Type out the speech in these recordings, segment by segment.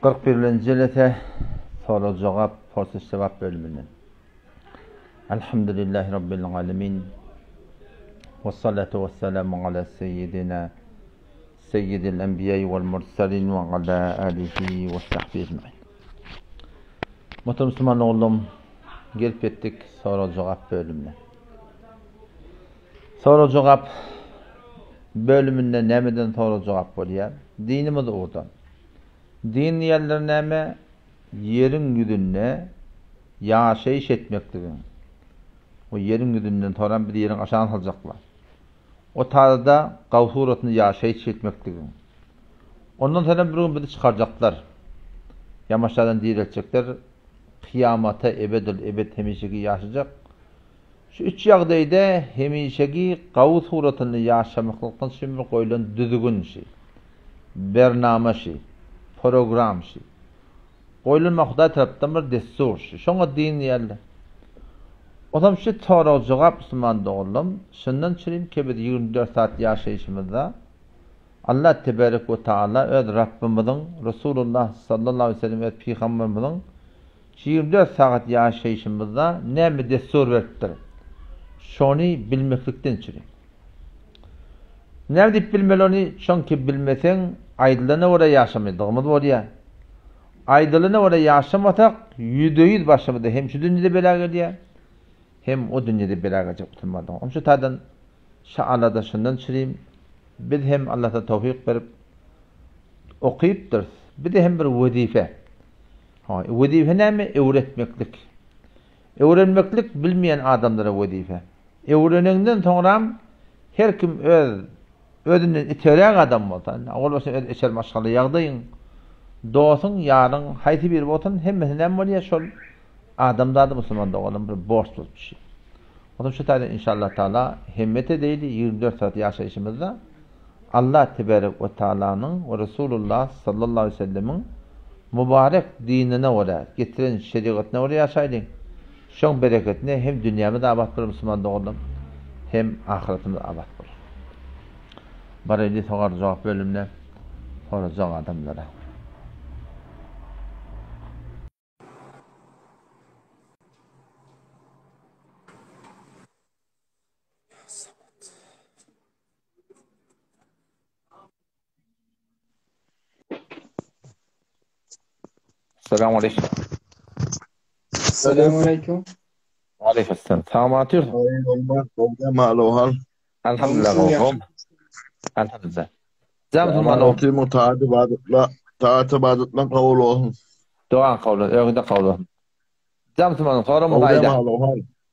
41-nji jelese sorag-jogap, porsuş-jogap bölüminden. Elhamdülillahi Rabbil alemin. Vessalatu vesselamu ala seyyidina seyyidil enbiýai vel murselin ve ala alihi ve sahbihi ecmain. Muhterem Müslüman oğlum, gelip ýetdik sorag-jogap bölümine. Sorag-jogap bölüminde nämeden sorag-jogap bolýar? Dinimiz ugurdan. Din diýenler näme? Ýeriň ýüzünde ýaşaýyş etmekligiň. O ýeriň ýüzünden soram bizi ýeriň aşagyna saljaklar. O taýda gaw suratynda ýaşaýyş etmekligiň. Ondan soram bir gün bizi çykarjaklar. Ýamaşadan direltjekler. Kyýamata ebedül-ebed hemişeki ýaşajak. Şu üç ýagdaýda hemişeki gawy suratynda ýaşamaklykdan üçin bir goýlan düzgün şi, bernama şi, program şi. Goýlan Hudaý tarapdan bir dessur şi. Şoňa din diýerler. Onsoň şu sorag-jogap musulman doganlarym, şundan çürim ki biz 24 saat ýaşaýşymyzda Allah tebarek we taala öz Rabbymyzyň Resulullah sallallahu aleyhi ve sellem öz pygamberimiziň 24 sagat ýaşaýşymyzda näme dessur beripdir? Şony bilmeklikden çüri. Näme diýip bilmeli ony? Çünki bilmeseň, aýdylana görä ýaşamadygymyz bolýar. Aýdylana görä ýaşamasak, ýüzde-ýüz başymyza hem şu dünýede bela gelýär, hem o dünýede bela geljek musulmanlar. Onuň şu taýdan şu alada şundan çürim, biz hem Allahdan towfyk berip okypdyrys. Bize hem bir wezipe. Ha, wezipe näme? Öwretmeklik. Öwrenmeklik bilmeýän adamlara wezipe. Öwrenenden soňram her kim öz özünden iteräk adam bolsa, ol bolsa öz içer maşgala ýagdaýyň, dostuň, ýaryň haýsy biri bolsun, hemmesi näme bolýar? Şol adamzada musulman doganym bir borç bolup düşýär. Onsoň şu taýdan inşallah taala hemmet edeýli 24 saat ýaşaýşymyzda Allah tebarek we taalanyň we Resulullah sallallahu aleýhi we sellemiň mübarek dinine görä, getiren şerigatyna görä ýaşaýlyň. Şoň bereketine hem dünýämiz abat bolar musulman doganlarym, hem ahyretimiz abat bolar. Baraýly sogar jogap bölümine sorajak adamlara. Selamu aleýkum. Selamu aleýkum. Aleýkum selam. Salamat ýur. Alhamdulillah. Gowum. Alhamdulillah. Jam musulman ol. Mutaat ibadatla, taat ibadatla kabul olsun. Dogan kabul, öňde kabul olsun. Jam musulman soram gaýda.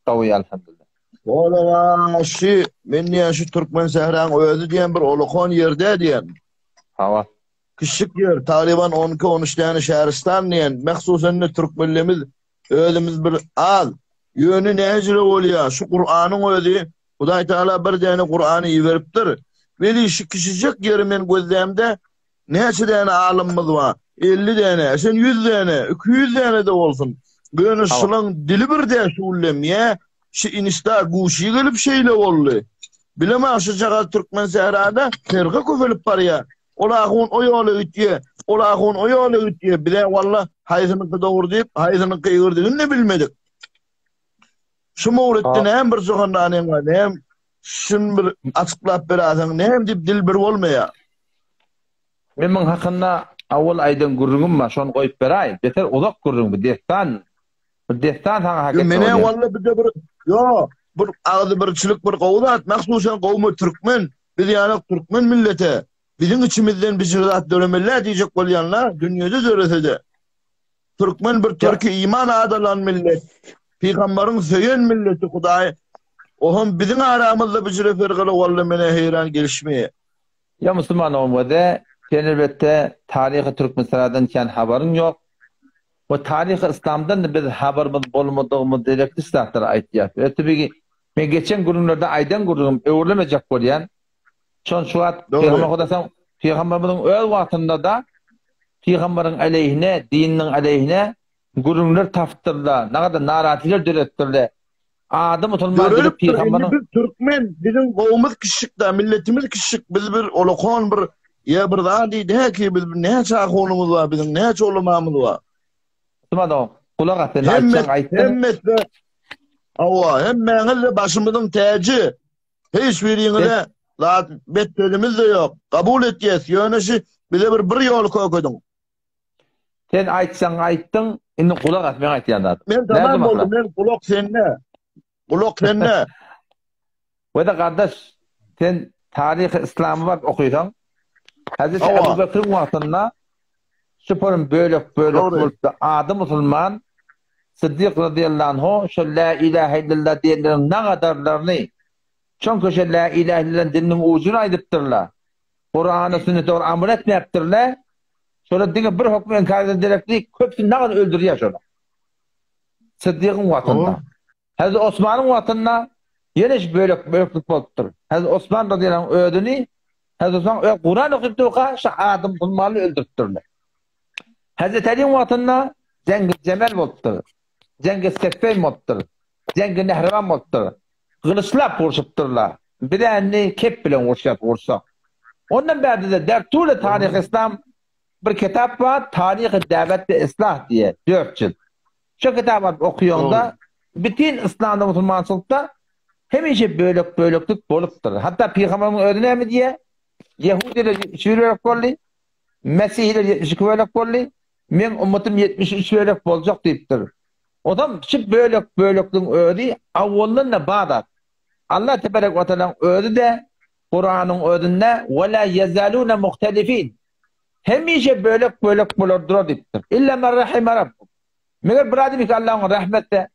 Gowy alhamdulillah. Ola şu men diýen şu Türkmen sähraň özi diýen bir olakon ýerde diýen. Hawa. Kiçijik ýer, tagryban 12-13 däne şähristan diýen, mahsusan da türkmenlerimiz özümiz bir az. Ýöne näjire bolýar? Şu Kuranyň özi Hudaý Taala bir däne Kurany iberipdir. Weli şu kiçijik ýeri men gözlämde Näçe däne alymymyz bar? 50 däne, sen 100 däne, 200 däne-de bolsun. Ýöne şulaň dili bir dä şuwlemýä. Şu inista guşy gelip şeýle boldy. Bilemok şujagaz türkmen sährada ferga köpelip barýa. Ol ahun o ýola gitýä, ol ahun o ýola gitýä. Bizä walla haýsynyňky dogry diýip, haýsynyňky egridigini-de bilmedik. Şu mowritde näme bir johandanyň bar, näme şuny bir açyklap beräýseň, näme diýip dil bir bolmaýar. Men muň hakynda awal aýdan gürrüňim bar, şony goýup beräý. Beter uzak gürrüň bu, dessan. Bir dessan saňa hak etdi. Menä walla bir de bir ýo, bir agzybirçilik bir gowy zat, mahsusan gowmy türkmen, biz ýaly türkmen millete, biziň içimizden bir zat döremeli diýjek bolýanlar dünýede dörese-de. Türkmen bir türki iman adalan millet. Pygambaryň söýen milleti Hudaý. Oham biziň aramyzda bijire fergaly walla menä heýran gelişmeýä. Ýa musulman ogum-da, sen elbetde taryhy Türkmenistanadan kän habaryň ýok. We taryhy yslamdan-da biz habarymyz bolmadygymyz derekli zatlary aýtýas. We tebigi men geçen gürrüňlerde aýdan gürrüňim öwrülemejek bolýan. Şon şu wagt Pygamber Hudaýsan Pygamberimiziň öz wagtynda-da Pygamberiň aleýhine, dininiň aleýhine gürrüňler tapypdyrlar, nagada naratylar döretdirler. Ady musulman diýip pygamberiň Biz türkmen, biziň gowumyz kiçijik-da, milletimiz kiçijik, biz bir olakon bir. Ýa bir zat diýdi, häki biz näçe ahunymyz bar biziň, näçe ulamamyz bar. Osman dogan, gulak as sen aýtjaň aýtdyň. Hemmesi Hawa, hemmäňiz-de başymyzyň täji. Hiç biriňize zat bet sözümiz-de ýok. Kabul etýäs, ýöne şu bize bir bir ýol kökediň. Sen aýtjaň aýtdyň, indi gulak as meň aýtýan zadym. Men tamam boldum, men gulak sende. Gulak sende. Wede gardaş, sen taryhy yslamy baryp okysaň, Hazreti Ebu Bekriň wagtynda şu pörüm bölek bölek bolupdy. Ady musulman Siddik razyýallahu anhu şo la ilahe illallah diýenleriň nagadarlaryny, çünki şo la ilahe illallah diliniň ujuna aýdypdyrlar. Kurana sünnete görä amal etmäpdirler. Şolar diňe bir hökmi inkar eden derekli köpüsini nagadar öldürýär şolar. Siddigiň wagtynda. Hazreti Osmanyň wagtynda ýene şu bölek böleklik bolupdyr. Hazreti Osman razyýallahu anh özüni Hazreti Osman öz Kuran okyp durka şu adam musulmany öldüripdirler. Hazreti Aliň wagtynda Jengi Jemel bolupdyr. Jengi Seffeýn bolupdyr. Jengi Nehrewan bolupdyr. Gylyçlap urşupdyrlar. Biz indi kep bilen urşýas urşsak. Ondan bärde-de Dertule taryhy yslam bir kitap bar, Taryhy däwet we yslah diýe, dört jilt. Şo kitaby alyp okaýaňda, bütin yslamda, musulmançylykda hemişe bölek-böleklik bolupdyr. Hatda pygamberimiziň özi näme diýýär? Ýehudiler 71 bölek boldy, mesihiler 72 bölek boldy, meň ummatym 73 bölek boljak diýipdir. Ozam şu bölek-bölekligiň özi awwaldan-da bar zat. Allah tebarek we taalaň özi-de Kuranyň özünde we la ýezaluna muhtelifin Hemişe bölek-bölek bolar durar diýipdir. Illa men rahime rabbuk. Meger bir adam ki Allah oňa rahmet etse.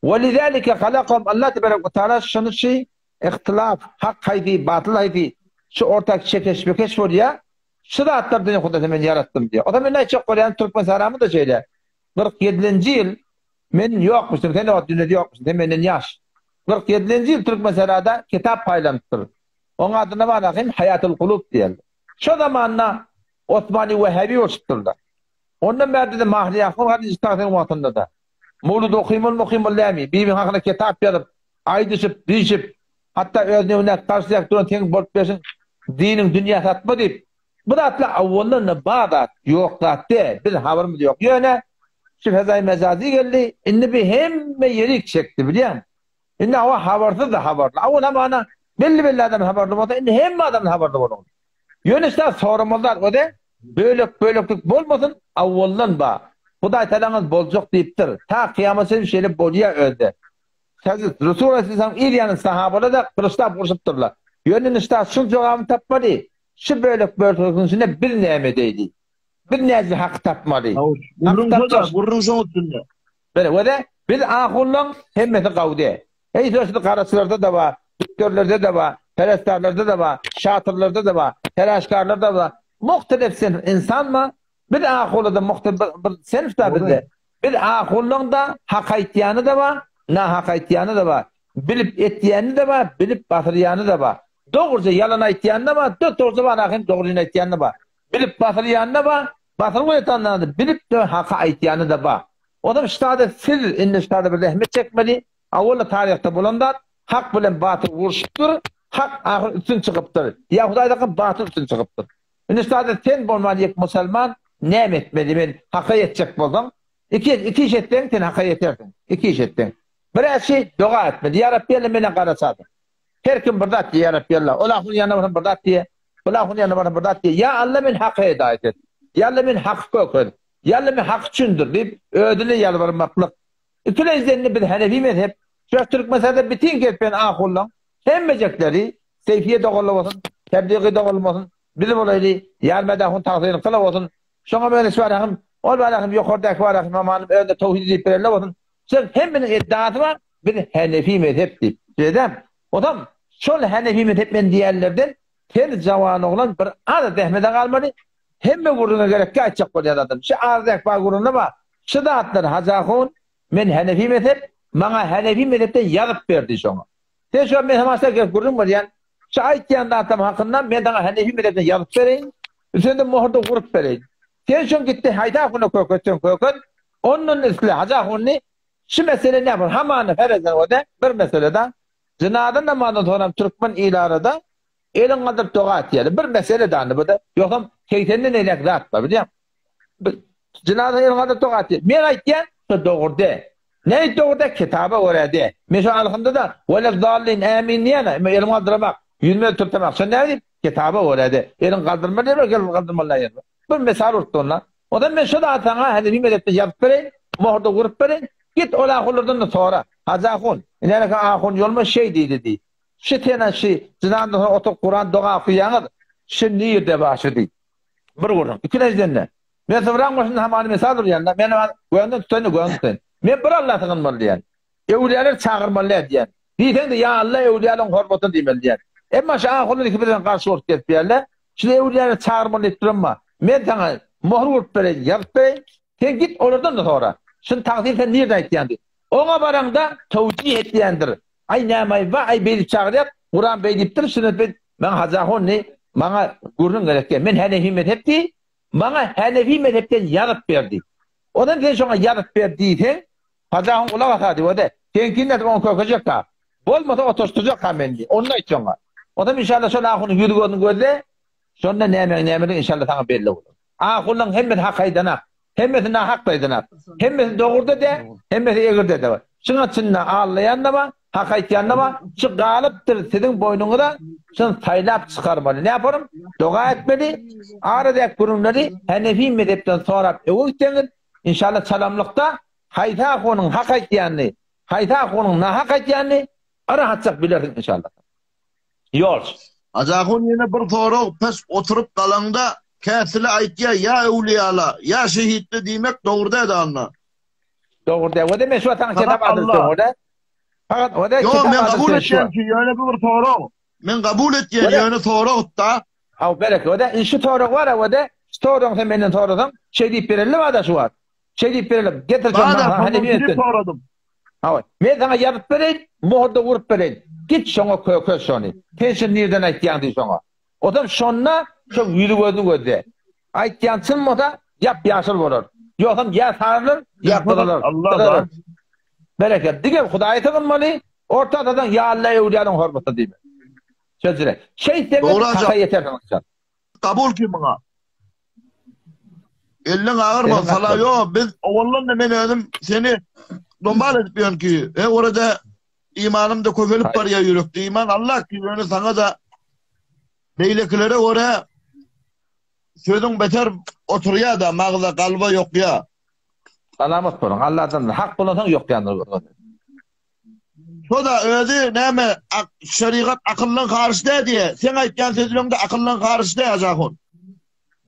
We lizalike halakahum Allah tebarek we taala şuny şu ihtilaf, hak haýsy, batyl haýsy, şu ortak çekeş-bekeş bolýar. Şu zatlar dünýä Hudaý men ýaratdym diýýär. O zaman men aýtjak bolýan Türkmen saramyz da şeýle. 47-nji ýyl men ýokmuşdym, sen o wagt dünýede ýokmuşdyň, sen menden ýaş. 47-nji ýyl Türkmen sarada kitap paýlanypdyr. Oň adyna bar ahim Haýatul Kulub diýerler. Şo zamanda Osmany Wehhabi bolşupdyrlar. Ondan bärde-de Mahri Ahun Hadyjy Tagsyň wagtynda-da Mowlud okymyl mokymyl dämi, bibiň hakyna kitap ýazyp, aýdyşyp, diýşip, hatda öz nöwüne garşyrak duran seň bolup berşiň diniň dünýä satma diýip, bu zatlar awwaldan-da bar zat, ýok zat däl, biz habarymyz ýok. Ýöne şu fezaýy mejazy geldi, indi bi hemme ýerik çekdi bilýäňmi? Indi hawa habarsyz-da habarly. Awwal hamana belli-belli adam habarly bolsa, indi hemme adam habarly bolan. Ýöne işte soramaly zat o-da, bölek-böleklik bolmasyn, awwaldan ba. Hudaý talaňyz boljak diýipdir. Ta kyýamat çenli şeýle bolýar özde. Hazret Resul Aleyhisselam yz ýany sahabalar-da gylyçlap urşupdyrlar. Ýöne indi şta şuň jogabyny tapmaly. Şu bölek-bölekligiň içinde biz näme edeýli? Biz nädip haky tapmaly? Gürrüň şo-da, gürrüň şoň üstünde. Bile, wede, biz ahullaň hemmesi gawde. Eý, söz garaçylarda-da bar, dükderlerde-de bar, perestarlarda-da bar, şatyrlarda-da bar, teräşkarlarda-da bar. Muhtelif sinf insan bar. Biz ahullada muhtelif bir sinf da bizde. Biz ahullaň-da hak aýtýany-da bar, nahak aýtýany-da bar. Bilip etýäni-de bar, bilip basyrýany-da bar. Dogruja ýalan aýtýany-da bar, dogruja bar hem dogryny aýtýany-da bar. Bilip basylýany-da bar, basylyp ýatanda-da bilip-de haky aýtýany-da bar. Onam ştada siz indi ştada bir zähmet çekmeli. Awwal-da taryhda bolan zat, hak bilen batyl urşupdyr, hak ahyr üstün çykypdyr. Ýa Hudaýdaky batyl üstün çykypdyr. Indi ştada sen bolman ýek musalman näme etmeli men haka ýetjek bolsaň, iki iki iş etseň sen haka ýetersiň. Iki iş etseň. Bir-ä doga etmeli. Ýa Rabbi Alla meni gara çadyr. Her kim bir zat diýýär, Ýa Rabbi Alla. Ol ahunyň ýanyna barsam bir zat diýýär. Bul ahunyň ýanyna barsam bir zat diýýär. Ýa Alla meni haka hidaýat et. Ýa Alla meni haky görkez. Ýa Alla meni haky düşündir diýip, özüne ýalbarmaklyk. Ikilenjiden indi biz Hanefi mezhep, şu Türkmenistanda bitin gezpen ahullaň hemmejekleri Seýfiýe doganly bolsun, Tebligy doganly bolsun, biz bolaýly, Ýarmäd ahun tagsyryny kyla bolsun, şoňa meňzeş bar ahym, ol bar ahym ýokardaky bar ahym hamanym özüne towhid diýip berenler bolsun, Şol hemmeniň iddiasy bar, biz Hanefi mezhep diýip. Şeýdäm. Onam şol Hanefi mezhep men diýenlerden her jawan oglan bir az zähmete galmady. Hemme gürrüňe gerekli aýtjak bolýan adam. Şu az zäh bar gürrüňde bar. Şu zatlar Hajy ahun men Hanefi mezhep, maňa Hanefi mezhepden ýazyp berdi şoňa. Sen şu mezhep aşa gelip gürrüň berýän. Şu aýtýan zatlarym hakynda men saňa Hanefi mezhepden ýazyp bereýin. Üstünde mohur-da urup bereýin. Sen şoň gitdi Haýda ahuna köketseň köket. Ondan isle Hajy ahuny şu mesele näme hamany ferezden ode bir meselede jynaza namazyndan soňam türkmen ilarada. Eliň galdyryp doga etýärler. Bir mesele dany bu-da. Ýogsam segsenden eýläk zat bar, bilýäňmi? Jynaza eliň galdyryp doga etýär. Men aýtýan, şo dogry däl. Nädip dogry däl? Kitaba görä däl. Men şo alhynda-da Weleddallin ämin diýýän-ä, men elimi galdyramak, ýüzüme türtemek. Şo näme diýip? Kitaba görä däl. Eliňi galdyrmaly ýeri bar, eliňi galdyrmaly däl ýeri bar. Bir mysal urupdy onda. Onda men şo zady saňa Hanefi mezhepde ýazyp bereýin, mohurda urup bereýin. Git ol ahunlardan-da sora. Hajy ahun, ine ahun ýolma şeý diýdi diý. Şi sena şi jynandan soň oturyp Kuran doga okaýaňyz, şi nirde bar şi diý. Bir gürrüň. Ikinjiden-de, men sybraň başynda hamany mysal urýan-da, men gönden tutaýyn-da gönden tutaýyn. Men bir Alla sygynmaly diýýän. Öwlüýäleri çagyrmaly däl diýýän. Diýseň-de, ýa Alla öwlüýäleriň hormatyna diýmeli diýýän. Emma şu ahunlar ikisi birden garşy bolup gezip ýörler. Şuny öwlüýäleri çagyrmaly diýip duranma. Men saňa möhür urup bereýin, ýazyp bereýin. Sen git olardan-da sora. Şuny tagsyr sen nirden aýtýaň diý. Oňa baraňda towjih etýändir. Aý nämaý wa aý beýdip çagyrýar, Kuran beý diýipdir, sünnet beý Maňa Hajy ahun diý, maňa gürrüň gerek däl. Men Hanefi mezhep diý, maňa Hanefi mezhepden ýazyp ber diý. Ondan sen şoňa ýazyp ber diýseň, Hajy ahun gulak asa diý, o-da, seňkini nädip oňa kökejek-ha. Bolmasa oturşdyrjak-ha men diý. Onda aýt şoňa. Ondan inşallah şol ahunyň ýüzi-gözüni gözle, şonda nämäň nämedigini inşallah saňa belli bolar. Ahunlaryň hemmesi hak aýdanak. Hemmesi nahak aýdanak. Hemmesi dogruda dä, hemmesi egride de. Şuň içinde aldaýan-da bar, hak aýtýan-da bar. Şu galypdyr siziň boýnuňyza, şuny saýlap çykarmaly. Näparym? Doga etmeli, aradäki gürrüňleri Hanefi mezhepden sorap öňe gitseňiz, inşallah çalamlykda haýsy ahunyň hak aýtýanyny, haýsy ahunyň nahak aýtýanyny rahatjak bilersiň inşallah. Ýolç. Ajahun ýene bir sorag pes oturyp galaňda käsile aýtýa ýa öwlüýala ýa şehitli diýmek dogry däl anna. Dogry däl. Wada men şu wagt saňa kitap adyny söňöle. Fakat wada Ýok men kabul etýän ki ýöne bu bir sorag. Men kabul etýän ýöne sorag da. Haw berek wada in şu sorag bar wada şu soragyny sen menden sorasaň şeý diýip bereli wada şu wagt. Şeý diýip bereli. Getir şony hany bir soradym. Hawa, men saňa ýazyp bereýin, mohurda urup bereýin. Git şoňa kökel şony. Sen şuny nirden aýtýaň diý şoňa. Ozal şonda şoň ýüzi-gözüni gözle. Aýtýan çyn bolsa, ýap-ýaşyl bolar. Ýogsam ýa sarylar, ýa gyzylar. Gyzarar. Bereket. Diňe Hudaýa sygynmaly, orta atadan ýa Alla öwlüýalaryň hormatyna diýmeli. Şeýdire. Şeýtseňiz haka ýetersiňiz. Kabul ki muňa. Elleň agyrmaz sala ýo biz owaldan da men özüm seni dombal edip ýörün ki he orada imanym da köpelip barýar ýürekde iman Allah ki ýöne saňa da beýlekilere görä sözüň beter oturýar da magza kalba ýokýa. Salamat boluň. Allahdan hak bolansoň ýokýandyr. Şo-da özi näme şerigat akyldan garyş däl diýýä. Seň aýtýan sözleň-de akyldan garyş däl Hajy ahun.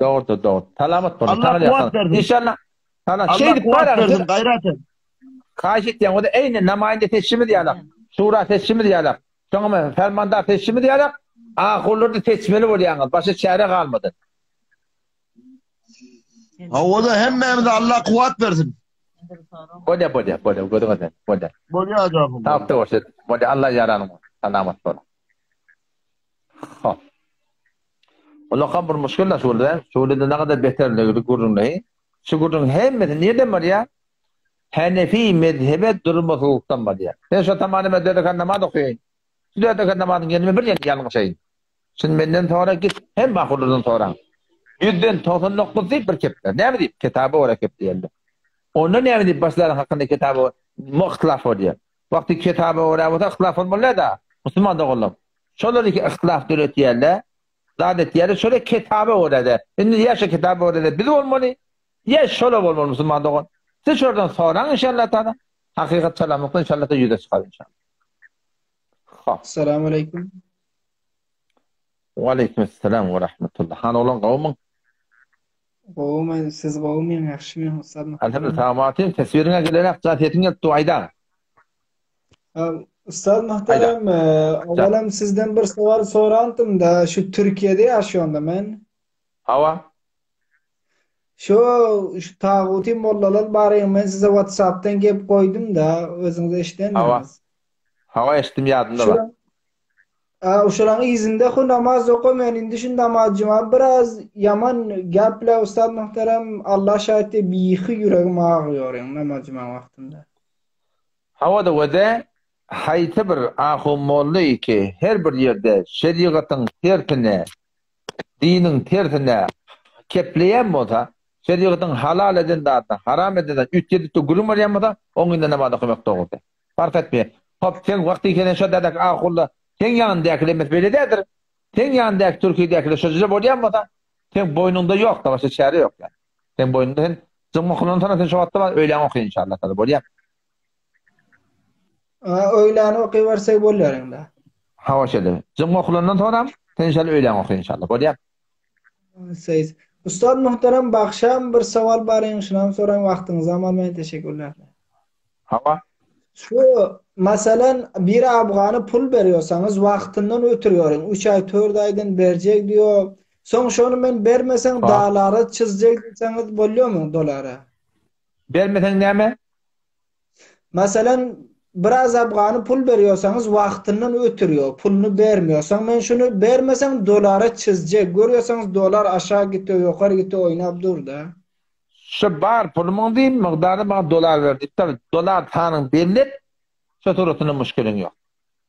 Dogrudyr, dogry. Salamat boluň. Allah kuwwat bersin. Inşallah. Sana şeýdip kuwwat bersin, gaýrat et. Haýyş etýän, o-da eýni namaýynda seçişimiz ýalak, şura seçişimiz ýalak, soňam fermandar seçişimiz ýalak, ahunlary seçmeli bolýaňyz, başga çäre galmady. Hawa-da hemmämize Allah kuwwat bersin. Bolýa bolýa bolýa gözüňe sen bolýa. Bolýa ajabym. Tapda bolsa bolýa Allah ýaranyň bolsun. Salamat bol. Hop. Ulakam bir muşkil da şurada. Şurada ne kadar beterligi gürrüňleri. Şu gürrüň hemmesi nirden barýar? Hanefi mezhebe durmaslykdan barýar. Sen şu tamany men dört rekat namaz okaýyn. Şu dört rekat namazyň ýerine bir ýer ýalňyşaýyn. Şuny menden sora git, hemme ahurlardan soraň. Ýüzden 99 diýip bir kepler. Näme diýip? Kitaba görä kep diýerler. Onda näme diýip başlaryň hakynda kitaba yhtilaf bolýar. Wagty kitaba görä bolsa yhtilaf bolmaly da. Musulman doganlar. Şolar iki yhtilaf döretýärler. Zat etýärler. Şolar kitaba görä de. Indi ýa şu kitaba görä de biz bolmaly, ýa şolar bolmaly musulman dogan. Siz şolardan soraň inşallah taala. Hakykat salamlykda inşallah ýüze çykar inşallah. Ha. Assalamu aleýkum. Wa aleýkum assalam we rahmetullah. Han oglan gowmyň? Gowy men, siz gowmy, ýagşymy, ussat Alhamdulillah, sagatym, teswiriňe gelerak, jan sesiň gelip dur, aýda. Ussat muhterem, owalam sizden bir sowal sorantym da, şu Türkiýede ýaşýanda men. Hawa. Şu şu taguty mollalar baryň men size WhatsAppdan gelip goýdum da, özüňiz eşidendiňiz. Hawa. Hawa eşitdim ýadymda bar. Şolaň yzynda hu namaz okamaýan indi şu namaz juma biraz ýaman gep bile ustad muhterem Allah şahit bihi ýüregim agyrýar namaz juma wagtynda. Hawa-da wede. Haýsy bir ahun molla ki her bir ýerde şerigatyň tersine, diniň tersine kepleýän bolsa, şerigatyň halal eden zadyny haram eden zadyny üýtgedip-de gürrüň berýän bolsa, oň ýanynda namaz okamak dogry däl. Parh etmeýär. Hop, seň wagty gelen şo dädäki ahulla seň ýanyndäkiler mes beýle däldir. Seň ýanyndäki Türkiýedäkiler şo jüre bolýan bolsa, seň boýnuňda ýok-da, başga çäre ýok ýa. Seň boýnuňda sen jyňma okulandan soňra sen şo wagtda bar öýläň oky inşallah taala bolýar. A öýläni okybersek bolýar indi. Hawa şeýle. Jyňma okulandan soňra sen inşallah öýläň oky inşallah bolýar. Seýis. Ustad muhterem bagşam bir sowal bar eň şunam soraýyn wagtyňyzam almaýyn teşekkürler. Hawa. Şu masalan bir afgana pul berýorsaňyz wagtyndan ötürýoryň üç aý tört aýdan berjek diýo soň şony men bermeseň dalara çyzjek diýseňiz bolýomy dolara. Bermeseň näme? Masalan biraz afgana pul berýorsaňyz wagtyndan ötürýo puluny bermeýo soň men şuny bermeseň dolara çyzjek görýorsaňyz dolar aşak gitýo ýokary gitýo oýnap durda. Şu bar pulumyň diýip, mukdaryny maňa dolar ber diýip, tabi, dolar sanyň belli et, şo suratynda muşkiliň ýok.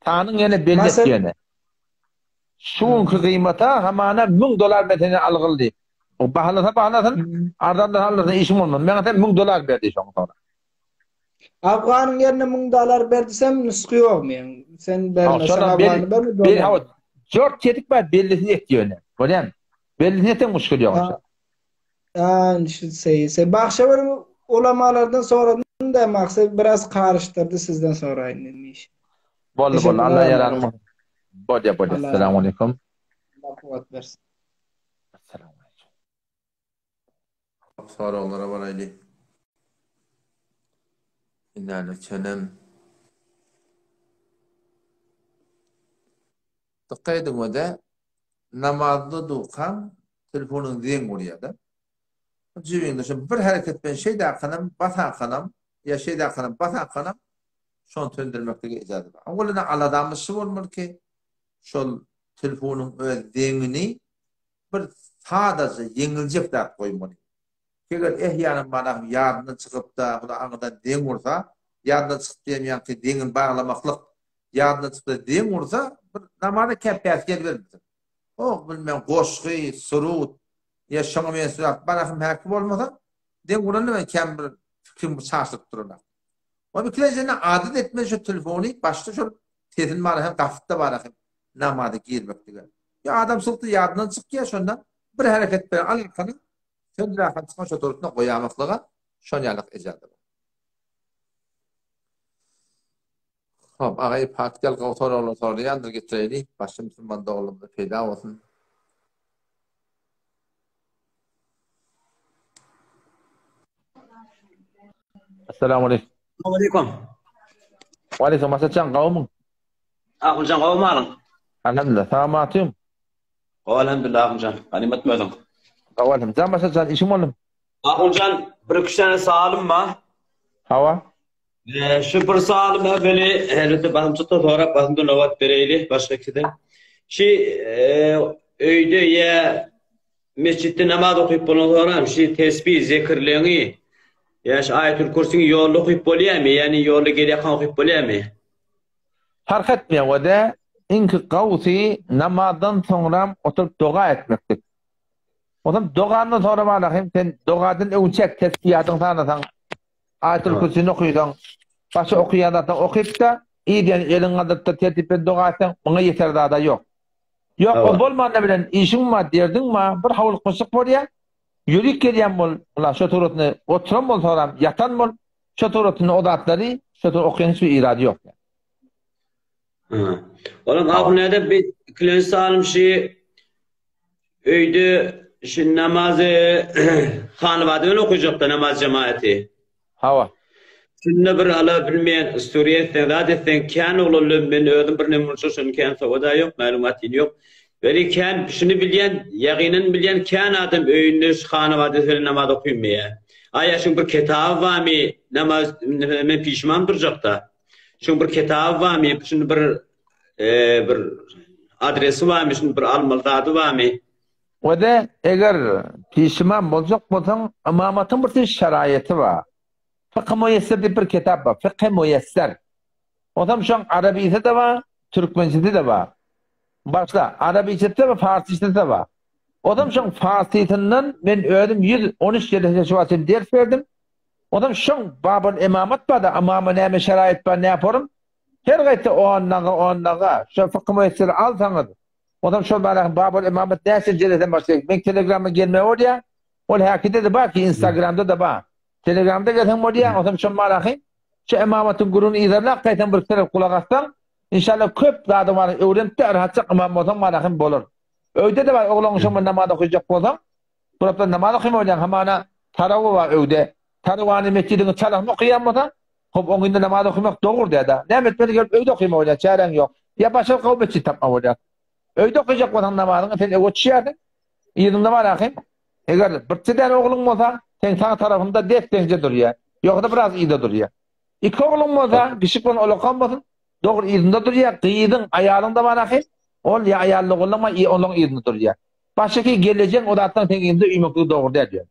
Sanyň ýene belli et ýöne. Şu günki gyýmata hamana 1000 dolar men senden algyl diýip. O bahalasa bahalasyn, arzanlasa arzanlasyn, işiň bolmaz. Maňa sen 1000 dolar ber diý şoňa soňra. Afganyň ýerine 1000 dolar ber diýsem, nusgy ýok meň. Sen bermeseň afgany berme dolar. Jort çedik bar, bellisini et ýöne. Bolýamy? Bellisini etseň muşkil ýok. Ýa şu seýse bagşa bir ulamalardan soradym da maksat biraz garyşdyrdy sizden soraýyn dedim iş. Boldy boldy Allah ýaranym bolsun. Bolýa bolýa. Essalamu aleýkum. Allah kuwwat bersin. Essalamu aleýkum. Soraglara baraýly. Inäli çenem. Dykgat ediň öde namazda durkaň telefonyň zeň urýada. Jübiňde şo bir hereket bilen şeýdakanam basakanam ýa şeýdakanam basakanam şony söndürmeklige ijaza bar. Owalynda aladamyz şu bolmaly ki şol telefonyň öz zeňini bir sadaja ýeňiljek zat goýmaly. Eger ehýanan manahym ýadyndan çykypda huda aňyrdan zeň ursa, ýadyndan çykyp diýen ýaňky zeňini baglamaklyk ýadyndan çyksa zeň ursa bir namaza kä päsgel bermesin. O bilmem goşgy, surut ýa şoňa meňzeş zat manahym häki bolmasa zeň uranda men kän bir fikrimi çaşdyryp duranok. Ony ikilenjende adat etmeli şu telefony başda şol sesini manahym gapypda manahym namaza girmeklige. Ýa adamçylykda ýadyndan çykýar şonda bir hereket bilen alakany Söndürähem çykan şo durusuna goýamaklyga şon ýalak ejaza bar. Hop, agaý Pakdel gowy soraglar soraýandyr getireýli, başga musulman doganlarymyza peýda bolsun. Assalamu aleýkum. Assalamu aleýkum. Wa aleýkum assalam, gowmyň? Ahunjan gowmy halyň? Alhamdulillah, sagamatyň? Gowy elhamdülillah Ahunjan. Ganymat özüň. Gowy elhamdülillah. Jan başa jan işiň boldy. Ahunjan bir iki tane salym bar. Hawa. Ee, şu bir salym evveli elbette basymçykda sorap basymda nobat bereýli başga ikisi. Şu e, öýde ýa mesjitde namaz okyp bolan soram şu tesbih zikirleňi ýa şu aýatul kürsüňi ýolda okyp bolýarmy? Ýani ýolda gelýärkä okyp bolýarmy? Parh etmeýär we-de iňki gowusy namazdan soňram oturyp doga etmeklik. Onsoň dogandan soňra malahym sen dogadan öňçäk tesbihatyňy sanasaň, Aýatul Kürsini okysaň, başga okaýan zatlaryňy okyp-da, yz ýany eliňi galdyryp-da tertip bilen doga etseň, muňa ýeter zada ýok. Ýok, o bolmanda bilen işiň bar, derdiň bar, bir howlukmaçlyk bolýar, ýörik gelýän bol, ula şo suratyny oturan bolsaňam, ýatan bol, Şo suratynda o zatlary şo tur okaýan hiç bir irady ýok. Ha. Olam ahunede bir ikilenji salym şi öýde şi namazy hanybada bilen okajakda namaz jemaati. Hawa. Şunda bir ala bilmeýän istoriýa etseň zat etseň kän oglanlar men özüm bir neme bolsa şony kän sowada ýok maglumat ýok. Weli kän şuny bilýän ýagynyn bilýän kän adam öýünde şu hanybada bilen namaz okymmaýar. Aýa şuň bir kitaby barmy namaz men pişman durjakda. Şuň bir kitaby barmy şuny bir bir adresi barmy şuny bir almaly zady barmy. Wede eger pişman boljak bolsaň ymamatyň bir şeraýaty bar. Fykhy Muýesser diýip bir kitap bar. Fykhy Muýesser. Onsoň şoň arabysy-da bar, türkmençesi-de bar. Başla, arabysy-da bar, farsysy-da bar. Onsoň şoň farsysyndan men özüm 113 jelese şu wagt çenli ders berdim. Onsoň şoň babul emamat bar-da, ymama näme şeraýyt bar, näporum. Her gaýtda onnaga, onnaga, şo fykhy müessiri alsaňyz, onsoň şol barada babul emamat näçe jelesem başlaýar. Meň telegramma gelmegi bolýar. Ol häkide-de bar ki, instagramda-da bar. Telegramda gelseň bolýar, onsoň şol marahy şu ymamatyň gürrüňini yzarlap gaýtaň bir serek gulak assaň, inşallah köp zady bar öwrenip-de rahatjak ymam bolsaň marahym bolar. Öýde-de bar oglaň şoň bilen namaz okyjak bolsaň, burapdan namaz okyma bolýaň hamana tarawy bar öýde. Tarawany metjidiň çalasyn okaýan bolsaň, hop oňynda namaz okymak dogry däl-de. Näme etmeli gelip öýde okyma bolýar, çäräň ýok. Ýa başga gowy metjit tapma bolýar. Öýde okyjak bolsaň namazyňy sen öe düşýärsiň. Yzyňda bar ahym. Eger birje däne ogluň bolsa, seň sag tarapyňda des-deňje durýar. Ýogsa biraz yzda durýar. Iki ogluň bolsa, kiçik bolsun, ulakan bolsun, dogry yzynda durýar. Gyzyň, aýalyň-da bar ahym. Ol ýa aýally ogluň bar, olaň yzynda durýar. Başyky gelejeň o zatlaryň seň yzynda üýmekligi dogry däl diýýär.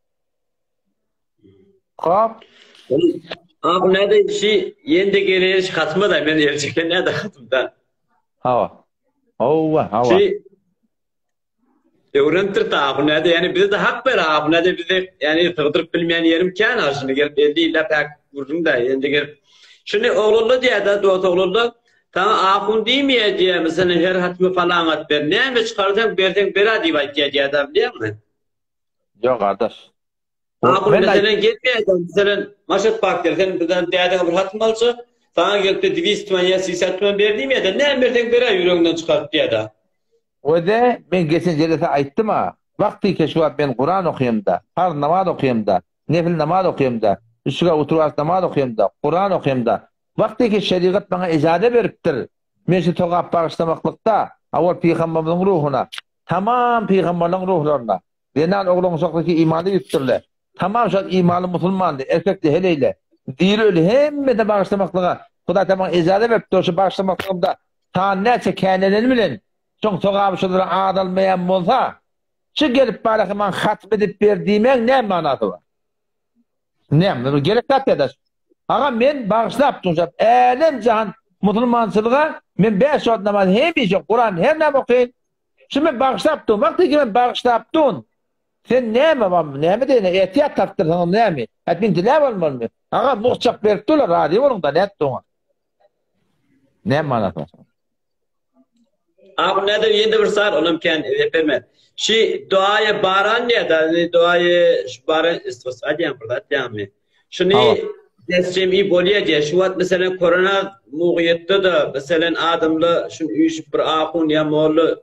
Hop. Abi näde işi ýende geleýin şu hatyma da men el çeken näde hatymdan. Hawa. Hawa, hawa. Şi öwrenipdir ta ahun näde ýani bize de hak ber ahun näde bize ýani sygdyryp bilmeýän ýerim kän ha şuny gelip 50 ýyllap hak gürrüň da ýende gelip şuny oglanla diýýär da dost oglanla saňa ahun diýmeýär diýýär meselem her hatymy falan at ber näme çykarsaň berseň ber-ä diýip aýtýar diýýär da bilýäňmi Ýok gardaş. Ahun meselen gelmeýär, meselen Maşat Bakir sen bizden dädeňe bir hatym alça, saňa gelip-de 200 tümen ýa 80 tümen ber diýmeýär-de, näme berseň ber-ä ýüregiňden çykaryp diýýär-de. Öde men geçen jelese aýtdym-a, wagty şu wagt men Kuran okaýamda, parz namaz okaýamda, nefil namaz okaýamda, üçüge oturyp namaz okaýamda, Kuran okaýamda, wagty şerigat maňa ejaza beripdir, men şu togap bagyşlamaklykda, awal pygamberimiziň ruhuna, tamam pygamberleriň ruhlaryna, Zenan oglan uşaklyky imanly ýüpdürle. Tamam şol imanly musulmandy, erkekdi heleýle. Diri öli hemmesine bagyşlamaklyga Hudaý Taala maňa ejaza beripdir, şu bagyşlamaklygymda san näçe käneleni bilen şoň sogaby şolara azalmaýan bolsa, şu gelip baraky maňa hatm edip ber diýmegiň näme manasy bar? Näme, bu gerek zat ýa-da? Agam men bagyşlap durjak älem jahan musulmançylyga men bäş wagt namaz hemişe Kuran her näme okaýyn, Şu men bagyşlap dun. Wagty ki men bagyşlap dun. Sen näme bam, näme diýene ehtiyat tapdyrsaň näme? Hät men diläp almalymy? Aga muhçak berip durlar, razy boluň da nätdi oňa? Näme manasy bar? Abi näde ýene bir sar onam kän edep berme. Şi duaýa baran diýä da, duaýa şu baran istisqa diýen bir zat diýämi? Şuny desjemi bolýa diýä. Şu wagt meselem korona mugyýetde-de meselem adamla şun üýşüp bir ahun ýa molla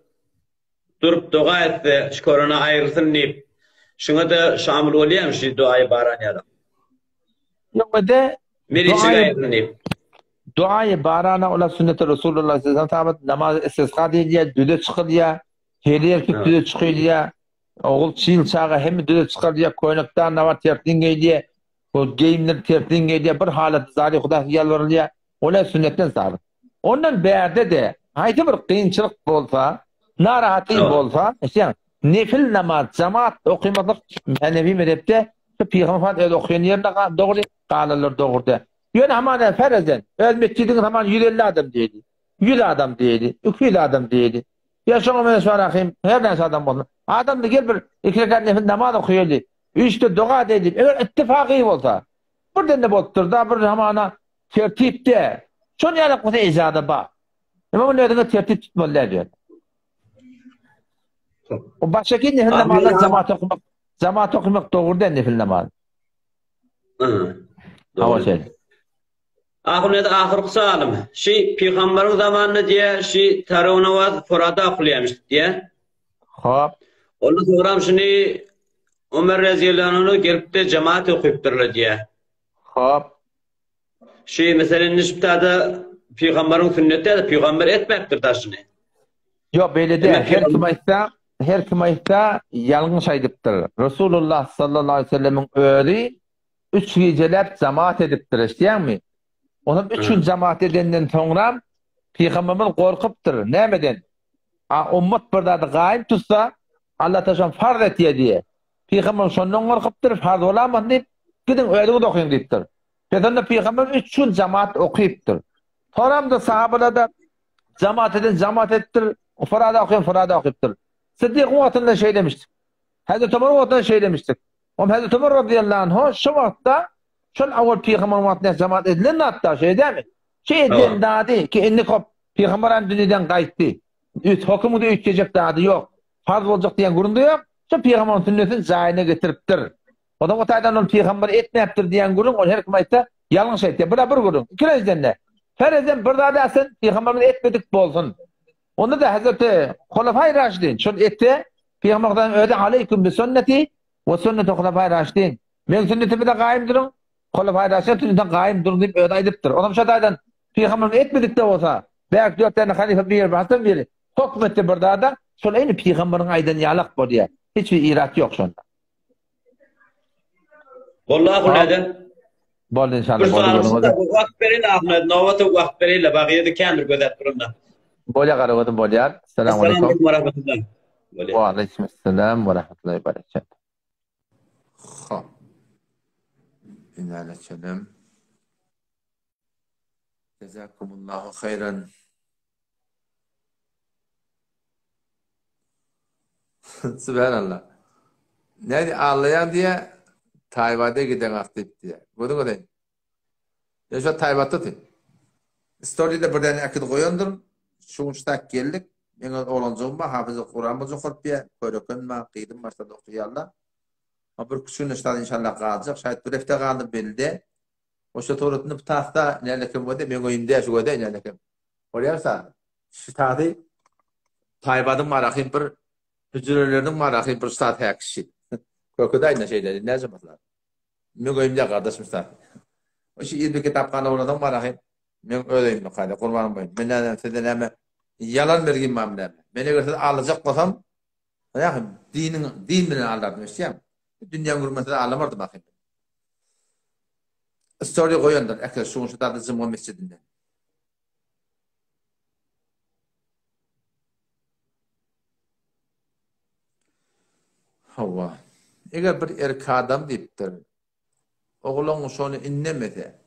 durup doga etse şu korona aýrylsyn diýip. Şuňa-da şamyl bolýamy şu duaýa baran ýaly? Ýok-da Meriçlik aýrylsyn diýip. Duaýa barana ola sünneti Resulullah sallallahu aleyhi ve sellem namaz istisqa diýilýär, düze çykylýar, heli erkek düze çykylýar. Ogul çyl çaga hemme düze çykarylýar, köýnek dan nabat terslin geýilýär, bu geýimler terslin geýilýär, bir halatda zary Hudaýa ýalbarylýar, ol-a sünnetden sabyt. Ondan bärde-de haýsy bir kynçylyk bolsa, narahatlyk bolsa, eşidýäňmi, nefil namaz jamaat okymazlyk Hanefi mezhepde şu Pygamber öz okaýan ýerinde dogry, galanlar dogry däl. Ýöne hamana ferezen, öz metjidiňiz hamana 150 adam diýeli, 100 adam diýeli, 200 adam diýeli. Ýa şoňa meňzeş bar ahym, her näçe adam bolsun. Adamdy gel bir iki rekat nefil namaz okaýaly, üçde doga edeýli diýip, eger ittifaky bolsa, birden-de bolupdyr-da, bir hamana tertipde, şon ýalak bolsa ejaza bar. Emma muny özüňe tertip tutmaly däl ýöne. O başaki nefil namazlar jamaat okamak, jamaat okamak dogry däl nefil namaz. Hawa şeýle. Ahunede ahyrky salym. Şi pygamberiň zamanynda diýä şi taraw namaz forada okulýamyş diýä. Hop. Ondan soňram şuny Ömer razyýallahu anhu gelipde jemaat okypdyrlar diýä. Hop. Şi meselem indi şu tada pygamberiň sünneti ýa pygamber etmäpdir da şuny. Ýok beýle däl. Her kim aýtsa, her kim aýtsa ýalňyş aýdypdyr. Resulullah sallallahu aleyhi ve sellemiň özi Üç gijeläp jamaat edipdir, eşidýäňmi? Onam üç gün jamaat edenden soňram Pygamberimiz gorkupdyr. Nämeden? A ummat bir zady gaýym tutsa, Allah Taala şony farz etýär diýe. Pygamberimiz şondan gorkupdyr, farz bolamasyn diýip, gidiň özüňiz okyň diýipdir. Pes onda Pygamberimiz üç gün jamaat okypdyr. Soramda sahabalarda jamaat eden jamaat edipdir, furada okaýan furada okypdyr. Siddikyň wagtynda şeýlemişdik. Hazreti Omaryň wagtynda şeýlemişdik. Oňa Hazreti Omar razyýallahu anhu şo wagtda şol awal pygambaryň wagtynda jamaat edilen zatda şeý dälmi? Şeý edilen zady ki indi hop pygambar hem dünýeden gaýtdy. Üýt hökümde üýtgejek zady ýok. Farz boljak diýen gürrüň-de ýok. Şo pygambaryň sünnetini jaýyna getiripdir. Ondan o taýdan ol pygamber etmäpdir diýen gürrüň ol her kim aýtsa ýalňyş aýtýar. Bu-da bir gürrüň. Ikilenjiden-de herezem bir zat etsin pygamberimiz etmedik bolsun. Onda-da Hazreti Hulafai Raşidin şol etse pygamber Hudaýyň özi aleýkum bi sünneti we sünneti Hulafai Raşidin. Meň sünnetime-de gaýym duruň, Hulafai Raşidin sünnetine gaýym duruň diýip özi aýdypdyr. Onam şo taýdan pygamberimiz etmedik-de bolsa, belki dört däne halyfa biri barsa biri höküm etse bir zada, şol eýni pygamberiň aýdany ýalak bolýar. Hiç bir irat ýok şonda. Boldy ahun eden. Boldy inşallah. Bir soralyşda da wagt bereýin ahun nobata wagt bereýin bak ýerde kändir gözäp duranda. Bolýar garagözüm bolýar. Assalamu alaykum we rahmetullah. Wa aleyküm assalam we rahmetullahi we berekatuh. Hop. Ine geçelim. Jazakumullahu haýran. Subhanallah. Nädi ağlaýan diýe Taýbada giden ak diýip diýe. Gördüň öyle. Ya şu Taýbatda diý. Story'de bir däne äkidi goýandyr. Şu gün ştak geldik. Meň öz oglanjygym bar, hafyzy Kuran boljak bolup diýe. Körekem bar, gyzym başlady okaýarlar. Bir küçügine ştat inşallah galjak. Şaýt bir hepde galdy belli. Oşa suratyny bu tasda nälekem göde meň öýümde şu göde nälekem. Bolýarsa şu tasy Taýbadyň marahym bir hüjreleriniň marahym bir ştat häkişi. Köke daýyna şeýle näce masala. Meň öýümde gardaşym ştat. Oşa irbi kitaphana bolansoň marahym meň öz öýümde kaýda gurban boýun. Men näme size näme ýalan bergim barmy näme. Men eger sizi alajak bolsam Ýa diniň din bilen aldardym eşitýäňmi? Dünýäň gürmese aldamardym ahym. Story goýandyr ähli şu gün şu zady jumga mesjidinde. Hawa. Eger bir erkek adam diýipdir. Oglan şony indemese,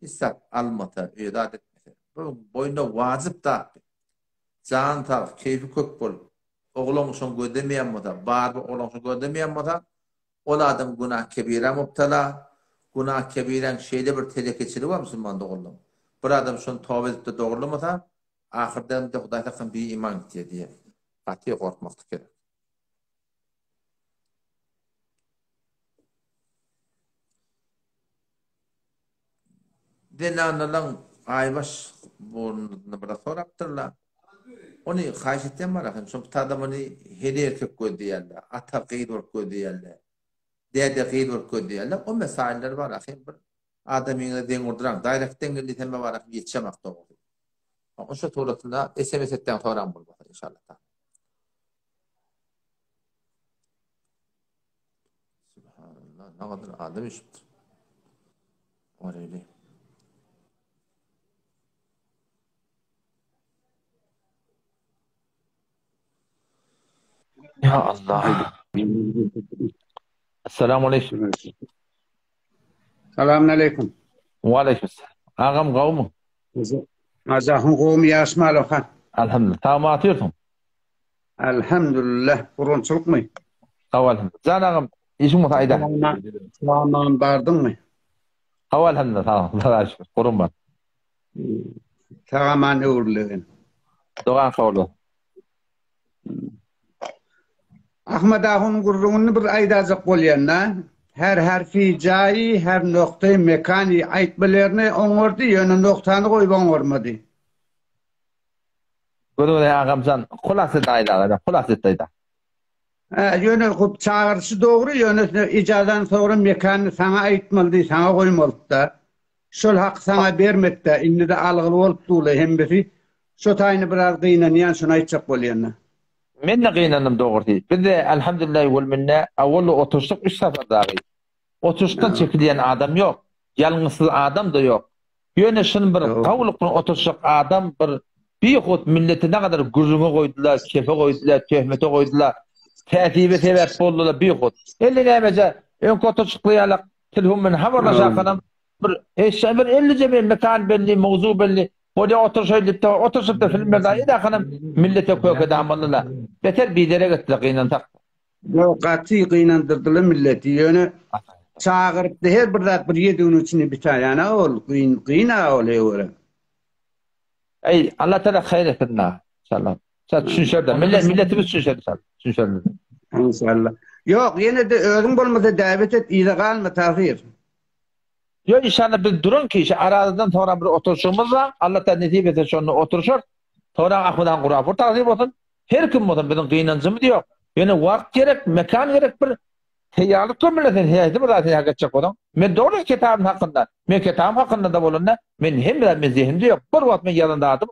hiç zat almasa, öýe zat etmese, bu boýnuna wajyp zat. Jany sag, keýpi kök bolup, oglan şony gözlemeýän bolsa, barybir oglan şony gözlemeýän bolsa, Ol adam günah kebirä mubtala, günah kebiräň şeýle bir telekeçiligi bar musulman doganlaň. Bir adam şony toba edipde dogrulamasa, ahyr demde Hudaý saklasyn bi-iman gitýär diýýär. Gaty gorkmaklyk gerek. Zenanalaň aýbaş burnuny biraz sorapdyrlar. Ony haýyş etýän bar ahyryn. Şol bir adam ony hele erkek gözleýärler, ata gyz bolup gözleýärler, däde gyz bolup gözleýärler. O mesaýylar bar ahyryn. Bir adamyňyza deň urduraň. Direct deň gel diýsem bar ahyryn ýetişemak dogrusy. Oşa suratynda SMS etseň soran bolmasa inşallah. Subhanallah, ne kadar adam üşüpdür. Oraylı. Ya Allah. Esselamu aleyküm. Selamun aleyküm. Ve aleyküm selam. Agam gawmy? Azahın gowmy ýaşmaly ha. Elhamdülillah. Sag atýorsyň. Elhamdülillah. Gurunçylykmy? Sag elhamdülillah. Jan agam, işiň bolsa aýda. Saman bardyňmy? Sag elhamdülillah. Sag Hudaýa şükür. Gurun bar. Sag aman öwrülegin. Dogan sag bol. Ahmet ahunyň gürrüňini bir aýdajak bolýan-da. Her harfi jaýy, her noktaýy mekany aýtmalaryny oňardy, ýöne noktany goýup oňarmady. Görüň agamjan, hulasy aýdaga, hulasy aýda. Hä, ýöne hop çagyryşy dogry, ýöne ijazany sogra mekanyny saňa aýtmalydy, saňa goýmalydy-da. Şol haky saňa bermedi-dä, indi-de algyly bolup dur-la hemmesi. Şo taýyny biraz gynanýan, şony aýtjak bolýan-da. Men-de gynandym dogrusy. Biz-de Elhamdülillahi wel minne awwal oturyşdyk üç sapar dagy. Oturyşdan çekilýän adam ýok. Ýalňyşsyz adam-da ýok. Ýöne şuny bir gowulyk bilen oturyşjak adam bir bihut milleti nagadar gürrüňe goýdular, kefe goýdular, töhmete goýdular, täsibe sebäp boldular bihut. Indi nämeje öňki oturyşykly ýalak telefon bilen habarlaşarkanam. Bir eşe bir 50 bir mekan belli, mowzu belli. Bolýa oturyşaý diýip-de, oturyşyp-da film berdi. Edähanam millete köke damallylar. Beter biderek etdiler gynansak. Ýok, gaty gynandyrdylar milleti. Ýöne çagyrypdy her bir zat bir ýedi günüň içinde bitaýana ol gyn gyn-a ol eýwere. Eý, Allah Teala haýyr etsin da. İnşallah. Sen düşünşer de. Millet, milletimiz düşünşer inşallah. Düşünşerler. İnşallah. Ýok, ýene-de özüň bolmasa däwet et, yza galma Tahyr. Ýok, inşallah biz duran kişi aradan sonra bir oturşumyz bar. Allah Teala nesip etse şonda oturşar. Sonra Ahmet han Gurapur tazyr bolsun. Her kim bolsun biziň gynanjymyz ýok. Ýöne wagt gerek, mekan gerek bir Teýýarlyk görmeli sen häzir bir zat hak etjek bolsaň. Men dogry kitabym hakynda, men kitabym hakynda da bolanda, men hemme zat men zehinimde ýok. Bir wagt men ýazan zadym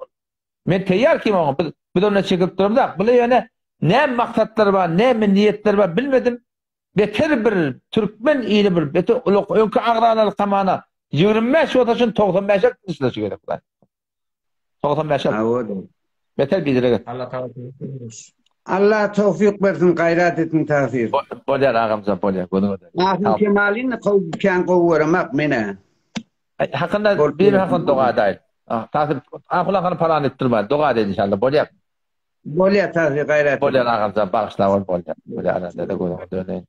Men teýýar kim oňa? Biz biz ondan çekilip duramzak. Bula ýöne näme maksatlar bar, näme niýetler bar bilmedim. Beter bir türkmen ili bir beter ulak öňki agzalalyk zamana 25 bolsa şun 95 e düşmesi gerek. 95 e. Beter bidirek et. Allah tawfik Allah tawfik bersin, gaýrat etsin Tagsyr. Bolýar agamjan bolýar. Gözüňe döneýin. Asym Kemalyny gowy kän gowy göremak menä. Hakynda bir hakynda doga edaýyn. Tagsyr Ahul hany palan etdirmän doga edeýin inşallah bolýar. Bolýar Tagsyr gaýrat et. Bolýar agamjan bagyşla bol bolýar. Bolýar dede gözüňe döneýin.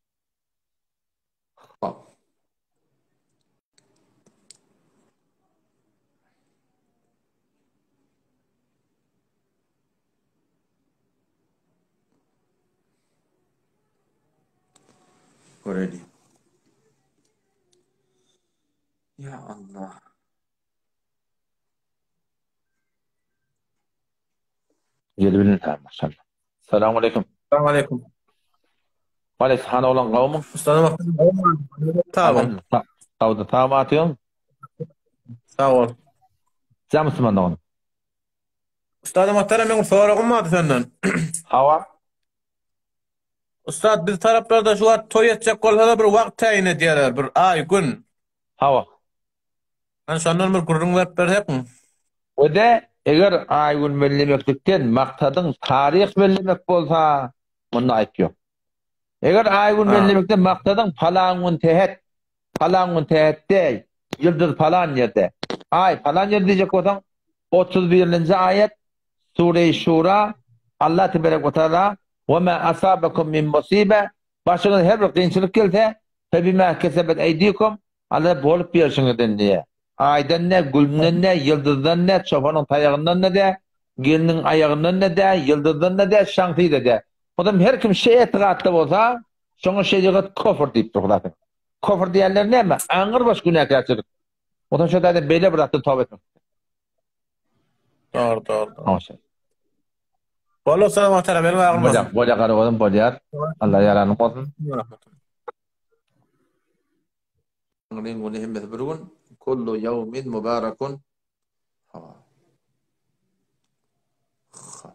Hop. Göreli. Ya Allah. Gelip maşallah. Selamun aleyküm. Selamun aleyküm. Aleyküm hany olan gawmyň? Ustadym Sag bol. Sag sag atyň. Sag bol. Jam Musulman dogan. Ustadym Muhterem meň soragym bardy senden. Hawa. Ustad biz taraplarda şu wagt toý etjek bolsalar bir wagt täýin edýärler, bir aý, gün. Hawa. Hany şondan bir gürrüň berip bersekmi? We-de eger aý-gün bellemeklikden maksadyň taryh bellemek bolsa, munda aýyp ýok. Eger aý-gün bellemekden maksadyň palan gün sähet, palan gün sähetde, ýyldyz palan ýerde, aý palan ýerde diýjek bolsaň, 31-nji aýat, Sure-i Şura, Allah teberek we taala, Ve ma asabakum min musibe, başyňyza her bir kynçylyk gelse, febima kesebet eydikum, Alla bolup berşiňizden diýýär. Aýdan ne, gülünden ne, ýyldyzdan ne, çopanyň taýagyndan ne-de, gelniň aýagyndan ne-de, ýyldyzdan ne-de, şaňsy-da de. Onsoň her kim şe etigatda bolsa, şoňa şerigat kofr diýipdir Hudaý. Kofr diýenleri näme? Aňyrbaş günäkärçilik. Onsoň şo taýda beýle bir zatdan toba etmek. Dogry, dogry. Dogry. Boldy ussat muhterem, eliň agyrmasyn. Bolýar, bolýar garagozum bolýar. Allah ýaranyň bolsun. Taňryň güni hemmesi bir gün. Kullu ýawmin mubarakun. Ha. Ha.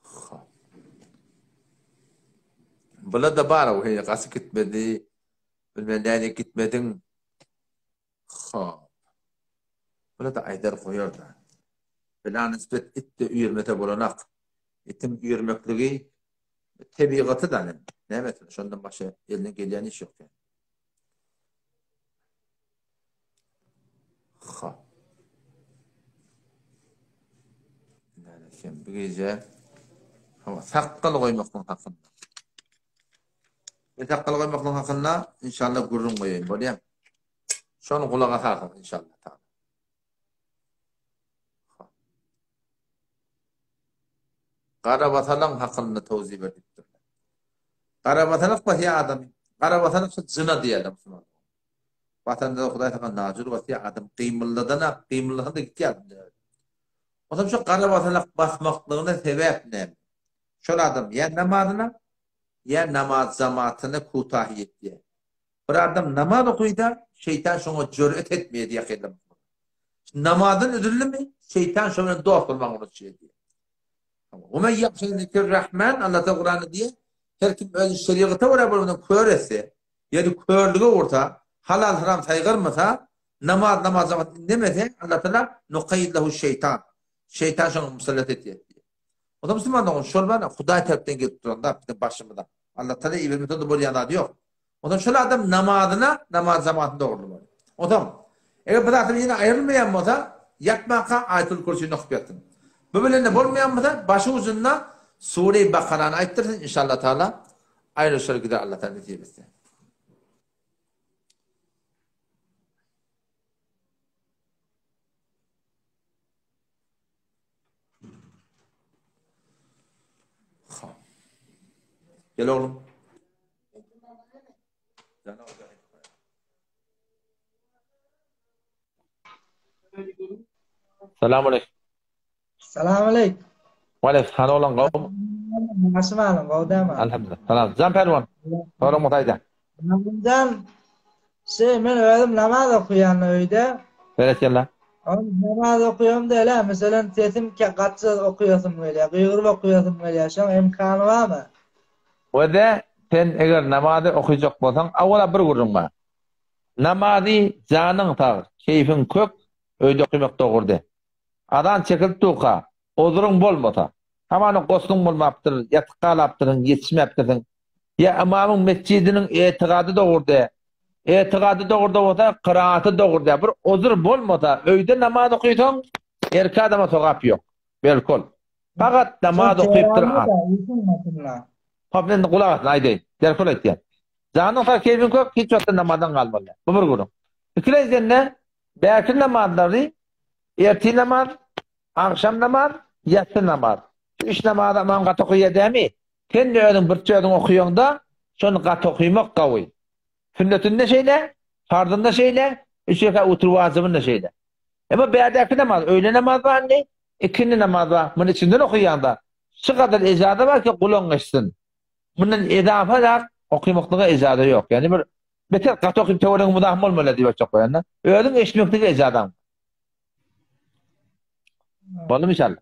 Ha. Bula-da bar, heý, gaçyp gitmedi. Bilmän nädip gitmediň. Hop. Bula-da aýdar goýar-da. Bela nisbet it-de üýrmese bolanak. Itiň üýrmekligi tebigaty-da näme etsin, şondan başga elinden gelýän iş ýok ýa. Hop. Näme bu gije hawa sakgal goýmaklyk hakynda. Men sakgal goýmaklyk hakynda inşallah gürrüň goýaýyn, bolýa. Şony gulaga salsyn inşallah taala. Garabasalaň hakynda towzi beripdir. Garabasalak basýar adamy. Garabasalak şu jyna diýýärler musulmanlar. Basanda Hudaý saňa najur basýar, adam gymyldadan-a, gymyldasa-da gitýär adam. Onsoň şu garabasalak basmaklygyna sebäp näme? Şol adam ýa namazyna, ýa namaz jamatyna kutahy etýär. Bir adam namaz okyda, şeýtan şoňa jüret etmeýär diýýär ýakynda. Namazdan üzüldimi, şeýtan şo bilen dost bolmaga uruş edýär. Wa men ýahşa zikr-Rahman Allah Taala Kuranda diýýär, her kim öz şeriagata görä bolmadan kör etse, ýa-da körlüge ursa, halal-haram saýgarmasa, namaz namaz jamaat indemese, Allah Taala nukayyid lahu şeýtan. Şeýtan şoňa musallat etýär diýýär. Onda musulman dogan şol bar Hudaý tarapdan gelip duran zat biziň başymyza. Allah Taala ibermese-de bolýan zady ýok. Ondan şol adam namazyna namaz jamatyny dogrulamaly. Onsoň eger bu zatlar ýene aýrylmaýan bolsa, ýatmaka Aýatul Kürsini okup ýatsyn. Bu bilen-de bolmaýan bolsa, başy ujunda Sure-i Bakarany aýtdyrsyn, inşallah Taala aýrylyşar gider Allah Taala nesip etse. Gel oglum. Salam aleyküm. Salam aleyküm. Aleyküm salam olan gowmy? Nasıl alım, gowy dämi? Elhamdülillah. Salam. Jan Pälwan. Soraň bolsa aýda. Jan, şey men özüm namaz okuýan öýde. Berekella. Namaz okuýam däl, meselem sesim gaty okuýasym gelýär, gygyryp okuýasym gelýär. Şoň imkany barmy? We-de sen eger namazy okyjak bolsaň, awala bir gürrüň bar. Namazy janyň sag, keýfiň kök, öýde okymak dogry däl. Azan çekilip durka, ozuryň bolmasa, hamana gosluň bolmapdyr, ýatyp galapdyrsyň, ýetişmäpdirsiň, ýa ymamyň metjidiniň etigady dogry däl, etigady dogry bolsa, kyraaty dogry däl, bir ozur bolmasa, öýde namaz okysaň, erkek adama sogap ýok. Belkol. Fakat namaz okypdyr. Hop, indi gulak asyn, aýdaýyn. Derkol aýtýan. Janyň sag, keýpiň kök, hiç wagtda namazdan galmaly. Bu bir gürrüň. Ikilenjiden-de, bäşi namazlary, ertir namaz, agşam namaz, ýassy namaz. Şu üç namazy ymam gaty okaýar dämi? Sen-de özüň birçe özüň okaýaňda, şony gaty okymak gawy. Sünnetinde şeýle, farzynda şeýle, üç rekat witr wajybynda şeýle. Emma bärdäki namaz, öýle namaz bar indi, ikindi namaz bar. Muny içinden okaýaňda, şu gadar ejaza bar ki, gulagyň eşitsin. Mundan ezafa zat okymaklyga ejaza ýok. Ýagny bir beter gaty okyp töweregiň muzahym bolmaly diýip aýtjak bolýan-da. Özüň eşitmeklige ejazaň bar. Boldumy inşallah?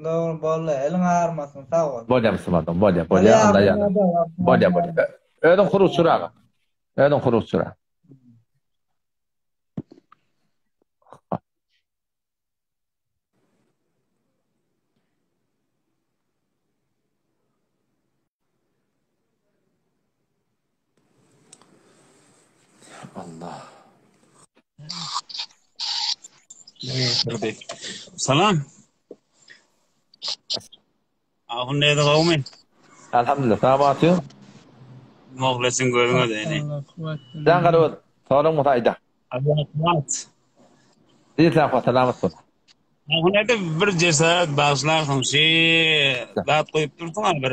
Dogry boldy. Eliň agyrmasyn. Sag bol. Bolýar musulman dogan. Bolýar, bolýar. Allah ýar. Bolýar, bolýar. Özüň huruççyr aga. Özüň huruççyr. Allah. Salam. Ahun näde gowmy? Elhamdülillah. Salamat. Moglesin gözüňe däni. Sen garabaz. Soraň bolsa aýda. Allah Diýseň salamat bol. Ahun näde bir cesaret bagşlarsyň şi zat goýup dursuň bir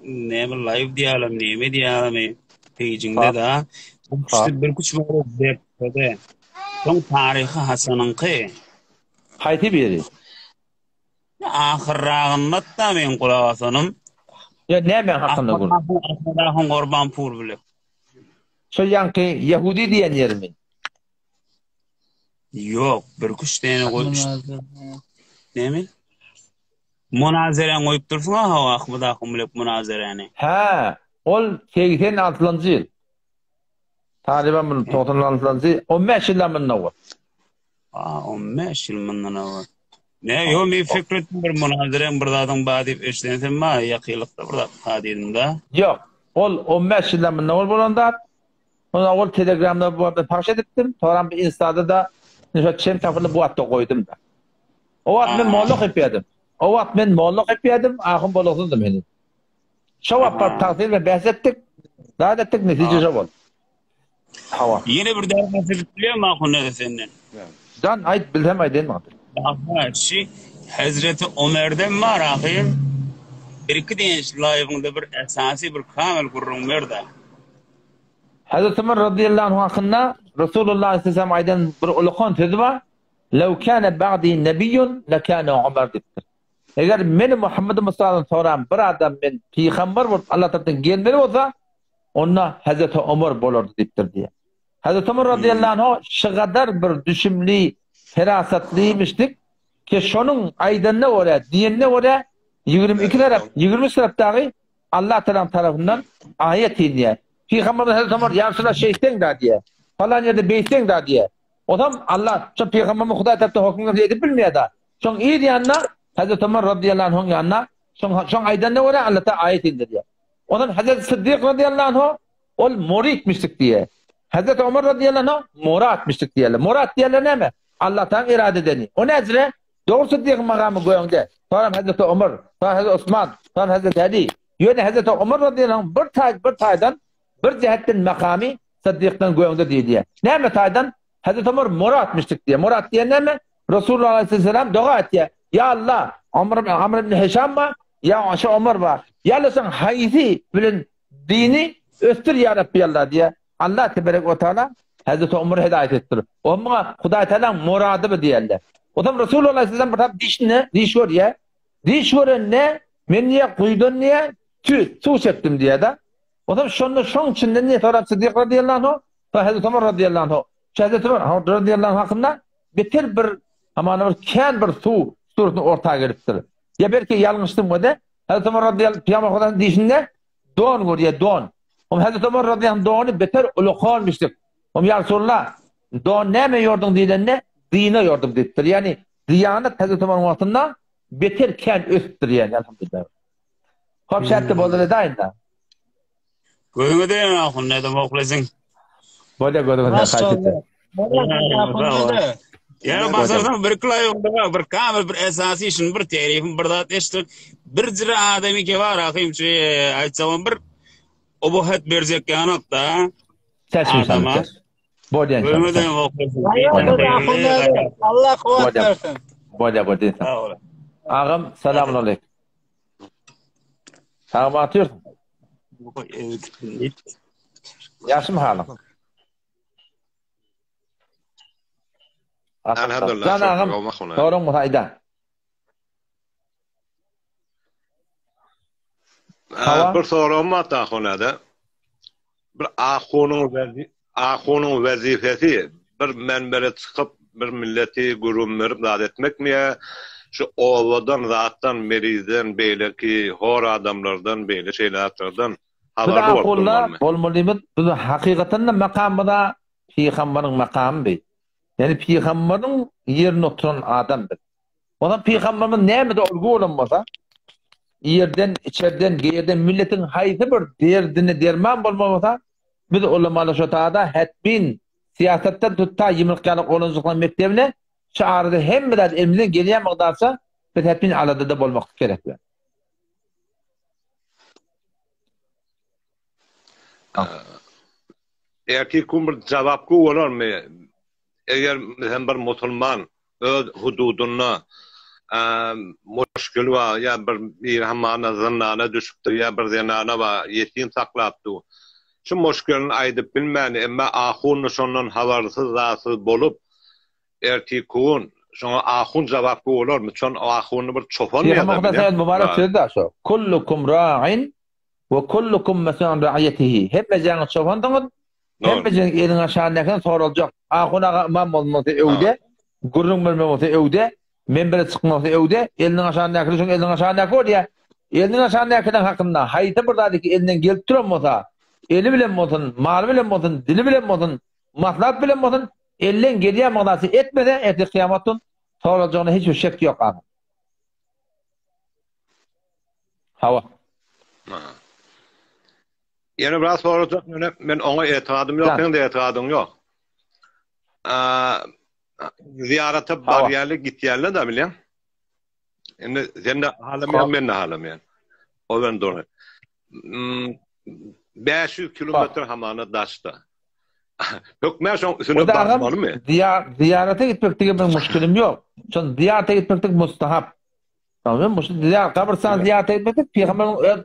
näme live diýelim näme diýelim pejiňde da bir küç bar Soň taryhy haçanyňky? Haýsy biri? Ahyrragynda-da meň gulak asanym. Ýa näme hakynda gürrüň? Ahmad Gurbanpur bile. Şo ýaňky ýehudi diýen ýermi? Ýok, birküç däne goýup. Näme? Munazeräni goýup dursuň-a hawa Ahmad ahun bile munazeräni. Hä, ol 86-njy ýyl. Talyban muny 96-njy, 15 ýyldan mundan owal. A, 15 ýyl mundan owal. Ne, ýo, men fikr etdim bir munazeräň bir zadyň bar diýip eşidensem bar, ýakynlykda bir zat bar diýdim-de. Ýok, ol 15 ýyldan mundan owal bolan zat. Ony owal Telegramda bu wagtda paş edipdim, soňram bir Instada-da şo çem tapyldy bu wagtda goýdum-da. O wagt men molla okyp ýördüm. O wagt men molla okyp ýördüm, ahun bolaksyzdym heniz. Şo wagt baryp tagsyr bilen bäs etdik, zat etdik, netije şo boldy. Hawa. Ýene bir ders edip bilýärmi ahun nere senden? Jan aýt, bilsem aýdaýyn maňa. Aha, şi Hezreti Omerden bar ahyr. Bir-iki diýen şu laýwyňda bir esasy bir kamil gürrüň ber-de. Hazreti Ömer radiyallahu anhu hakynda Resulullah aleyhisselam aýdan bir ulakan sözi bar. Lew kana ba'di nebiyyun lekana Ömer diýipdir. Eger meni Muhammed Mustafa'dan soran bir adam men pygamber bolup Allah tarapyndan gelmeli bolsa, onda Hazreti Ömer bolardy diýipdir diýýär. Hazreti Ömer radiyallahu anhu şygadar bir düşümli, ferasatlymyşdyk ki şonuň aýdanyna görä, diýenine görä 22 tarap, 23 tarap dagy Allah Tagalaň tarapyndan aýat inýär. Pygamberimiz Hazreti Omar ýa Resulallah şeýtseň-dä diýýär. Falan ýerde beýtseň-dä diýýär. Onsoň Allah şo pygamberimiz Hudaý tarapdan höküm gelse edip bilmeýär-dä. Şoň yz ýanyna Hazreti Omar radiyallahu anhuň ýanyna şoň şoň aýdanyna görä Allah Taala aýat indirýär. Ondan Hazreti Siddik radiyallahu anhu ol muritmişdik diýýär. Hazreti Omar radiyallahu anhu muratmişdik diýýärler. Murat diýýärler näme? Allah Taala irade edeni. O näjire? Dogry Siddigiň magamy göňde. Soňra Hazreti Omar, soňra Hazreti Osman, soňra Hazreti Ali. Ýöne Hazreti Omar radiyallahu anh bir taý bir taýdan bir jähetden makamy Siddikden göňde diýilýär. Näme taýdan? Hazreti Omar muratmişdik diýýär. Murat diýen näme? Resulullah aleyhisselam doga etýär. Ýa Allah, Omar Amr ibn Hişam ba, ýa şu Omar ba. Ýa Allah sen haýsy bilen dini ösdür ýa Rabbi Allah diýýär. Allah teberek we taala Hazreti Omary hidaýat etdir. O muňa Hudaý Taalaň murady bu diýerler. O zaman Resulullah aleyhisselam bir tap dişine diş görýär. Diş görende men diýýär guýudan diýýär tü suw çekdim diýýär da. O zaman şonda şoň içinden diýýär sorap Siddik radiyallahu anhu, Hazreti Omar radiyallahu anhu. Hazreti Omar radiyallahu anhu hakynda beter bir hamana bir kän bir suw suratyny orta gelipdir. Ýa belki ýalňyşdym we Hazreti Omar radiyallahu Pygamber Hudaýyň dişinde don görýär, don. Om Hazreti Omar radiyallahu dony beter ulakanmyşdyk. Om ýa Resulullah, don näme ýorduň diýlende, dine ýordum diýipdir. Ýani diýanet Hazreti Omaryň wagtynda beter kän ösüpdir ýani elhamdülillah. Hop şätde boldy edaýynda. Gözüňe degen ahun nädem oklasyň. Bolýa gözüňe degen haýsy. Ýa basarsaň bir klaýyňda bir kamil bir esasy işin bir terifin bir zat eşitip bir jire adamy ke bar ahym şu aýtsam bir obuhat berjek ýanok da. Adama. Bolýa. Gözüňe degen oklasyň. Allah kuwwat bersin. Bolýa bolýa. Agam salam aleyküm. Sag batyrsyň. Ýagşymy halyň? Elhamdülillah. Jan agam, soraň bolsa aýda. Hawa. Bir soragym bar Tahonada. Bir ahunyň ahunyň wezipesi bir menbere çykyp bir milleti gürrüň berip zat etmekmi ýa şu obadan zatdan merizden beýleki hor adamlardan beýle şeýle zatlardan Biz habarly bolup ahulla durmalymy? bolmalymyz biz hakykatanda makamymyza pygamberiň makamy bi. Ýani pygamberiň ýerinde oturan adam biz. Ondan pygamberimiz nämede olgu bolan bolsa, ýerden, içerden, geýerden milletiň haýsy bir derdine derman bolmaly bolsa, biz ulamalar şo tada hetmin syýasatdan tut ta ýumruk ýaly oglanjyklaryň mekdebine şu arada hemme zat elimizden gelýän mukdarça biz hetmin aladada bolmaklyk gerek. Erkek bir jawapgü bolarmy? Eger hem bir musulman öz hududynda muşkil bar ýa bir biri hamana zyndana düşüpdir ýa bir zenana bar ýetim saklap dur. Şu muşkilini aýdyp bilmän emma ahun şondan habarsyz zatsyz bolup ertiki gün şoňa ahun jawapgü bolarmy? Şon ahuny bir çopan ýa da bilýän. Mübarek söz da şo. Kullukum ra'in we kullukum mes'ulun an ra'iyetihi. Hemmejeňiz çopandyňyz, Hemmejeň eliň aşagyndakyny soraljak. Ahun aga ymam bolmasy öwde, gürrüň berme bolsa öwde, menbere çykma bolsa öwde, eliniň aşagyndakyny şoň eliniň aşagyndaky bolýa. Eliniň aşagyndakynyň hakynda haýsy bir zat iki elinden gelip duran bolsa, eli bilen bolsun, maly bilen bolsun, dili bilen bolsun, maslahat bilen bolsun, elden gelýän magnasy etmese, ertir kyýamat gün soraljagyna hiç bir şek ýok agam. Hawa. Ýene biraz sorajak ýöne men oňa etigadym ýok, seň-de etigadyň ýok. Zyýarata barýarlar, gitýärler-de bilýäň. Indi sen-de halamaýaň, men-de halamaýan. O ben dogry. 500 kilometr hamana daşda. Hökmän şoň üstüne barmalymy? Zyýarata gitmek diýen bir muşkilim ýok. Şon zyýarata gitmeklik mustahap. Tamam, muşkil zyýarat, gabrystan zyýarata gitmeklik pygamberiň öz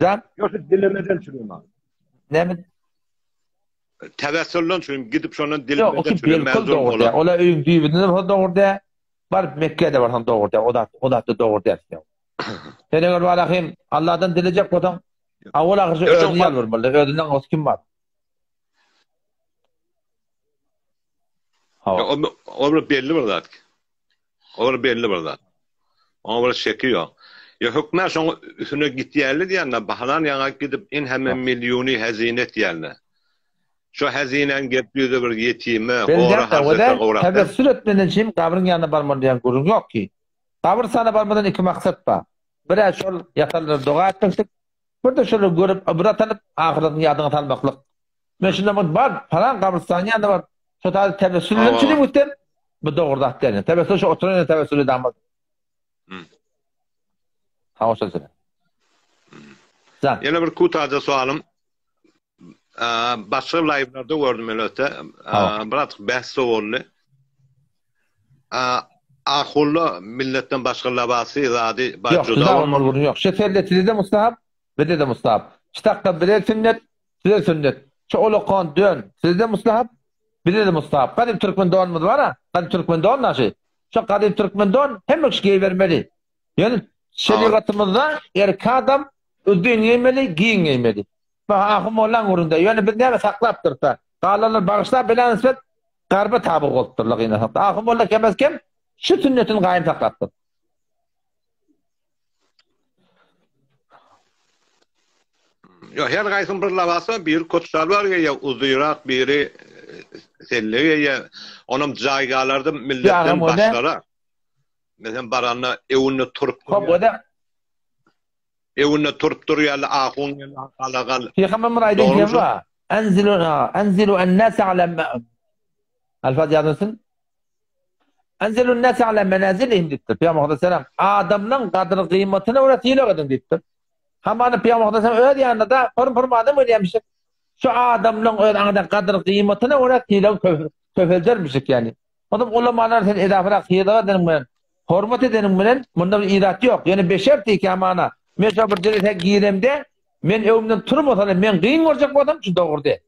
Jan? Ýok, şu dilemeden çürüm abi. Näme? Tewessuldan çürüm, gidip şondan dilemeden Ýok, o çürüm, belkul dogry däl. Ola öýüň düýbünden bolsa dogry däl. Baryp Mekge'de barsaň dogry däl. O da o da dogry däl. Sen eger walahim Allahdan dilejek bolsaň, awal ahyr şu özüni ýalbarmaly. Özünden gowsy kim bar? Hawa. O, o bir belli bir zat. O bir belli bir zat. Oňa bir şeki ýok. Ýa hökmän şoň üstüne gitýärli diýende, bahalan ýaňa gidip in hemme milliony hezine etýärler. Şo hezinäň gelip ýüze bir ýetime, hora Belläp-de, harjasa o-da gowrak däl. tebessür etmeden çyn gabryň ýanyna barmaly diýen gürrüň ýok ki. Gabrystana barmadan iki maksat bar. Bir-ä şol ýatanlara doga etmeklik, bir-de şolary görüp ybrat alyp, ahyretiňi ýadyňa salmaklyk. Men şunda mugt bar, palan gabrystanyň ýanyna baryp, şo taýda tebessür edip çynym gitsem, bu dogry zat däl. Tebessür şo oturan ýerde tebessür edamaz. Hawa şol söz. Jan. Ýene bir kutaja soalym. Başga live-larda gördüm elbetde. Biraz bäs boldy. Ahulla milletden başga labasy zady bar Ýok, juda bolmaly gürrüň ýok. Şu selle size-de mustahap, bize-de mustahap. Şu takda bize sünnet, size sünnet. Şu olakan dön, size-de mustahap, bize-de mustahap. Gadym türkmen donumyz bar-a, gadym türkmen don naşy. Şu gadym türkmen don hemme kişi geýibermeli. Ýöne şerigatymyzda erkek adam uzyn geýmeli, giň geýmeli. Bu ahun mollaň gürrüňde. Ýöne biz näme saklapdyrys-da. Galanlar bagyşlap bilen nispet garba taby bolupdyrlar gynansak-da. Ahun molla kemez-kem şu sünnetini gaýym saklapdyr. Ýok, her gaýsyň bir labasy bar, biri kot şalwar geýýär, uzyrak, biri selle geýýär. Onam jaýgalarda milletden başgalar. Meselem baranda öwünde turup Hop, o-da Öwünde turup durýarlar, ahun geldi, galagal. Pygamberimiz aýdan sözi bar. Enzilu enzilu en-nase ala Alfaz ýazylsyn. Enzilu en-nase ala menazilihim diýipdir. Pygamber aleyhisselam adamlaryň gadyr gyýmatyna görä sylag ediň diýipdir. Hamana Pygamber aleyhisselam öz ýanynda pyrm-pyrm adam gelýärmişik. Şu adamlaryň öz aňyna gadyr gyýmatyna görä sylag köpeldermişik ýani. Onuň ulamalar sen edasyrak sylag edeniň bilen, hormat edeniň bilen munda bir irat ýok. Ýöne beşerti ki hamana men şo bir jelesä giremde men öwümden turmasam men gyn görjek bolsam şu dogry däl.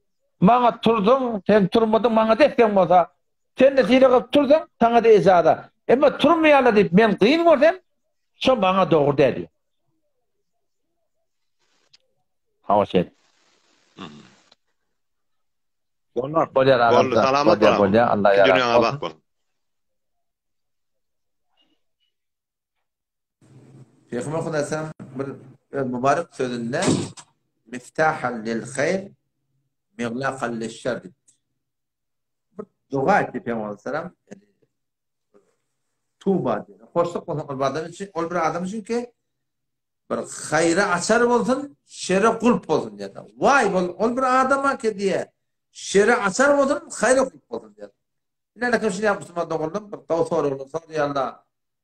Maňa turduň, sen turmadyň maňa desseň bolsa, sen-de sylag edip tursaň saňa-da ejaza. Emma turmaýarlar diýip men gyn görsem şo maňa dogry däl diýýär. Hawa şeýle. Bolar. Bolýar agam. Boldy, salamat Bolýar, bolýar. Allah ýar. Dünýäňe abat bolsun. Peygamber Hudaýam bir öz mübarek sözünde Miftahan lil haýr, miglaqan lil şer diýipdir. Bir doga etdi Peygamber Aleyhisselam. Tuba diýdi. Hoşluk bolsun ol adam üçin, ol bir adam üçin ki Bir haýra açar bolsun, şere gulp bolsun diýýär. Waý bol, ol bir adama ki diýýär. Şere açar bolsun, haýra gulp bolsun diýýär. Ine näme şuny musulman doganlarym bir gowy soraglar soraýarlar.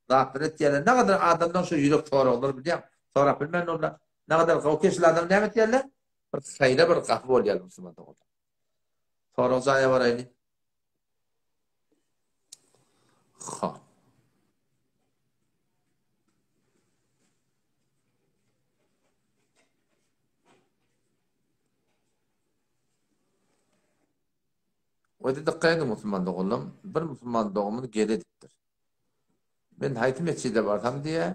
Zatlar etýärler. Ne kadar adamdan şu ýürek soraglar bilýän, sorap bilmän olar. Ne kadar gowy keşil adam näme etýärler? Bir haýra bir gapy bolýar musulman doganlar. Sorag jaýa baraýly. Ha. Oýda dykgat ediň musulman doganlarym, bir musulman doganymyz gele edipdir. Men haýsy metjide barsam diýýär,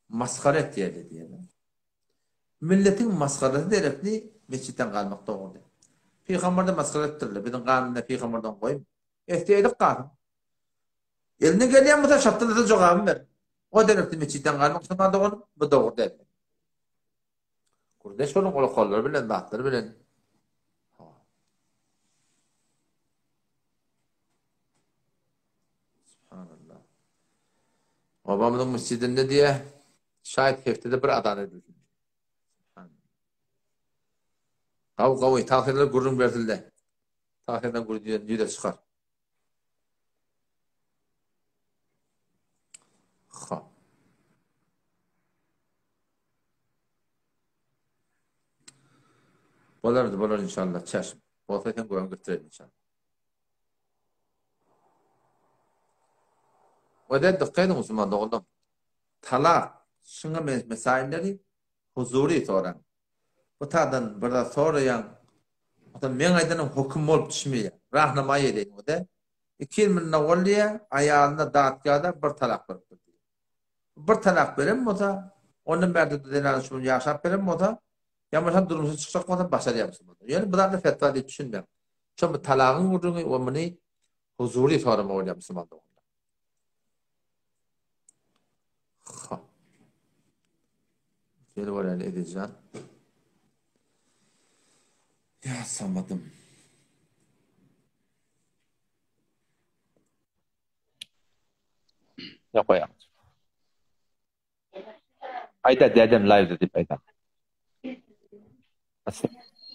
masgara etýärler diýýär. Milletiň masgarasy derekli metjitden galmak dogry däl. Pygamberden masgara etdirler. Biziň ganymyzda pygamberden goýun. Etse edip galsyn. Elinden gelýän bolsa şatdylasa jogabyny ber. O derekli metjitden galmak musulman doganym bu dogry däl. Gurdeş boluň ol bilen zatlar bilen. Subhanallah. Obamyzyň mesjidinde diýe şaýt heftede bir azan edilsin. Gawy gawy tagsyýerler gürrüň bersilde. Tagsyýerden gürrüň ýüze çykar. Ha. Bolar, bolar inşallah. Çeşm. Bolsa sen göwün götürelim inşallah. Öde dykgat ediň musulman doganlarym. Talak, şuňa mesailleri huzury soraň. Bu tadan bir zat soraýaň, ota meň aýdanym höküm bolup düşmeýär. Rahnamaý edeýin öde. Iki ýyl munda bol diýýär, aýalyna datgada bir talak beripdir diýýär. Bir talak beren bolsa, ondan bärde zenana şu gün ýaşap beren bolsa, Ýa bolmasa durmuşa çykjak bolsa başarýar musulmanlar. Ýöne bu zatlar fetwa diýip düşünmäň. Şo bu talagyň gürrüňi we muny huzury sorama bolýar musulman doganlar. Ha. Gel bolýan Ezizjan. Ýa Samadym. Ýok goýaň. Aýda dädem live-de diýip aýda.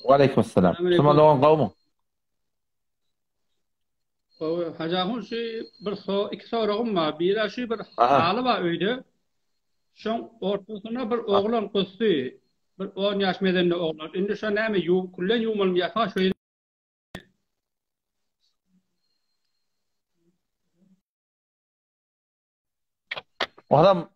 Waleýkim assalam. Musulman dogan gowmy? Gowy. Hajy ahun şu bir so iki soragym bar. Biri şu bir haly bar öýde. Şoň ortasyna bir oglan gusdy. Bir 10 ýaş medende oglan. Indi şo näme ýuw küllen ýuwmalymy ýa şo Adam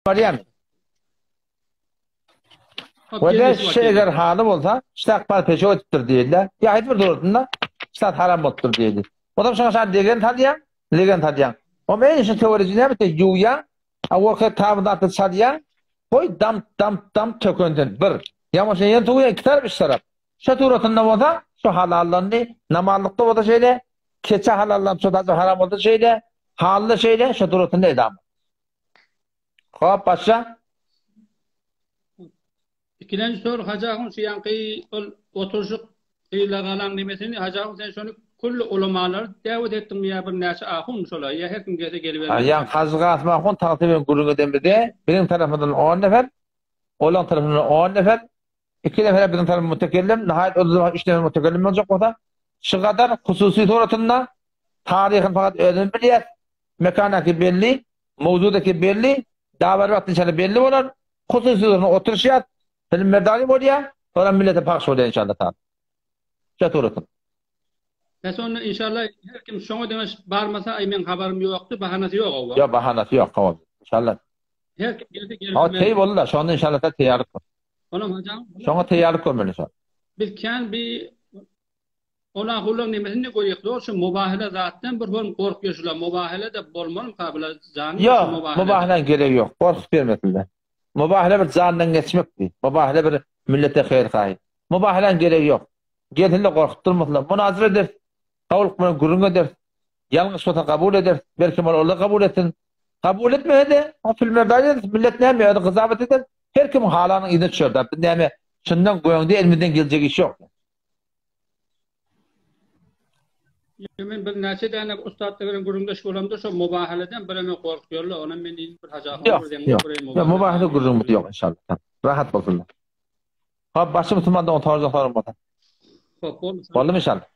Barýan. We şu eger haly bolsa, ştak bar peşew etipdir diýildi. Ýa haýsy bir suratynda ştat haram bolupdyr diýildi. Ondan şoňa şa degen salýaň, legen salýaň. O men şu töweregi näme etýär? Ýuwýaň, a worka taby zatda çalýaň. Goý dam dam dam tökensin. Bir. Ýa bolsa ýene suwýaň iki tarap üç tarap. Şo suratynda bolsa, şu halallandy. Namazlykda bolsa şeýle, keçe halallanyp şo zatlar haram bolsa şeýle, halyda şeýle, şo suratynda edam. Hop, başla. Ikilenji soru Hajy ahun şu ýaňky ol oturyşyk gyzla galan nemesini Hajy ahun sen şony külli ulamalary däwet etdiňmi ýa bir näçe ahunmy şola ýa her kim gelse gelibermeli. Ýaňky Hajy Gasym ahun tagta bilen gürrüň edenimizde biziň tarapymyzdan on nefer, olaň tarapyndan on nefer, iki nefer biziň tarapymyzdan mutekellim, nahaýat ol zaman üç nefer mutekellim boljak bolsa, şu gadar hususy suratynda taryhyny fakat özümiz bilýäs, mekanaki belli, mowzudaki belli, dabar wagty inşallah belli bolar. Hususy durma oturyşýas, bilim merdany bolýar, soňra millete pagş bolýar inşallah taala. Şo suratyn. Pes onda inşallah her kim şoňa deňeş barmasa aý meň habarym ýokdy bahanasy ýok owa. Ýok bahanasy ýok hawa inşallah. Her kim gelse gelip Hawa teý boldy-da şonda inşallah ta teýýarlyk gör. Onam hajam. Şoňa teýýarlyk görmeli şo. Biz kän bi Ol ahurlaň nemesini görýäk dogry şu mubahele zatdan bir hörm gorkýa şular mubahele de bolmalymka bular jany ýok şu mubahele mubahelän geregi ýok gorkup bermesinler mubahele bir jandan geçmekdi mubahele bir millete haýyr haýy mubahelän geregi ýok gelsinler gorkup durmasynlar munazara ederis gawulyk bilen gürrüň ederis ýalňyş bolsa kabul ederis belki ol olar kabul etsin kabul etmese-de o filmlerde aýdarys millet näme özi gyzabat eder her kim halanyň yzyna düşer da biz näme çyndan göňde elimizden geljek iş ýok. Men bir näçe däne ussatlar bilen gürrüňdeş bolamda şo mubahaleden bireme gorkýarlar. Onam men diýdim bir Hajy ahun bir deň Ýok, ýok. Mubahale gürrüňimiz ýok inşallah. Rahat bolsunlar. Hop, başga musulman dogan sorajak soraň bolsa. Hop, boldy. Boldumy inşallah?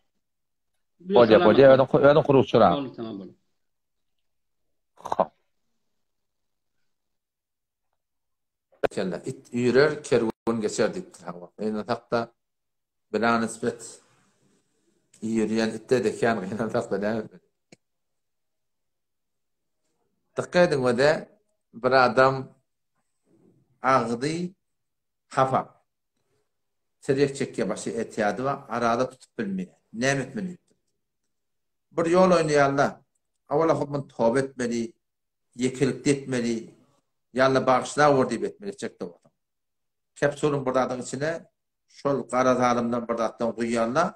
Bolýar, bolýar. Özüň özüň kuruşçyra. Boldy, tamam boldy. Hop. Kelle it üýrer, kerwen geçer diýipdir. Hawa, gynansak-da, bela nisbet üýrýän itde-de kän gynansak-da näme etmeli? Dykgat ediň we-de bir adam agzy hapa. Tirýek çekýär, başy etýady bar, araza tutup bilmeýär. Näme etmeli diýipdir. Bir ýol oýnaýarlar. Awala hop muny toba etmeli, ýekelikde etmeli, ýa-da bagyşlawor diýip etmeli etjek-de bolsaň. Kepsulyň bir zadyň içine şol gara zalymdan bir zatdan guýýarlar,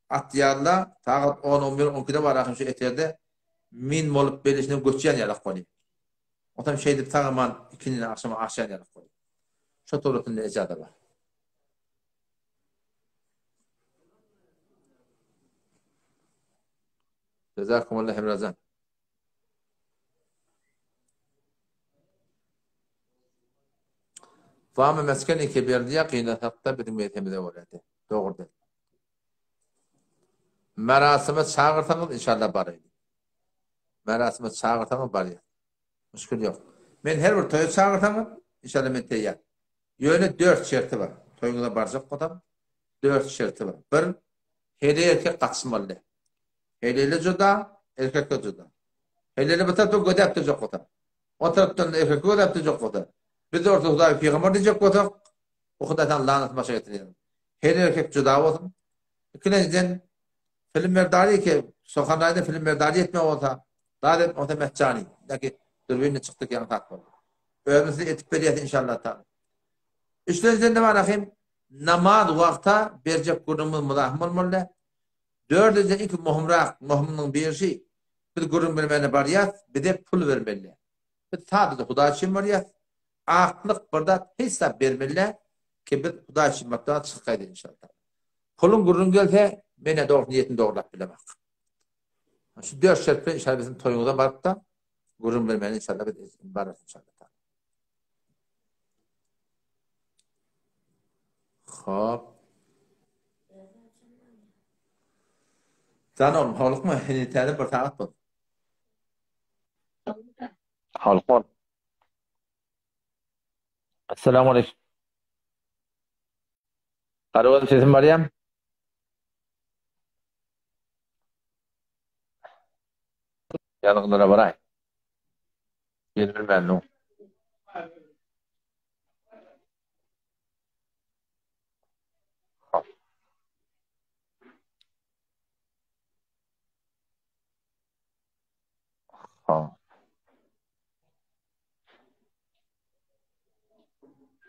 atýarlar, sagat on, on bir, on ikide bararsyň şu eterde min bolup belişine göçýän ýalak bolýar. Onsoň şeýdip sag-aman ikindini agşama aşýan ýalak bolýar. Şo suratynda ejaza bar. Jazakumullah Hemrajan. Wamy mesgen eke berdi ýa gynasakda biziň mezhebimize görä-de. Dogry däl. Merasyma çagyrsaňyz inşallah baraýyn. Merasyma çagyrsaňyz barýan. Müşkil ýok. Men her bir toýa çagyrsaňyz inşallah men teýýar. Ýöne dört şerti bar. Toýuňyza barjak bolsam dört şerti bar. Bir, heleý erkek gatyşmaly däl. Heleýle juda, erkekle juda. Helleli bir tarapdan gözäp durjak bolsa, o tarapdan erkek gözäp durjak bolsa, biz orta Hudaý pygamber diýjek bolsak, bu Hudaý taala lanatyny başa getirýär. Her erkek juda bolsun. Ikilenjiden film merdari ki, Sohanraýda film merdari etme bolsa, zat etme bolsa mehjani. Ýa-ki dürbinle çykdyk ýaňy sat boldy. Özümiz etip berýäs inşallah taala. Üçlenjiden de bar ahim, namaz wagta berjek gürrüňimiz muzahym bolmaly. Dördünjiden iň möhümräk, möhüminiň birisi, biz gürrüň bermäne barýas, bize pul bermeli. Biz sadaja Hudaý üçin barýas. Aklyk bir zat hiç zat bermeli ki biz Hudaý üçin baryp çykyp gaýdaýyn inşallah. Puluň gürrüň gelse, men-ä dogry niýetini dogrulap bilemok. Şu dört şert bilen inşallah biziň toýuňyza baryp-da gürrüň bermäne inşallah biz bararys inşallah. Hop. Jan oglum, howlukma, heniz täze bir sagat boldy. Howlukma. Assalamu aleýkum. Garagöz sesim barýam? Ýazgylara baraý. Gel bilmän nu. Ha.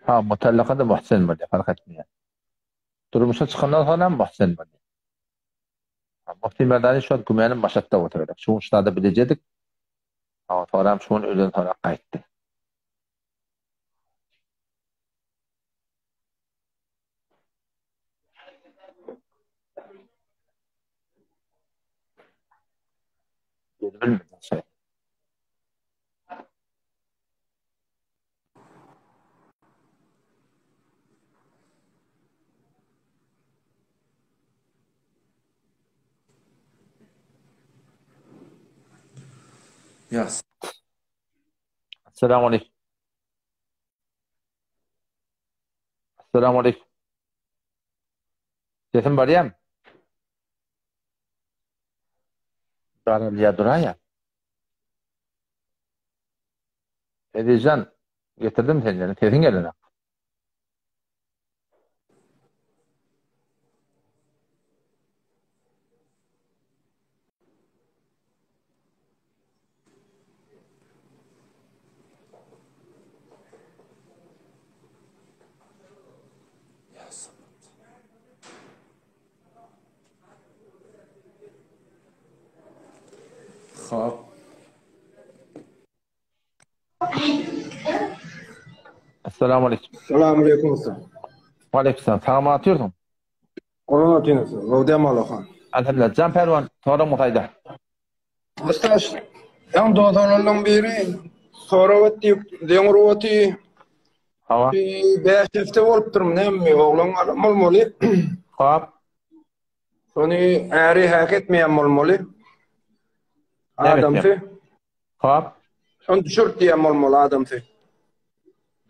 Ha, mutallaka da muhsin bolýar, fark etmeýär. Durmuşa çykandan soň hem muhsin bolýar. Muhsin Merdani şu wagt gümänim Maşatda bolsa gerek. Şu gün ştada bilejedik. Ha, soňram şu gün öýleden soňra gaýtdy. Bilmedim şey. Yes. Assalamu alaikum. Assalamu alaikum. Sesim barýarmy? Daralýar duraýar. Ezizjan, getirdim seni ýene, sesiň gelenok. Hop. Assalamu aleykum. Assalamu aleykum usta. Wa aleykum salam. Sagam atýorsyň? Oran atýan usta. Gowdem Allahan. Alhamdulillah. Jan Pälwan, soraň bolsa aýda. Usta, ýaň dost-oglanlaryň biri sorag et diýip, deň urup oty. Hawa. Bir 5 hepde bolupdyrmy, näme, oglan galan bolmaly. Hop. Şony äri häk etmeýän bolmaly. Adamsy. Hop. Şony düşürt diýen bolmaly adamsy.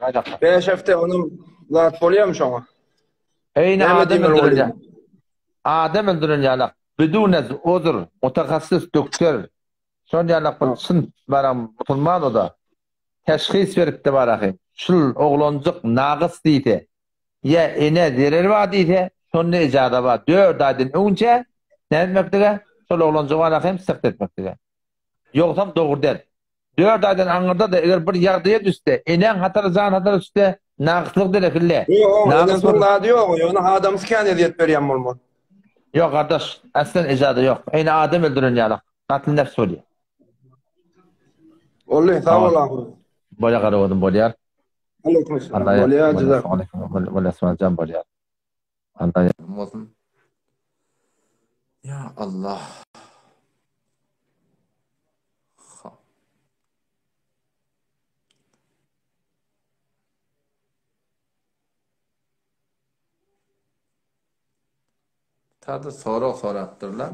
Gaýdakda. 5 hepde onuň zat bolýarmy şoňa? Eýni Näme adam diýmeli öldüren bolýar? Adam öldüren ýalak. Bidune ozur, mutahassys doktor. Şon ýalak bir çyn baram musulman o da. Teşhis beripdi barahy. Şul oglanjyk nagys diýse, ýa ene zerer bar diýse, şonda ijaza bar. 4 aýdan öňçe näme etmeklige? Şol oglanjygy barahy hem syrt etmeklige. Ýogsam dogry däl. Dört aýdan aňyrda-da eger bir ýagdaýa düşse, enäň hatary jan hatara düşse, nagyslyk derekille. Ýok, Nagys enesiniň bolup. zady ýok, ýöne adamsy kän ezýet berýän bolmaly. Ýok gardaş, aslan ejaza ýok. Eýni adam öldüren ýalak. Gatl nefs bolýar. Boldy, sag bol ahun. Bolýar garagozum bolýar. Aleýkum salam. Bolýar, jezak. Bolýar, jan bolýar. Allah ýardym bolsun. Ya Allah. Ha. Tada sorag sorapdyrlar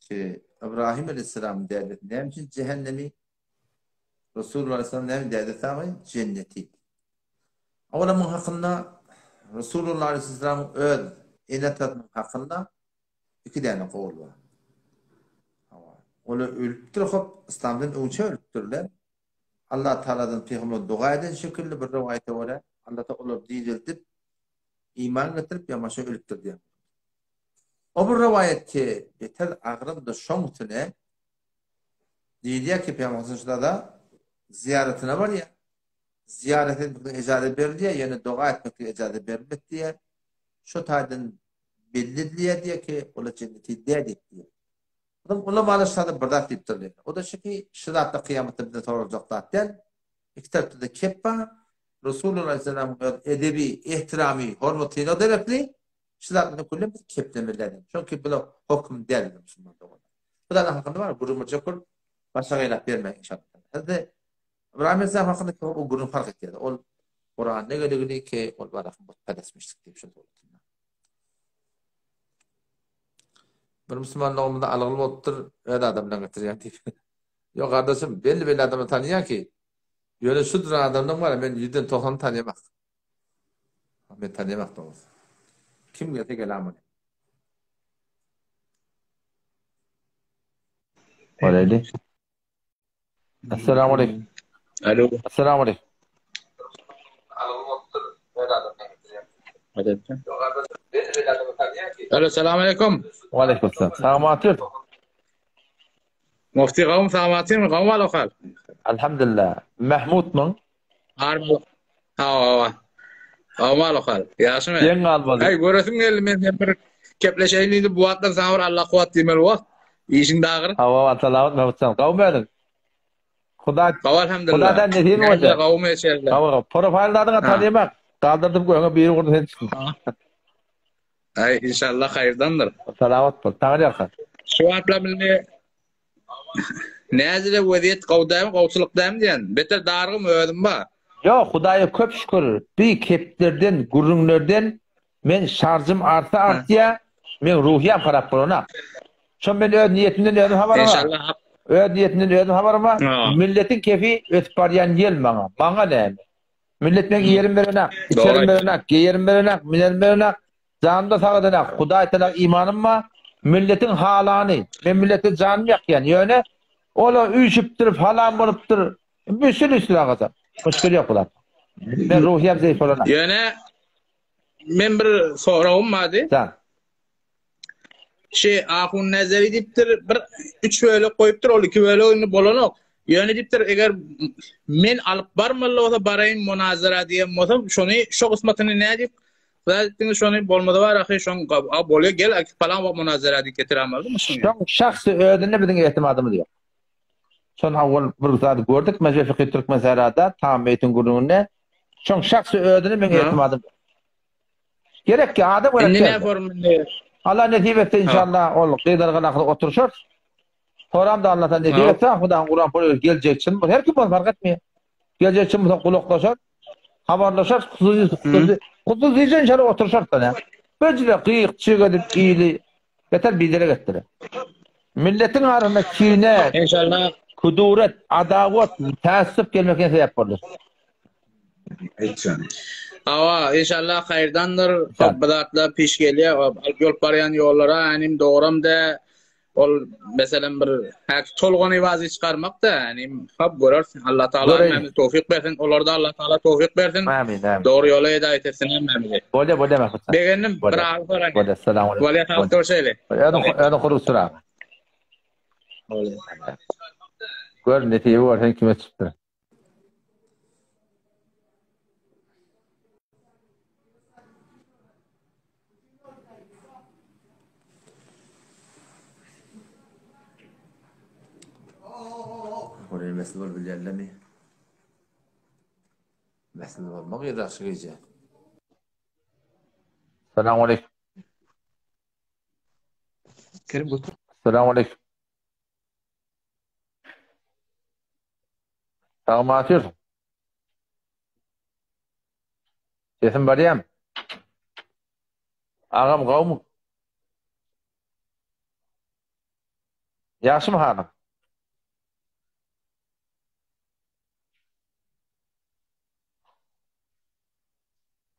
ki İbrahim aleyhisselam dädesi näme üçin cehennemi Resulullah aleyhisselam näme dädesi agy cenneti. Owalam muň hakynda Resulullah aleyhisselamyň öz ene-atasynyň hakynda iki däne gowul bar. Hawa. Olar ölüpdir hop, yslamdan öňçe ölüpdirler. Allah Tagaladan pygamber doga eden şekilli bir rowaýata görä, Allah Tagala olary direldip, iman getirip ýamaşa ölüpdir diýen. O bir rowaýat ki, beter agramda şoň üstüne diýilýär ki, Pygamber şurada zyýaratyna barýar. Zyýarat etmeklige ejaza berilýär, ýöne doga etmeklige ejaza berilmedi diýýär. Şo taýdan belli edilýär diýýär ki, olar jenneti däl diýip diýýär. Olam ulamalar şada bir zat diýipdirler. O da şu ki, şu zatlar kyýamatda bizden soraljak zat däl. Iki tarapda-da kep bar. Resulullah aleyhisselamyň öz edebi, ehtiramy, hormat-sylagy derekli şu zatlardan küllem biz keplemeli däl. Çünki bular höküm däl biziň musulman doganlar. Bu zatlar hakynda bar gürrüň berjek bolup başa gaýlap bermäň inşallah. Hadi Ibrahim aleyhisselam hakynda o gürrüň fark etýär. Ol Kuranda geligini ki ol barasyn butperestmişlik diýip şol Bir musulman dogumda algyl bolupdyr, öz adamdan getirýän diýip. Ýok gardaşym, belli-belli adamlary tanýan ki, ýöne şu duran adamdan bar, men ýüzden togsanyny tanýamak. Men tanýamak dogrusy. Kim gelse gelämeli. Boleli. Assalamu aleykum. Alo. Assalamu aleykum. Alo, salam aleykum. Wa aleykum assalam. Salamat. Mufti gawum salamatmy? Gawum alokal. Alhamdulillah. Mahmut myň? Armaly. Hawa, hawa. Gawum alokal. Ýagşymy? Geň galmaly. Aý, göresim geldi men sen bir kepleşeýin diýdim. Bu wagtlar saňa bir Allah kuwwat diýmeli wagt. Işiň dagyr. Hawa, salamat Mahmutjan. Gawum özüň. Huda Gaw alhamdulillah. Hudadan nesip bolsa. Gawum eşerler. Hawa, profil zadyňa tanýamak. Galdyrdyp öňe biri gurdy sen çykdyň. Aý, inşallah haýyrdandyr. Salamat bol. Taňry ýalkasyn. Şu wagtlar indi näzire weziýet gowy dämi, gowçulyk dämi diýen. Beter dargym özüm bar. Ýok, Hudaýa köp şükür, bi keplerden, gürrüňlerden men şarjym artsa artýa, meň ruhyýam harap bolanak. Şo men öz niýetimden özüm habarym bar. Inşallah. Öz niýetimden özüm habarym bar. Milletiň kefi ösüp barýan ýel maňa. Maňa näme? Millet meň iýerim berenak, içerim berenak, geýerim berenak, minerim berenak, janym-da sag edenak, Hudaý tagala imanym bar, milletiň halany, men millete janym ýakýan, ýöne ola üýşüpdir, falan bolupdyr, üstün üstün agasa, muşkil ýok bular. Men ruhyýam zeýif bolanak. Ýöne men bir soragym bardy. Jan. Şi Ahun Nezeri diýipdir, bir üç bölek goýupdyr, ol iki bölek indi bolanok. Ýöne diýipdir, eger men alyp barmaly bolsa baraýyn munazara diýen bolsam, şony şo gysmatyny nädip Zat etdiňiz şony bolmasa bar ahy şoň a bolýa gel palan wagt munazara diýip getiramalymy şuny? Şoň şahsy özünde biziň etimadymyz ýok. Şony awwal bir zady gördük Mejlis Fıkhi Türkmensährada Tam Beýtiň gürrüňinde. Şoň şahsy özüne meň etimadym ýok. Gerek ki adam gerek. Indi ne form indi? Allah nesip etse inşallah ol gyzlar galaky oturşarys. Soram da Allah'tan nesip etse Hudaň Kur'an pul geljek çyn bu her kim bolsa fark etmeýär. Geljek çyn bolsa gulaklaşar, habarlaşar, hususy hususy hususy inşallah oturşarys da ne. Bejile gyýyk çyg edip ili beter biderek etdiler. Milletiň arasynda kine, İnşallah kuduret, adawat, täessüp gelmekine sebäp boldy. Hawa, inşallah haýyrdandyr. Hop bu zatlar piş gelýär. Hop alyp ýolup barýan ýollara änim dogram da ol meselem bir häki tolgany wazi çykarmak da änim hop görersin. Allah Taala hemmämize towfik bersin. Olarda Allah Taala towfik bersin. Amin, amin. Dogry ýola hidaýat etsin hemmämizi. Bolýar, bolýar Mahmut. Begendim. Bir agy soraýyn. Bolýar, salam aleyküm. Bolýar, sag görşeýli. Özüň özüň hurup aga. Bolýar. Gör nesibi görsen kime çykypdyr. Oraya mesele bolup bilýärlermi? Mesele bolmak ýa-da şu gije. Salam aleyküm. Salam aleyküm. Sagmy atýarsyň? Sesim barýamy? Agam gowmy? Ýagşymy halyň?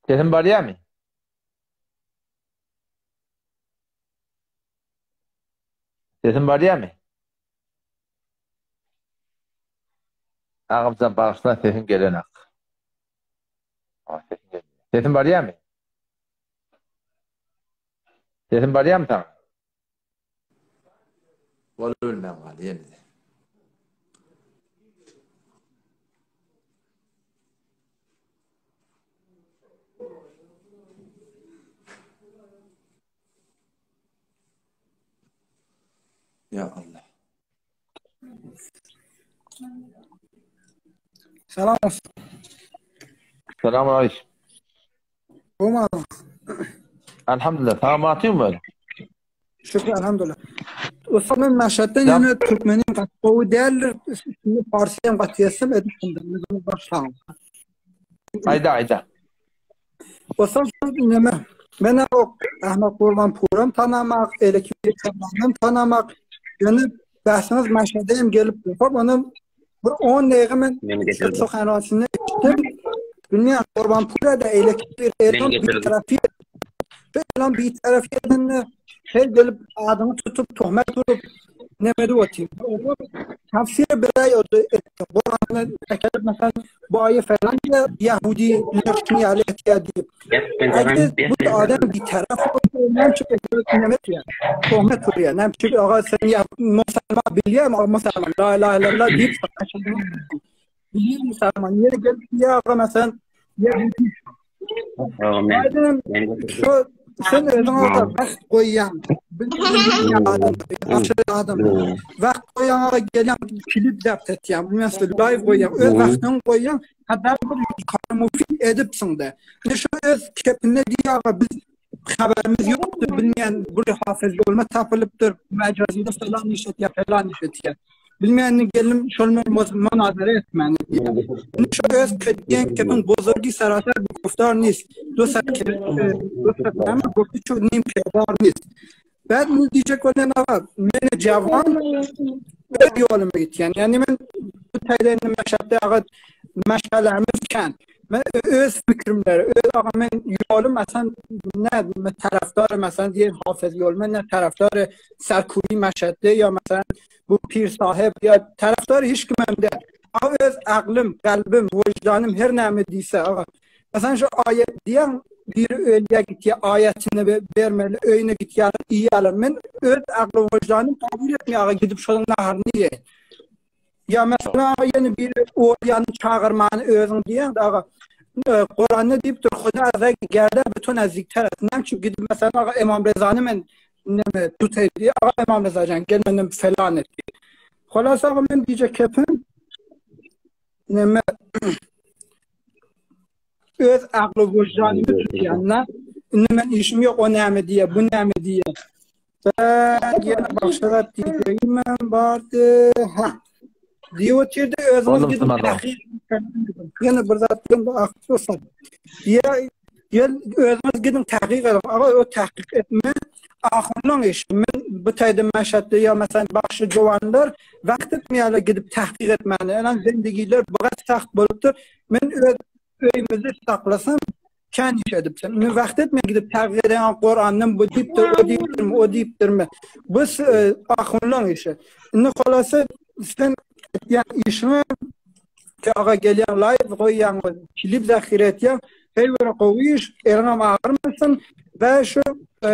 Sesim barýamy? Sesim barýamy? Agamjan bagyşla sesiň gelenak. Sesim barýamy? Sesim barýamy saňa? Bolup bilmän galdy ýene-de. Ya Allah. Salam olsun. Salam aleyküm. Gowmy Elhamdülillah. Salamatyn böyle. Şükür elhamdülillah. Usta men Maşatdan ýöne türkmeniň gaty gowy däldir. Üstünde parsy hem gaty ýetsem edipdim. Başlaň. Aýda aýda. Usta neme? Men o Ahmet Gurban Puram tanamak, eleki bir tanamak. Ýöne bäsiniz Maşada hem gelip, hop onu Bir 10 dakiga men sohanasyny etdim. Bilmeýän Gurban Pura da eýleki bir eýlem bir tarapy. Eýlem bir tarapy edende her gelip adyňy tutup tohmet urup neme edip otyr. Tafsir bir aý oldu etdi. Kur'an'ı äkelip mesela bu ayı falan diye Yahudi nefsini ýaly etýär diýip. Eger bu adam bir taraf olsa, näme üçin neme etýär? Tohmet urýar. Näme üçin aga sen ya musulman bilýär, musulman la ilaha illallah diýip bilýär musulman. Ýene gelip ya aga mesela Yahudi. Şu sen özüň aga wagt goýýaň. Adam, adam. Wagt goýýaň aga gelýän klip zapt etýän, bilmem live goýýaň, öz wagtyňy goýýaň, hatda bir mufid edipsiň-de. Indi şu öz kepinde diýýär biz habarymyz ýokdy, bilmeýän bir hafız ýolma tapylypdyr, mejazynda falan iş etýär, falan iş etýär. Bilmeýänini geldim şol men munazara etmäni diýýär. Indi şu öz ketýän kepin bozulgy saratar bu guftar nis. Dosa dosa guftu ço nim kedar nis. Ben bunu diýjek bolýan aga, men jawan öz ýoluma gitýän. Ýani men bu taýda indi meşatda aga maşgalamyz kän. Men öz fikrimleri, öz aga men ýolum asan ne tarafdar mesela diýen hafız ýol men ne tarafdar Sarkuwi Maşatda ýa mesela bu pir sahib ýa tarafdar hiç kimem däl. Aga öz aklym, kalbym, wejdanym her näme diýse aga Meselem şu aýat diýen biri ölýär gitýär aýatyny bermeli öýüne gitýär iýýärler. Men öz akly wyždanym kabul etmeýär aga gidip şonuň naharyny iýeýin. Ýa meselem aga ýene biri oýany çagyrmany özüň diýýän aga e, Kuranda diýipdir Huda azza gerde bütün azikter. Näme üçin gidip meselem aga Imam Rezany men neme tutaý diýip aga Imam Reza jan gel menden falan et diýip. Hulasa aga men diýjek kepim neme öz akly wyždanyny tutýanda indi men işim ýok o näme diýýär bu näme diýýär ben ýene başga zat diýjegim bardy ha diýip otyrdy özüňiz gidip ýene bir zat diýen akly ýa Gel özüňiz gidiň tahkyk ediň. Aga o tahkyk etme ahunlaň işi. Men bu taýda Maşatda ýa meselem bagşy jowanlar wagt etmeýärler gidip tahkyk etmäne. Ýa zendigiler bu gaty tagt bolupdyr. Men öz öýümizde saklasam kän iş edipsin. Indi wagt etme gidip tahkyk edýän Kurandan bu diýipdir, o diýipdirmi, o diýipdirmi. Bu e, ahunlaň işi. Indi holasa sen etýän işiňe Aga gelýäň live goýýaň, klip zahire etýäň. Hey bir gowy iş, eriňem agyrmasyn. Ve şu e,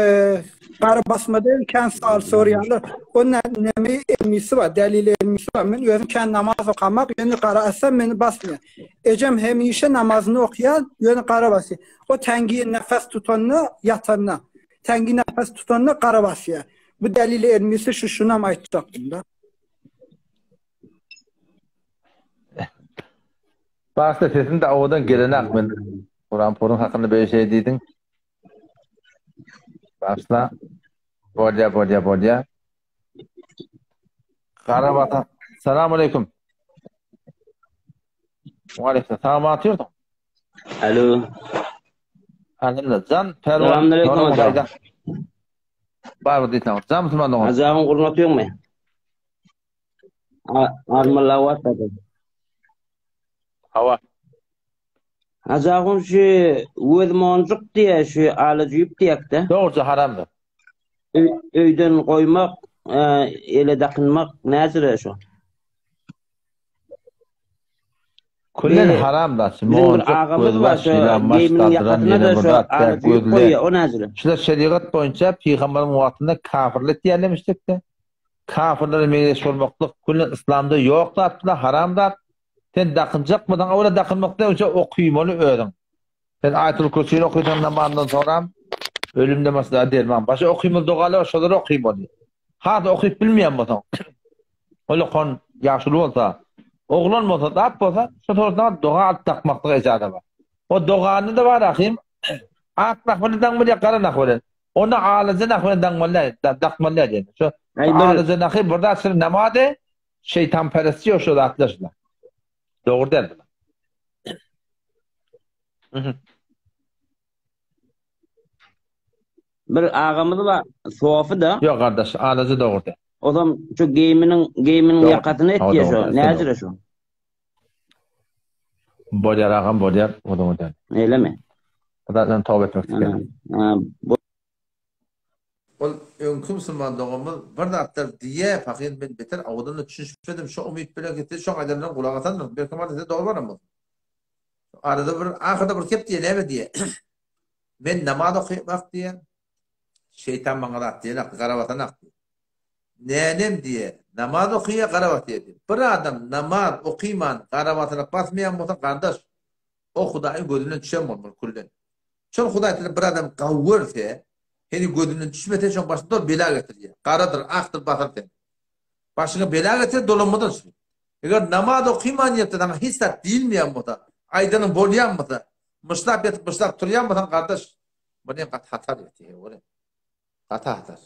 gara basma değil, kän sual sorýarlar. O neme elmisi bar, delil elmisi bar. Men özüm kän namaz okamak, ýöne gara assam meni basmaýar. Ejem hemişe namazyny okýar, ýöne gara basýar. O tengi nefes tutanda, ýatanda. Tengi nefes tutanda gara basýar. Bu delil elmisi şu şunam aýtjakdym da. Başda sesin de owadan gelenak men Kuran purun hakynda böyle şey diýdiň. Başla. Bolýa bolýa bolýa. Garabata. Salam aleyküm. Aleyküm. Salam atýordyň. Alo. Alhamdulillah. Jan Perwan. Salam aleyküm. Bar diýseň. Jan musulman dogan. Ajabyň gurnatyňmy? Armalla watady. Hawa. Ajagyň şu göz monjuk diýe şu aly jüýüp diýekde. Dogruja haramdyr. Öýden goýmak, e, ele dakynmak näjire şu? Küllen haram da, Biziň bir monjuk, agamyz bar gözbaş, şo ýylan baş, geýiminiň dadyran ýakasyna-da ýene bir şo zat ala däl, jüýk gözle. goýýar, o näjüre? Şular şerigat boýunça pygamberiň wagtynda kafirlik diýerlemişdikde. Kafirlere meňzeş bolmaklyk küllen yslamda ýok zat bular, haram zat. Sen dakynjak bolsaň, owala dakynmakdan öňçe okymaly özüň. Sen Aýatul Kürsini okysaň namazdan soňram ölüm namazda derman. Başga okymaly dogalar bar, şolary okymaly. Has okyp bilmeýän bolsaň, ol okan ýaşuly bolsa, oglan bolsa, zat bolsa, şo sorasana doga alyp dakmaklyga ijaza bar. O dogany-da bar ahym, ak nah bilen daňmaly ýa gara nah bilen. Onda alaja nah bilen daňmaly däl, dakmaly däl ýöne. Şo alaja nahy bir zat şol namazy şeýtanperestçi şo zatlar şular. Dogry däl bular. Bir agamyz bar, Sofy da. Ýok gardaş, alaja dogry däl. Ozam şu geýiminiň geýiminiň ýakasyny etýär şo. Näjüre şo? Bolýar agam bolýar, o dogry däl. Eýlemi? Hudaýdan toba etmek isleýän. Ol öňki musulman doganymyz bir zatlar diýýä pahyr men beter owadan-da düşünişmedim şo umyt bilen ki siz şoň aýdanlaryna gulak asandyr belki bolmasa size dogry baran bolsun. Arada bir ahyrda bir kep diýýä näme diýýä men namaz okaýmak diýýä şeýtan maňa zat diýenak gara basanak diýýä. Nänem diýýä namaz okaýa gara basýa diýýä. Bir adam namaz okyman gara basynak basmaýan bolsa gardaş O Hudaýyň gözünden düşen bolmaly külden. Şol Hudaý seni bir adam gawy görse, seni gözünden düşmese şoň başyna doly bela getirýär. Garadyr, akdyr basar seni. Başyňa bela getirýär dolanmadan şu. Eger namaz okyman ýatsa saňa hiç zat diýilmeýän bolsa, aýdanyň bolýan bolsa, myşlap ýatyp myşlap turýan bolsaň gardaş, bu ne gaty hatar ýatyr. Gaty hatar.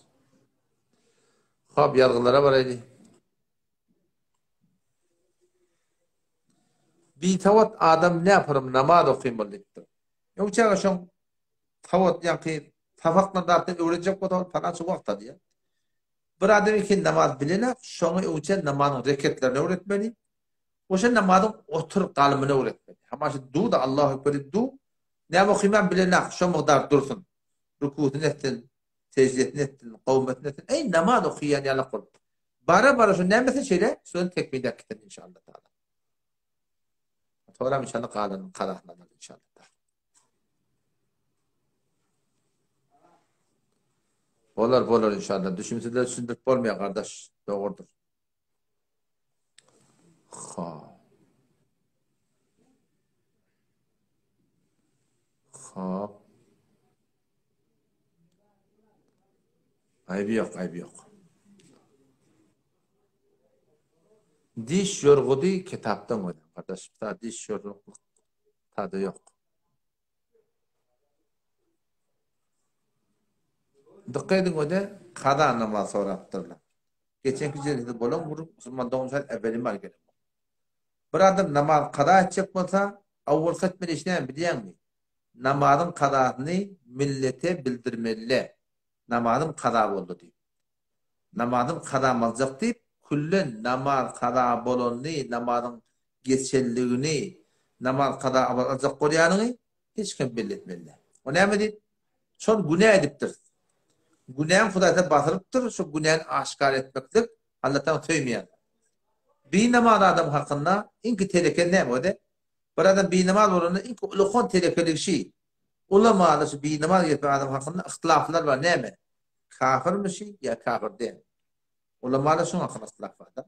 Hop ýazgylara baraýly. Bisawat adam näparym namaz okymmaly diýipdir. Öň çaga şoň sawat ýaňky sabakdan zatdan öwrenjek bolsa ol palança wagt alýar. Bir adam eken namaz bilenak, şoňa öňçe namazyň reketlerini öwretmeli. Oşa namazyň otur galymyny öwretmeli. Hamaşy du-da Allahu ekber diýip du, näme okymam bilenak, şo mugdar dursun. Rukusyny etsin, seždesini etsin, kowmetini etsin. Eý, namaz okaýan ýalak bolup. Bara-bara şu nämesin şeýle, şony tekmil äkitsin inşallah taala. Soram inşallah galanyny kazasyny alar inşallah taala. Bolar, bolar inşallah. Düşünsizler düşündirip bolmaýar gardaş. Dogrudyr. Ha. Hop. Aýby ýok, aýby ýok. Diş ýorgudy kitapdan görýän gardaş. Ta diş ýorgutlyk tada ýok. Dykgat ediň öde kaza namaz sorapdyrlar. Geçenki jelsede bolan gürrüň musulman dogan şaýat äwweli mal gerek. Bir adam namaz kaza etjek bolsa, awwalky etmeli işi näme bilýäňmi? Namazyň kazasyny millete bildirmeli. Namazym kaza boldy diýip. Namazym kazam aljak diýip, küllen namaz kaza bolanyny, namazyň geçenligini, namaz kaza aljak bolýanyňy hiç kim belli etmeli däl. O näme diýip? Şol günä edipdiris. Günäň Hudaýsa basyrypdyr, şo günäni aşgär etmeklik Allataň söýmeýän. Binamaz adam hakynda iňki teleke näme öde? Bir adam binamaz bolanda iňki ulukan telekeligi şi. Ulamada şu binamaz gezip adam hakynda yhtylaflar bar näme? Kafirmi şi ýa kafir däl? Ulamada şuň hakynda yhtylaf bar da.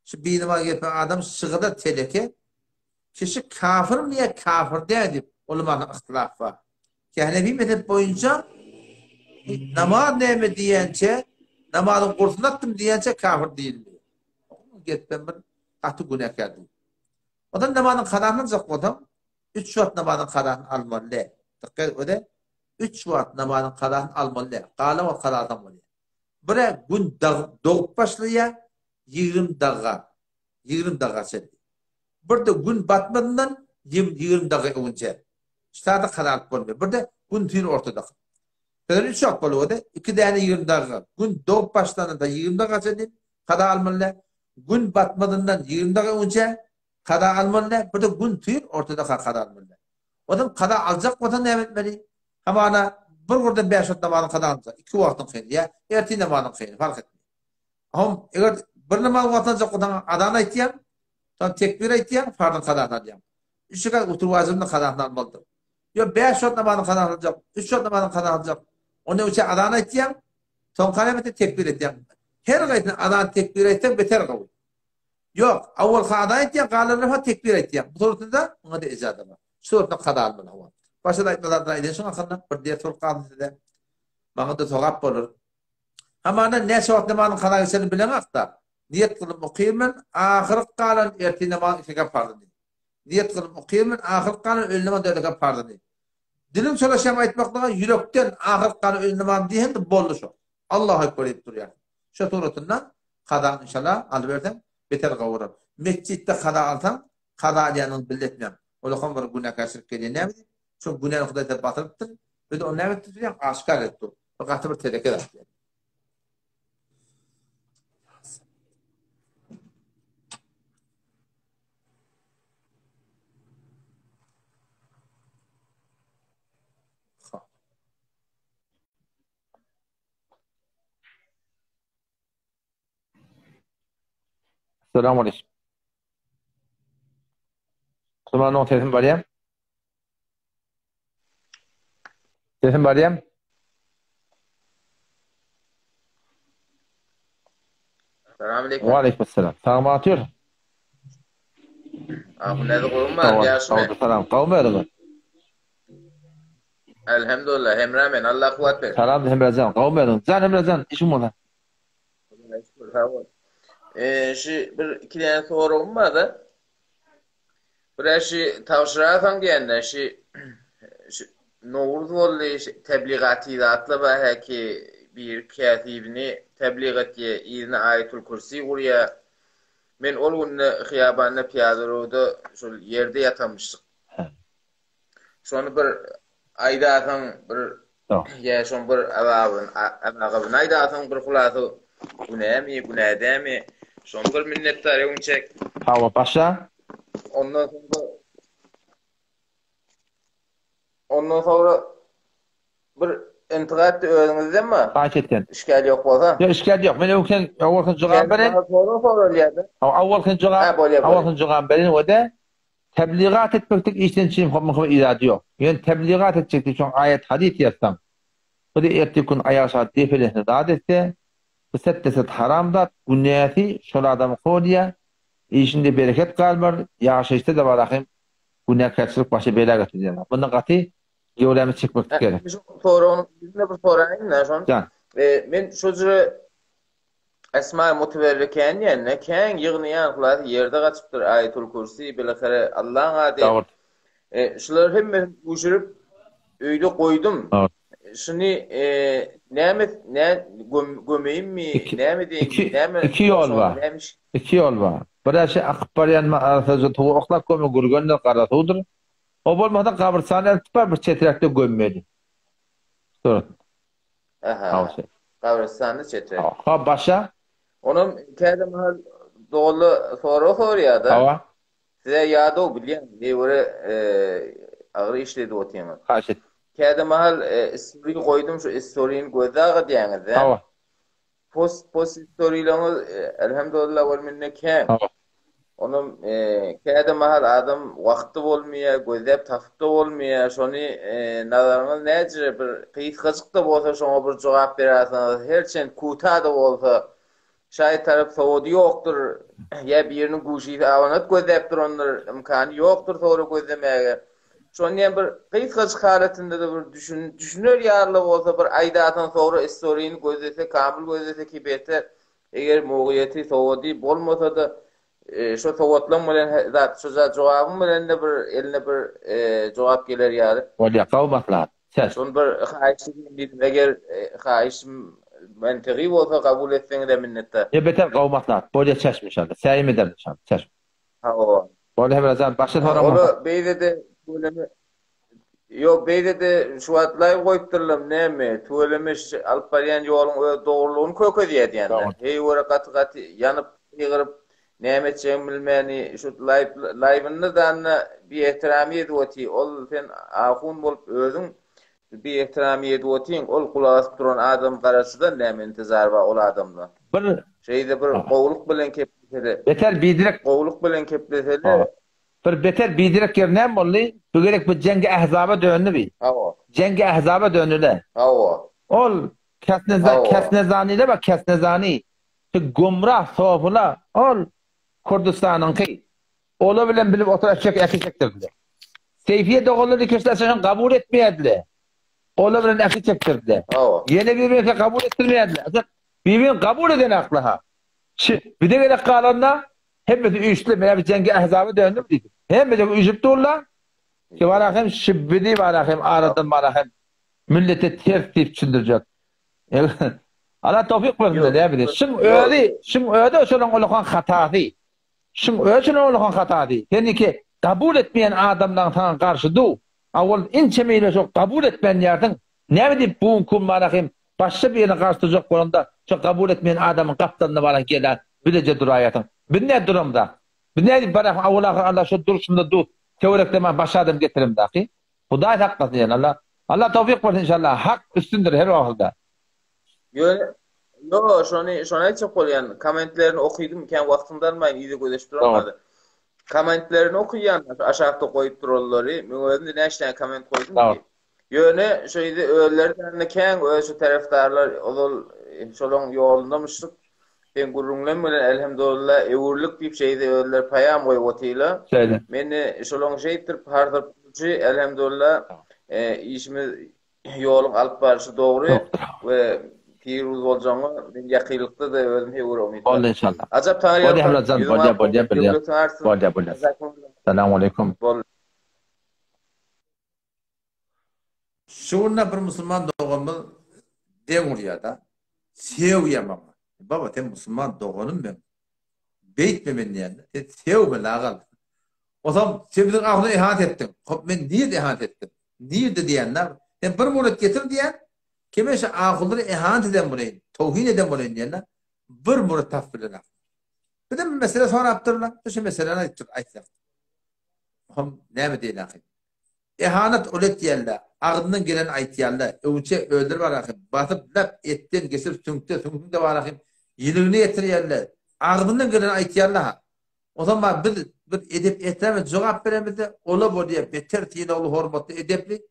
Şu binamaz gezip adam şygyda teleke Kişi kafirmi ýa kafir däl diýip ulamada yhtylaf bar. Henefi mezhep boýunça namaz näme diýençe, namazyň gursuny atdym diýençe kafir diýilmeýär. Gepden bir gaty günäkär diýip. Ondan namazyň kazasyny aljak bolsaň, üç wagt namazyň kazasyny almaly däl. Dikkat öde, üç wagt namazyň kazasyny almaly däl. Galan wagt kaza alsaň bolýar. Bire gün dogup başlaýar, 20 daga 20 daga çenli. Bir-de gün batmazyndan 20 daga öňünçä. Şu taýda kaza alyp bolmaýar. Bir-de gün tüýn ortada. Sözün üç wagt bolup iki däne 20 daga. Gün dogup başlananda 20 daga çenli kaza almaly däl. Gün batmazyndan 20 daga öňünçä kaza almaly däl. Bir-de gün tüýn ortada kaza almaly däl. Ondan kaza aljak bolsa näme etmeli? Hamana bir gurdan 5 wagt namazyň kaza alynsa, iki wagtyň kyn ýa ertir namazyň kyn, fark etmeýär. Hom, eger bir namaz wagtynda aljak bolsaň, azan aýtýaň. Soň tekbir aýtýaň, farzyň kazasyny alýaň. Üç rekat witir wajybynyň kazasyny almalydyr. Ýok, bäş wagt namazyň kazasyny aljak, üç wagt namazyň kazasyny aljak. Ondan üçe azan aýtýaň, soň karamete tekbir aýtýaň. Her gaýsyna azan tekbir aýtsaň beter gowy. Ýok, awwal azan aýtýaň, galanlary soň tekbir aýtýaň. Bu suratda muňa-da ijaza bar. Şu suratda kaza almaly hawa. Başga-da aýtma zatlar aýdaýyn şuň hakynda, bir ders bolup galsyn size. Maňa-da sogap bolar. Hamana näçe wagt namazyň kaza geçenini bileňok-da. Niýet kylyp okyrmen, ahyrky galan ertir namazyň iki rekat parzyny. Niýet kylyp okyrmen, ahyrky galan öýle namazyň dört rekat parzyny. Diliň çolaşýam aýtmaklyga ýürekden ahyrky galan öýle namazyny diýeňde boldy şo. Allahu ekber diýip durýarsyň. Şo suratynda kazaňy inşallah alyberseň beter gowy bolar. Metjitde kaza alsaň, kaza alýanyňy billetmäň. Olakam bir günäkärçilik gelýär näme diýip. Şo günäni Hudaý size batyrypdyr. Biz ony näme etdik diýýän, aşgär edip dur. Bu gaty bir teleke zat. Assalamu aleykum. Musulmanyň sesim barýar? Sesim barýar? Salam aleykum. Wa aleykum assalam. Sagmy atyr? Ahun näde gowmy? Ýaşmy? Salam. Gowmy özüňiz? Elhamdülillah Hemra men Allah kuwwat bersin. Salam Hemrajan. Gowmy özüňiz? Jan Hemrajan, işiň bolsa. Sag bol. Eee şu bir iki däne soragym bar da. Bir şu tabşyrarsaň diýende şu şu Nowruz boldy, şu tebligaty zatlar bar häki bir kätibini tebligat etýär, yzyna Aýatul Kürsi gurýar. Men ol günde hyýabanda pyýada şol ýerde ýatamyşdyk. Şony bir aýdarsyň bir ýa şoň bir azabyny azabyny aýdarsyň bir hulasa günämi günä dämi şony bir minnetdar öwünçek. Hawa başla. Ondan soňra Ondan soňra bir intigat özüňizden mi? Haýyş etýän. Işgäl ýok bolsa. Ýok işgäl ýok. Men öňken owalky jogap bereýin. Sorag soralýar-da. Owalky jogap, owalky jogap bereýin we-de Tebligat etmeklik işden çyn hop-muhym irady ýok. Ýöne tebligat etjek diýip şoň aýat-hadys ýazsaň, bu-da ertir gün aýak-aşagy depelesine zat etse, bu set-de-set haram zat, günäsi şol adamyňky bolýar, işinde bereket galmar, ýaşaýyşda-da barahym günäkärçilik başa bela getirýär. Munda gaty göwrämi çekmeklik gerek. Şu soragyň ýüzüne bir soraýyn-da şony. Jan. Men şo jüre Esma muteberriken diýende kän ýygnaýan hulasy ýerde gaçypdyr Aýatul Kürsi bilahyry Allaň ady Dogry. E, şulary hemmesini üýşürip öýde goýdum. Dogry. Şuny e, näme nä göm, gömeýinmi, Iki, näme edeýin, iki, näme iki ýol bar. näme iş? Iki ýol bar. Bir şey akyp barýan arassaja suwa oklap gömme gürgendir, gara suwdur. O bolmasa gabrystana eltip bar, bir çeträkde gömmeli. Surat. Aha. Gabrystanda çetrek. Ha başa. Onam käde mahal doly sorag sorýar-da. Hawa. Size ýadaw bilýän, eýwere agyr işledi otyňyz. Haýyş et. Käde mahal istori goýdum, şu istorini gözde aga diýäňiz-dä. Hawa. Post post istorileňiz elhamdulillah wal minne kän. Hawa. Onam käde mahal adam wagty bolmaýar, gözläp tapyp-da bolmaýar. Şony nazaryňyz näjire bir gysgajyk-da bolsa şoňa bir jogap berersiňiz. Her çen kuta-da bolsa, şaý tarap sowady ýokdur, ýa biriniň guşysy awanat gözläp durandyr, ymkany ýokdur sogra gözlemäge. Şony diýen bir gysgajyk halatynda-da bir düşüner ýaly-da bolsa bir aýdarsyňyz sogra istorini gözlese, kamyl gözlese ki beter. Eger mugyýeti, sowady bolmasa-da, şo sowatlaň bilen zat, şo jogabyň bilen-de bir eline bir jogap geler ýaly. Bolýar, gowy maslahat. Ses. Şony bir haýyş edeyim diýdim. Eger haýyşym mentygy bolsa kabul etseňizem minnetdar. Ýa beter gowy maslahat. Bolýar çeşme inşallah. Säýim ederin inşallah. Çeşme. Hawa. Bolýar Hemrajan, başga soragyň Ola bolsa. beýlede tüweleme Ýok beýlede şu wagt laýw goýupdyrlam näme tüweleme şu alyp barýan ýoluň öz dogrulygyny kökezýä diýende. Heý göre gaty gaty ýanyp gygyryp näme etjegini bilmäni şu laýw laýwynda danda biehtirami edip oty ol sen ahun bolup özüň biehtirami edip otyň ol gulak asyp duran adam garaçydan näme intizar bar ol adamda. Bir Şeýle bir gowulyk bilen kep. Kepleseli. Beter biderek. Gowluk bilen kepleseli. Bir beter biderek ýeri näme boldy? Bu gezek bu jeňgi ähzaba döndi bi. Hawa. Jeňgi ähzaba döndüle. Hawa. Ol kesneza kesnezanile bak kesnezani. Şu gumrah sofula ol Kürdistanyňky. Ola bilen bilip otur eşek äki çekdirdiler. Seýfiýe doganlar dikeşler şaşan kabul etmeýärdiler. Ola bilen äki çekdirdiler. Hawa. Ýene bir birine kabul etdirmeýärdiler. Bir-birini kabul eden akla ha. Şi, bize gerek galanda hemmesi üýşdi. Men bir jeňgi ähzaba döndüm diýdi. Hemmesi üýşüp durlar. Ki bara hem şibbidi bara hem aradan bara hem millete ters diýip düşündirjek. Allah towfik bersin de näme diýip. Şuň özi, şuň özi şonuň ulakan hatasy. Şuň özi şonuň ulakan hatasy. Seniki kabul etmeýän adamlaryň saňa garşy du. Awal inçe meýle şo kabul etmän ýerdiň. Näme diýip bu gün bara hem başga birine garşy durjak bolanda şo kabul etmeýän adamyň gapdalynda bara gelä bileje duraýarsyň. Biz nädip duramyzak? Biz nädip bara awal ahyr Allah şo durşunda du töwerekde maňa başga adam getiremzaki? Hudaý saklasyn ýene Allah. Allah towfik bersin inşallah. Hak üstündir her wagtda. Ýöne Ýo, şony şony aýtjak bolýan. Kommentlerini okydym, kän wagtyňdy almaýyn, yza gözeşip duramady. Kommentlerini okaýan, aşakda goýup duranlary. Men özüm-de näçe däne komment goýdum ki. Ýöne şo ýerde özleri däne kän öz şu tarafdarlar ozal şolaň ýolundamyşdyk. Seň gürrüňleň bilen elhamdulillah öwrülik diýip şeýde özleri paýam goýup otyla. Şeýle. Meni şolaň şeýtdirip hardyryp elhamdulillah işimiz ýoluň alyp barşy dogry we piruz boljagyňa men ýakynlykda-da özüm höwür umyt bar. Boldy inşallah. Ajap Taňry Bolýa ýalkasyn. Hemrajan Ýüzüň bolýa ak bolýa bolsun, bolýa. döwletiň artsyn. Bolýa bolýa. Salam aleýkum. Boldy. Şu günde bir musulman doganymyz deň urýar-da. Sögýär maňa. Baba sen musulman doganym meň. Beýtme men diýende, sen sögme lagal. Onsoň sen biziň ahuna ihanet etdiň. Hop men nirde ihanet etdim? Nirde diýende, sen bir muret getir diýen, kime şu ahunlara ihanet eden bolaýyn, towhin eden bolaýyn diýende, bir muret tapyp bilenok. Bizem bir mesele sorapdyrlar, şu meseläni aýtdyk, aýtsak. Hom näme diýeli ahyr? Ehanet ol etýänle, agzyndan geleni aýtýanle, öwünçe özleri bar ahym, basyp lap etden geçirip süňkde, süňküň-de bar ahym, ýiligini ýetirýänle, agzyndan geleni aýtýanle-ha. Onsoň bar biz bir edep-ehtiram bilen jogap beremizde, ola bolýa beter sylagly, hormatly, edepli,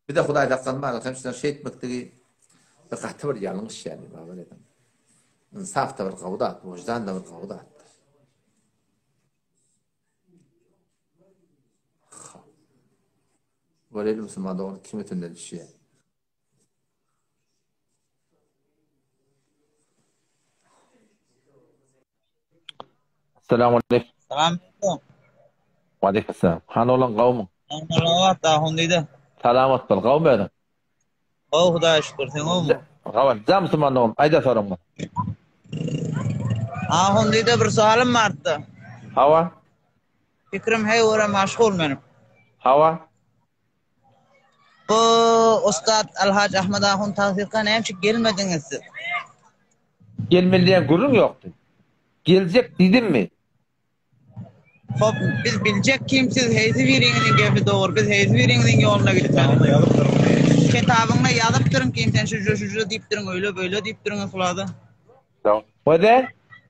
bize Hudaý saklasyn bar ahym şular şeýtmekligi bir gaty bir ýalňyş ýaly babar edem. Ynsap-da bir gowy zat, wyždan-da bir gowy zatdyr. Göreli musulman dogany kim ötünden düşýär. Assalamu aleykum. Salam aleykum. Wa aleykum salam. Han olan gawmy? Salamat ahun diýdi. Salamat bol, gawmy özüň? Gowy Hudaýa şükür, sen gowmy? Gawan, jam musulman dogan, aýda soragyňy. Ahun diýdi bir soalym bardy. Hawa. Pikrim heý görä maşgul menim. Hawa. Bu Ustad Alhaj Ahmad Ahun tagsyka näme üçin gelmediňiz siz? Gelmeli diýen gürrüň ýokdy. Geljek diýdimmi? Hop, biz biljek kim siz heýsi biriňiziň gepi dogry, biz heýsi biriňiziň ýoluna gitmeli. Kitabyňda ýazypdyryn kim sen şuje şuje diýipdirin, öýle beýle diýipdirin yhlada. Wede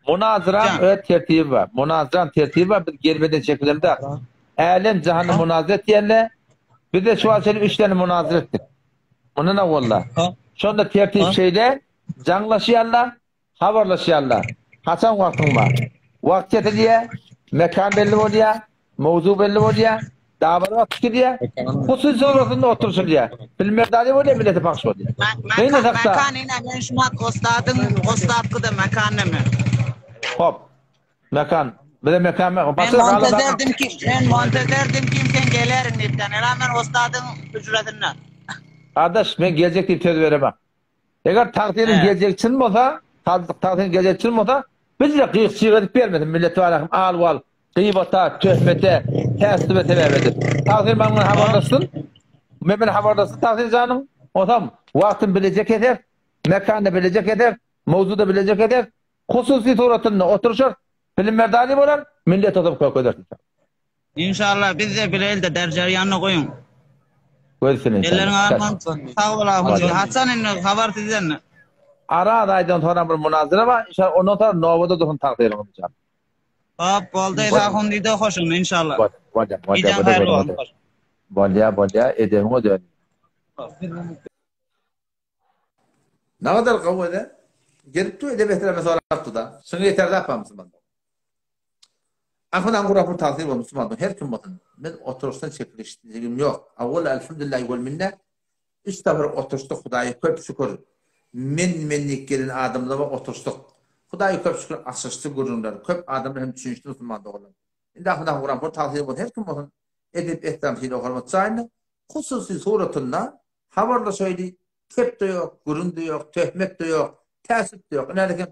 munazraň öz tertibi bar. Munazraň tertibi bar, biz gelmeden çekilemde. Älem jahanda munazra etýänle, biz de şu wagt çenli üç däne munazra etdik. Mundan owalla. Şonda tertip şeýle, jaňlaşýarlar, Habarlaşýarlar. Haçan wagtyň bar? Wagt kesilýär, mekan belli bolýar, mowzuk belli bolýar, dabara wagt tikilýär, hususy surasynda oturyşylýar. Bilmerdani bolýar, millete pahş bolýar. Gynasakda. Mekan ine men şumat ostadyň ostatkyda mekan neme. Hop. Mekan. Bize mekan Men montezerdim ki, men montezerdim kim sen gelerin diýipden. Ela men ostadyň hüjresinde. Gardaş, men geljek diýip söz beremok. Eger tagsyryň geljegi çyn bolsa, tagsyryň geljegi çyn bolsa, bizde gyk-çyg edip bermesin, millet barahym al-wal, gybata, töhmete, tässuba sebäp edip. Tagsyr maň bilen habarlaşsyn, men bilen habarlaşsyn tagsyr janyň, onsoň wagtyny bileje keser, mekanyny bileje keser, mowzuda bileje keser, hususy suratynda oturyşar, bilim-merdany bolar, millet oturyp kökeder. Inşallah bizde bileli-de derjerýanyny goýuň. Göz üstüne inşallah. Elleriň arman sag bol ahun. Haçan indi habar sizden. Araz aýdan sonra bir munazara bar. İnşallah ondan sonra nobada dursun takdyryňyz inşallah. Hop, boldy Ahun diýdi, hoş onda inşallah. Bolýa, bolýa, Gijäň haýyrly bolsun. Hoş. Bolýa, bolýa, edebiňe dön. Nagadar gowy ede. Gelip dur edep ehtirame sorapdy da. Şuňa ýeter zat bar musulmanda. Ahun aňgura bu tagsyr bol musulmanda her kim bolsun. Men oturyşdan çekilişligim ýok. Awwal elhamdülillahi wal minne. Üç sapar oturyşdyk Hudaýa köp şükür. Men men diýip gelen adamlar bar oturyşdyk. Hudaýa köp şükür açyşdy gürrüňler. Köp adamlar hem düşünişdi musulman doganlar. Indi Ahun aňgura bu tagsyr bolsun her kim bolsun. Edep ehtiram sylag hormat jaýynda hususy suratynda Habarlaşaýly, kep-de ýok, gürrüň-de ýok, töhmet-de ýok, täsip-de ýok. Ine hem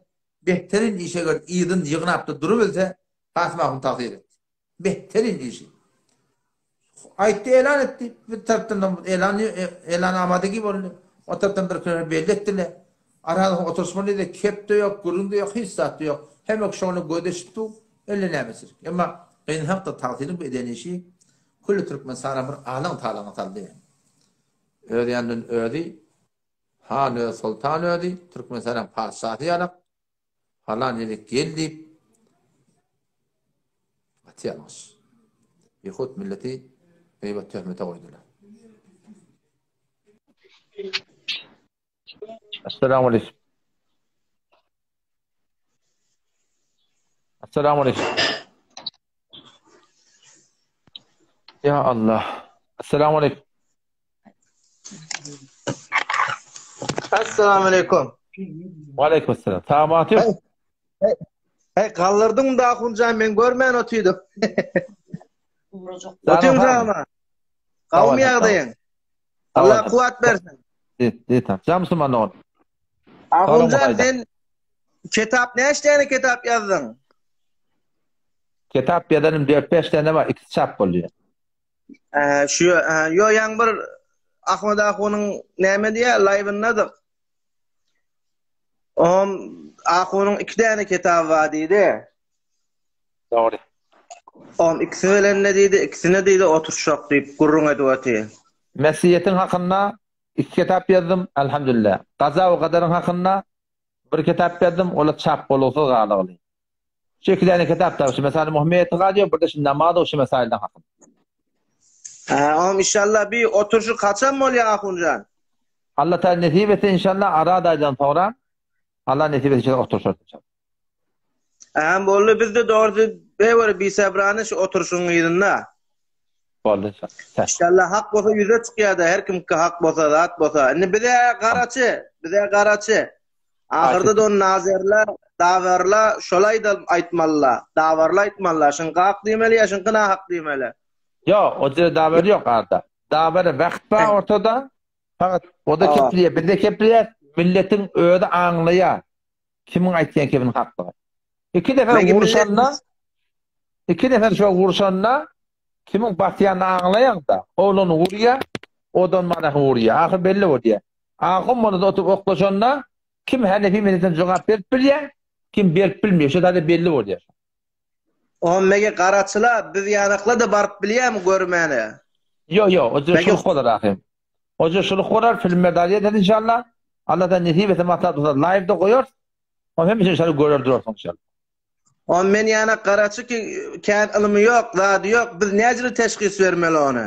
behterin iş eger yzyn ýygnap-da durubilse, Kasym ahun tagsyr etdi. Behterin işi. Aýtdy, elan etdi. Bir tarapdan elan elan amadagi boldy. O tarapdan bir kere belli etdiler. Aralyk oturyşmaly-da kep-de ýok, gürrüň-de ýok, hiç zat-da ýok. Hemme kişi ony göz eşitdi, elle nämeçilik. Emma gynansak-da tagsyryň bu eden işi külli Türkmenistana bir alaň-talaňa saldy. Öz ýanyndan özi, han özi, soltan özi, Türkmenistanyň patyşasy ýalak, palan ýere gel diýip, gaty ýalňyş. Bihut milleti gybat töhmete goýdular. Assalamu aleykum. Assalamu aleykum. Ya Allah. Assalamu aleykum. Assalamu aleykum. Wa aleykum assalam. Sag Hey, hey, hey galdyrdyň da Ahunjan men görmän otydym. Otyň jama. Gawmy ýagdaýyň? Allah kuwat bersin. Diýip, Jam musulman dogan. Ahunjan sen kitap näçe tane kitap ýazdyň? Kitap ýazanym 4-5 tane bar, ikisi çap boldy. Äh, şu ýo ýaň bir Ahmet Ahunyň näme diýä live-yndadyk. Ohm Ahunyň iki tane kitaby bar diýdi. Dogry. Ohm ikisi bilen ne diýdi, ikisine diýdi oturşak diýip gürrüň edip otyr. Mesiýetiň hakynda iki kitap ýazdym, elhamdülillah. Gaza we gadaryň hakynda bir kitap ýazdym, ola çap bolugsyz galygly. Şu iki däne kitap da şu mesaly muhimmiýeti galýar, bir de şu namaz we şu mesailden hakynda. Hä, ohm inşallah bir oturşyk haçan bolýar Ahunjan? Allah Teala nesip etse inşallah Araz aýdan soňra Allah nesip etse inşallah oturşarys inşallah. Äm boldy bizde dogrusy bewer bisebrany şu oturşyň yzynda. Boldy. İnşallah hak bolsa ýüze çykýada her kimki hak bolsa zat bolsa. Indi bize garaçy, bize garaçy. Ahyrda da ony nazerla, dawerla şol aýda aýtmalyla. Dawerla aýtmalyla. Şuňky hak diýmeli ýa şuňky nahak diýmeli. Ýok, o jerde dawer ýok arda. Dawer wagt bar ortada. Fakat o da keplýär, biz de keplýär. Milletiň özi aňlaýar. Kimiň aýtýan kebiniň hakdygy. Iki nefer urşanda, iki nefer şo urşanda kimiň basýanyny aňlaýaň-da, oglan urýar, odan mana urýar. Ahyr belli bolýar. Ahun bolsa oturyp oklaşanda kim Hanefi mezhebinden jogap berip bilýär, kim berip bilmeýär. Şo zada belli bolýar. Oňa mege garaçyla biz ýanakla-da baryp bilýärmi görmäne? Ýo ýo, o jür şuluk bolar ahym. O jür şuluk bolar, filmler dal eder inşallah. Allahdan nesip etse maslahat bolsa live-da goýarys. Oňa hemişe inşallah görer durarsyň inşallah. Oňa men ýanak garaçy ki kän ylymy ýok, zady ýok, biz näjüre teşhis bermeli ony?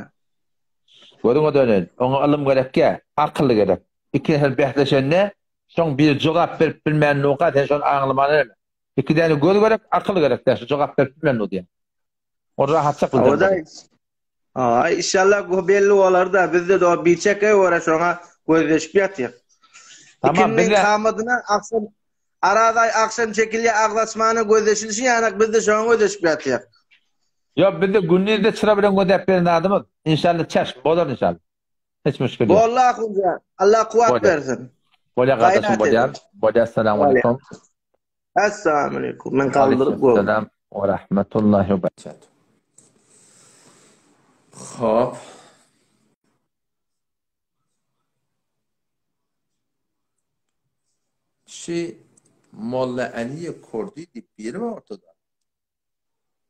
Gözüňe döneýin. Oňa ylym gerekýä, akyl gerek. Iki nefer bäsleşende, şoň biri jogap berip bilmän nuka sen şony aňlamaly däl. Iki däne göz gerek, akyl gerek dä, şu jogap berip bilmän dur diýen. Ol rahatçak bilden bolýar. Aý, inşallah bu belli bolar-da, bizde de biçek görä şoňa gözleşip ýatyr. Tamam, bizde kamadyna akşam Araz aý akşam çekilýär, agz açmana gözleşilişi ýanak bizde şoňa gözleşip ýatyr. Ýok, bizde gündizde çyra bilen gözläp beren zadymyz. İnşallah çeş bolar inşallah. Hiç müşkil ýok. Boldy Ahunjan. Allah kuwwat bersin. Bolýar gardaşym bolýar. Bolýar assalamu aleýkum. Assalamu aleýkum. Men galdyryp goý. Salam we rahmetullahi we berekatuh. Hop. Şi Molla Aliýe Kurdi diýip biri bar ortada.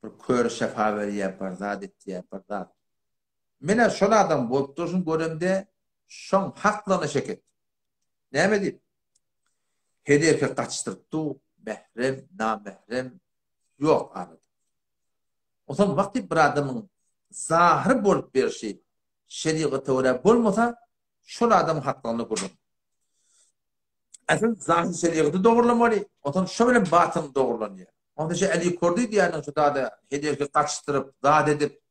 Bir kör şefa berýär, bir zat etýär, bir zat. Menä şol adam bolup durşuny göremde şoň haklygyna şek etdim. Näme diýip? Her erkek gaçdyryp dur, mährem, namährem ýok arada. Onsoň wagty bir adamyň zahyr bolup berşi şerigata görä bolmasa, şol adamyň haklygyny gürrüň. Asyl zahyr şerigaty dogrulamaly, onsoň şo bilen batyny dogrulanýar. Onda şu Äli Kurdi diýýäniň şu zada hedelki gaçdyryp, zat edip,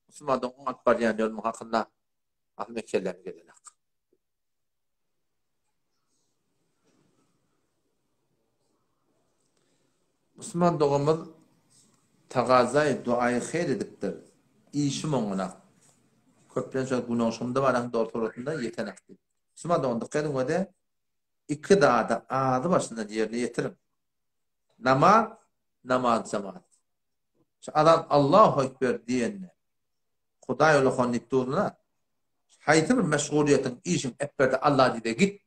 musulmandan oň alyp barýan ýolunyň hakynda asyl men kelläme gelenak. Musulman doganymyz tagazaý duaýy heýr edipdir. Işim oňanak. Köplenç şol günoşumda baran dogry suratynda ýetenak diýip. Musulman dogan dykgat ediň wede iki zady azy başyndan ýerine ýetiriň. Namaz, namaz jemaat. Şu azan Allahu ekber diýende Hudaý ulakan diýip durna. Haýsy bir meşgulyýetiň, işiň epberde Allah diýde git.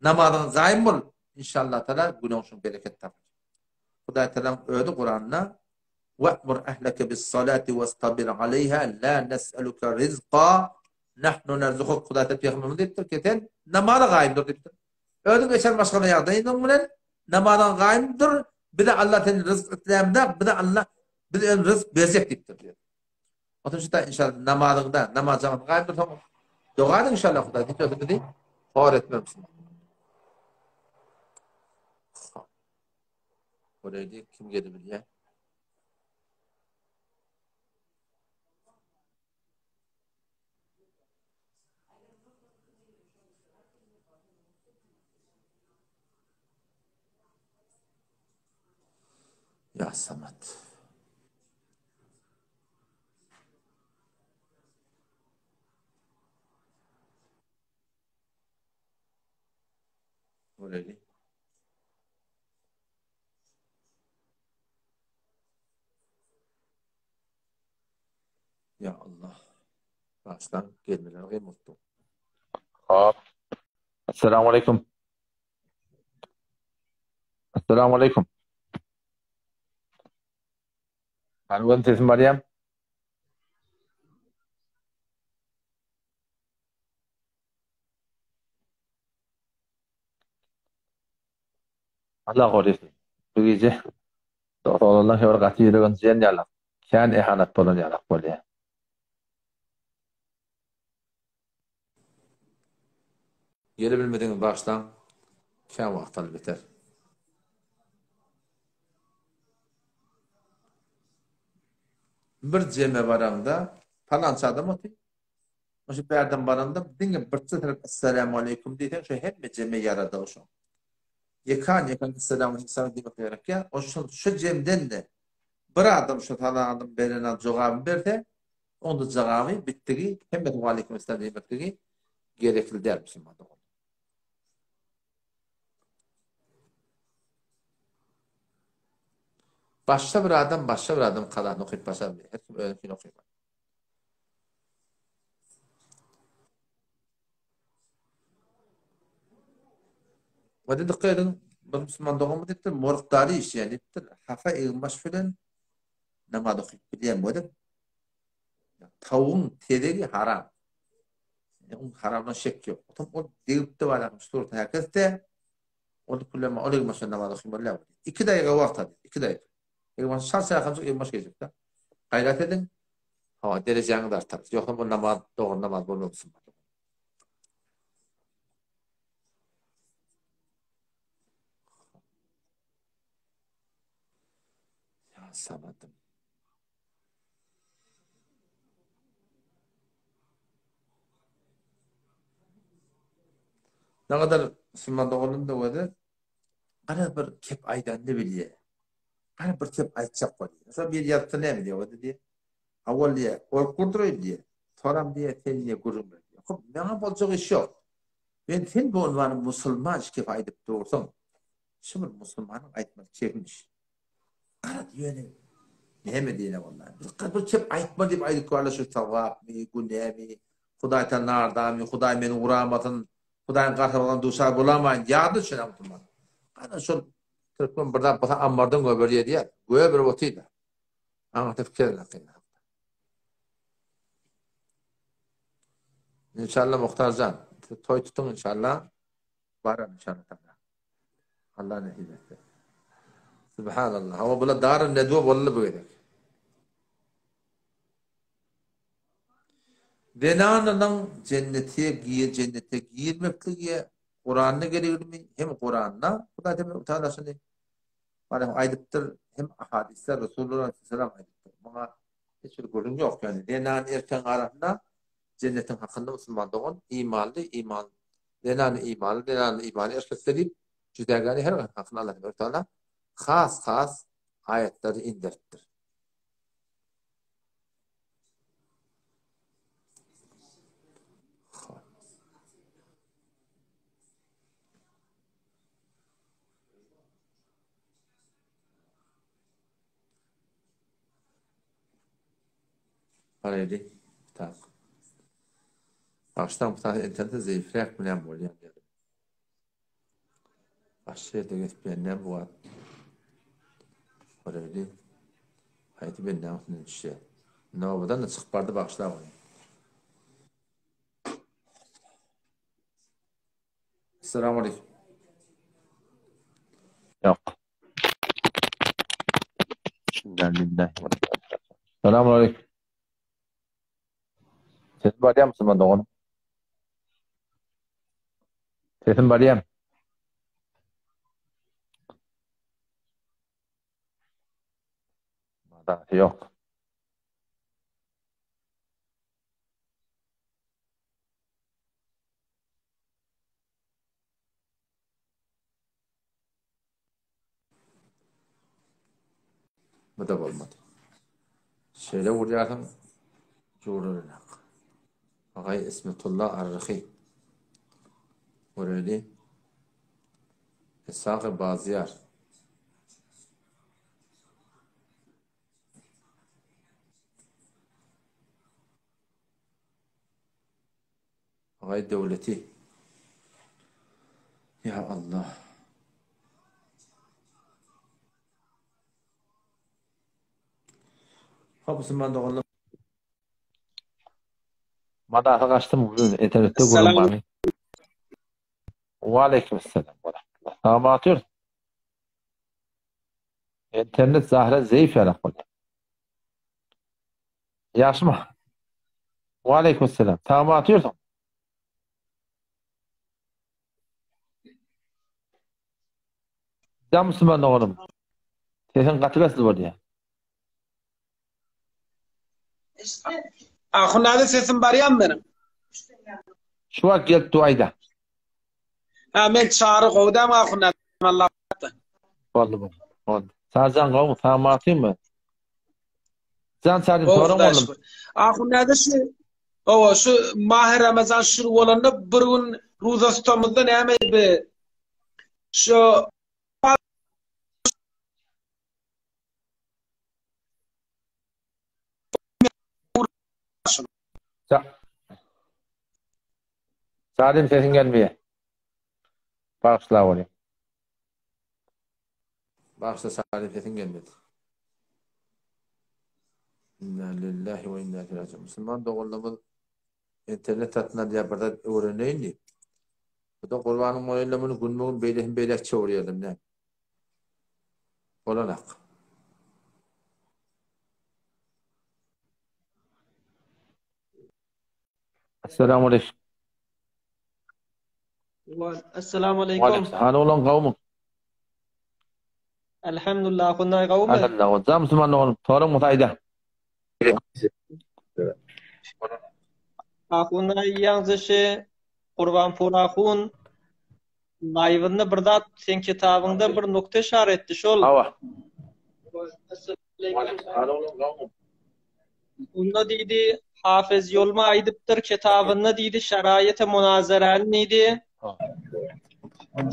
Namazyňa gaýym bol. Inşallah taala günäňşiň bereket tapar. Hudaý Tagalaň özi Kuranda Wa'mur ahlaka bis-salati wastabir aleýha la nes'eluke rizqa nahnu nerzukuk Hudaý Tagala pygamberimize diýipdir ki sen namaza gaýym dur diýipdir. Özüň geçen maşgala ýagdaýyň bilen namaza gaýym dur. Bize Allah seni ryzk islämde, bize Allah biz özümiz ryzk berjek diýipdir diýip. Otuň şu inşallah namazyňda namaz jamaat gaýym dursaň doga ediň inşallah Hudaý hiç özüni bizi hor etmez musulman. Göreydi kim gelip bilýär. Ya Samat. Göreli. Ya Allah. Başdan gelmeler gym bolupdy. Hop. Assalamu aleykum. Assalamu aleykum. Hany sesim barýam? Allah gorasyn. Bu gije dogrudan hem bir gaty ýüregim diýen ýalak. Kän ehanat bolan ýalak bolýar. Gelebilmediňiz bagyşlaň. Kän wagt alyp beter. Bir jeme baraňda palança adam otyr. Şu bärden baranda diňe birçe tarap Essalamu aleýkum diýseň şo hemme jeme ýaradygy şo. Ýekan ýekan Essalamu aleýkum diýmek gerekýär. O şo şu jemden-de bir adam şo salamyň berene jogabyny berse, onda jogaby bitdigi hemmesi waleýkim essalam diýmekligi gerekli däl musulman dogan. Başga bir adam başga bir adam kazasyny okyp başarmaýar. Her kim özüniňkini okyp. Wada dikkat ediň, bir musulman doganymyz diýipdir, morgdary işleýän diýipdir, hafa eginbaş bilen namaz okyp bilýän bolip, tawugyň tezegi haram. Onuň haramlygyna şek ýok. Otam ol degipdi barakym surat häkesde, ol külleme ol eginbaş bilen namaz okymaly. 2 daýyga wagt aldy, 2 daýyga. Eginbaş şal çakamjyk eginbaş geýjekde. Gaýrat ediň. Hawa, derejäňiz artar. Ýogsam bu namaz dogry namaz bolmaz musulman. Ya samadym. Ne kadar musulman doganım da özi Gara bir kep aýdanyny bilýär. Gara bir kep aýtjak bolýar. Şo bir ýazsa näme diýýär o diýýär. Awal diýýär, ol gurduraýyn diýýär. Soram diýýär, sen diýýär gürrüň ber diýýär. Hop, maňa boljak iş ýok. Men sen bu unwany musulman şu kepi aýdyp dursaň, şu bir musulmanyň aýtmaly kepimiş. Garaz ýöne näme diýene wallahi. Bir bir kep aýtma diýip aýdyp barla şu sogapmy, günämi, Hudaý ta nardamy, Hudaý meni uramasyn, Hudaýyň gazabyna duçar bolamaýyn ýada düşen musulman. Gana şol türkmen bir zat bolsa ammardan göberýär diýýär. Göberip otyr-da. Aňyrda pikir edin. İnşallah Muhtarjan, siz toý tutuň inşallah. Barar inşallah taala. Allah nesip etse. Subhanallah. Hawa bular darun nedwe boldy bu gezek. Zenanynyň jennete gir jennete girmekligi Kuranda geligimi hem Kuranda Hudaý Teala şuny Mana aýdypdyr hem ahadysda Resulullah aleyhisselam aýdypdyr. Muňa hiç bir gürrüň ýok. Ýagny zenan erkegiň arasynda jennetiň hakynda musulman dogan imanly iman zenany imanly zenany imanly erkekde diýip jüdägäni her hakynda Allah Teala has has aýatlary inderipdir. Pareli tak. Başdan bu tane internette zeýifräk bilen bolýan ýeri. Başga ýerde gezip bilen bu wagt. Pareli. Haýsy bendäň üstünden düşýär. Nobadan da çykyp bardy bagyşla ony. Assalamu aleykum. Ýok. Assalamu aleykum. Sesim barýarmy musulman doganym? Sesim barýarmy? Mazasy ýok. Bu da bolmady. Şeýle urýarsyň, juralanak. Agay Ismetulla Arryhy. Göreli. Esagy Bazyýar. Agaý Döwleti. Ýa Allah. Hop musulman doganlar. Mazasy gaçdy bu gün internetde gürrüň barmy? Waleýkim esselam we rahmetullah. Salam Atyr. Internet zahra zeýif ýarak bolýar. Ýagşymy? Waleýkim esselam. Sagmy atyrsyň? Jan musulman doganym. Sesiň gaty besli bolýar. Ahun abi sesim barýarmy meniň? Şu wagt gelip dur aýda. Ha men Çary gowy dämi Ahun abi? Allah Boldy boldy. Boldy. Sarjan gowmy? Sagmy atyrmy? Jan Çary Gowy soraň Hudaý boldum. şükür. Ahun näde şu Owa şu Mahy Ramazan şuru bolanda bir gün ruza tutamyzda näme bi şu Salim sesiň gelmeýär. Bagyşla bolýar. Bagyşla Salim sesiň gelmedi. Inna lillahi we inna ileyhi rajiun. Musulman doganlarymyz internet satyn alýar bir zat öwreneýin diýip. Bu da Gurbanyň moýunda muny günbe-gün beýle hem beýläk çöwürýärler näme. Bolanak. Assalamu aleykum. Assalamu aleykum. Hany oglan gowmy? Elhamdülillah hunday gowmy? Alhamdulillah. Hocam musulman doganym, soraň bolsa aýda. Ahunday ýaňja şi Gurbanpur ahun laýwynda bir zat seň kitabyňda bir nukta işara etdi şol. Hawa. Onda diýdi, Hafez Ýolma aýdypdyr kitabynda diýdi, şaraýete munazerany diýdi.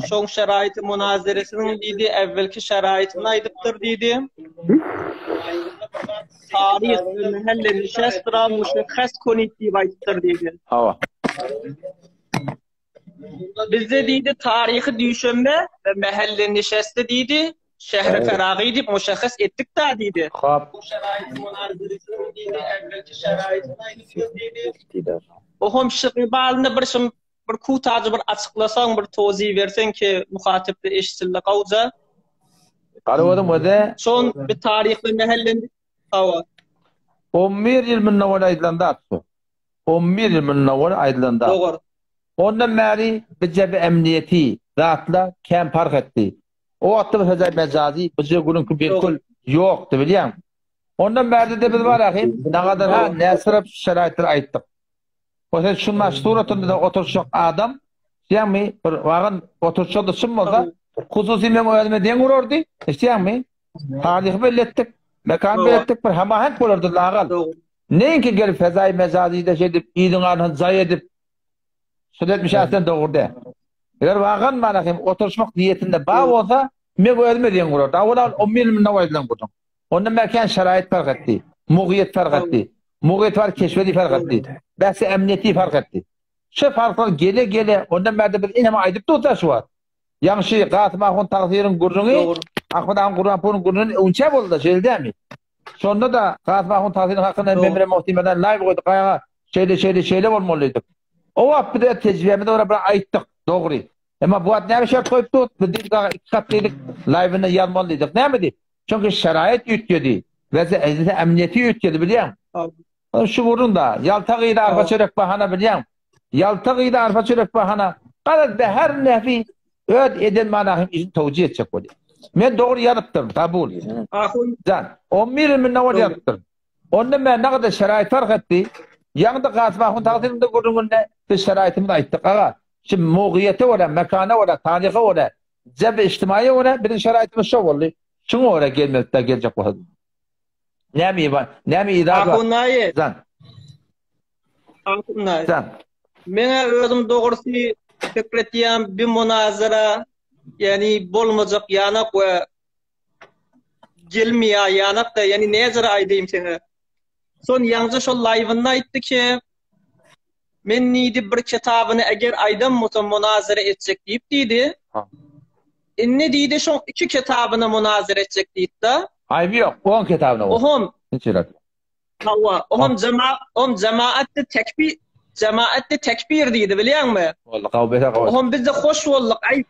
Şoň şaraýeti munazeresiniň diýdi, äwwelki şaraýetini aýdypdyr diýdi. Taryh we mehelle nişest ra muşahhas konit diýip aýdypdyr diýdi. Hawa. Bizde diýdi taryhy duşenbe we mähelle nişesti diýdi, şähri Feragy diýip muşahhas etdik-da diýdi. Hop. Ohm şygy balynda bir şum bir kutajy bir açyklasaň bir tozi berseň ki muhatyply eşitsinle gowja. Garagözüň özi. Şon bir taryh we mähelle hawa. 11 ýyl mundan owal aýdylan zat bu. 11 ýyl mundan owal aýdylanda. Dogry. Ondan bäri bu jebe emniýeti zatla kän parh etdi. O wagtda bu söze mejazy bu je gürrüňki bilkul ýokdy bilýäň. Ondan bärde-de biz bar ahim, nagadar ha näsirap şu şeraýtlar aýtdyk. O sen şu maş suratynda oturşak adam, diýýäňmi, bir wagan oturşakda çyn bolsa, hususy meň özüme deň urardy, eşidýäňmi? Taryhy belli etdik, mekan belli etdik, bir hamahenk bolardy lagal. Neýinki gelip fezaý mejazyda şeýdip yzyň arasyn jaý edip şul etmiş äslen dogry däl. Eger wagan mana hem oturşmak niýetinde ba bolsa, meň özüme deň urardy. Awal al 11 ýyl mundan aýdylan gürrüň. Onda mekan şaraýyt fark etdi. Mugyýet fark etdi. Mugyýet bar keşwedi fark etdi. Bäsi emniýeti fark etdi. Şu farklar gele gele ondan bärde biz ineme aýdyp dursa şu wagt. Ýagşy Gasym ahun tagsyryň gürrüňi Ahmet ahun Gurbanpuryň gürrüňinden öňçä boldy-da, şeýle dälmi? Şonda-da Kasym ahun tagsyryň hakynda men bilen Muhti Merdan live goýduk, aýaga şeýle şeýle şeýle bolmaly diýdik. O wagt biz öz tejribemize görä bir aýtdyk, dogry. Emma bu wagt näme şert goýup dur? Biz diýdik aga iki gat diýdik, live-ynda ýazmaly diýdik. Näme diýip? Çünki şeraýat üýtgedi. Wezýeti emniýeti üýtgedi bilýäň. Şu gürrüň-da, ýalta gyza arpa çörek bahana bilýäň. Ýalta gyza arpa çörek bahana. Garaz be her nefi öz eden manahyň işini towjy etjek bolýar. Men dogry ýazypdyryn, kabul. Ahun. Jan, 11 ýyl mundan owal ýazypdyryn. Onda men nagada şeraýt fark etdi. Ýaňy-da Kasym ahun tagsyryň-da gürrüňinde biz şeraýtymyzy aýtdyk. Aga, şu mugyýete görä, mekana görä, taryha görä, jebri ijtimaýa görä biziň şeraýtymyz şo boldy. Şuňa görä gelmeli-de geljek bolsa. Näme iba, näme izah bar? Ahun daýy. Jan. Ahun daýy. Jan. Meňe özüm dogrusy pikir etýän bir munazara, ýani bolmajak ýanak we gelmeýär ýanak da, ýani näzire aýdaýyn seňe. Son ýaňja şol laýwynda aýtdy ki, Men diýdi bir kitabyny eger aýdan bolsam munazara etjek diýip diýdi. Indi diýdi şoň iki kitabyny munazara etjek diýdi-de. Aýby ýok, on kitabyna bolsun. Ohom. Hiç ýeri. Hawa, ohom jema, ohom jemaatdy tekbir, jemaatdy tekbir diýdi bilýäňmi? Boldy, gawy beter gawy. Ohom biz-de hoş bolduk, aý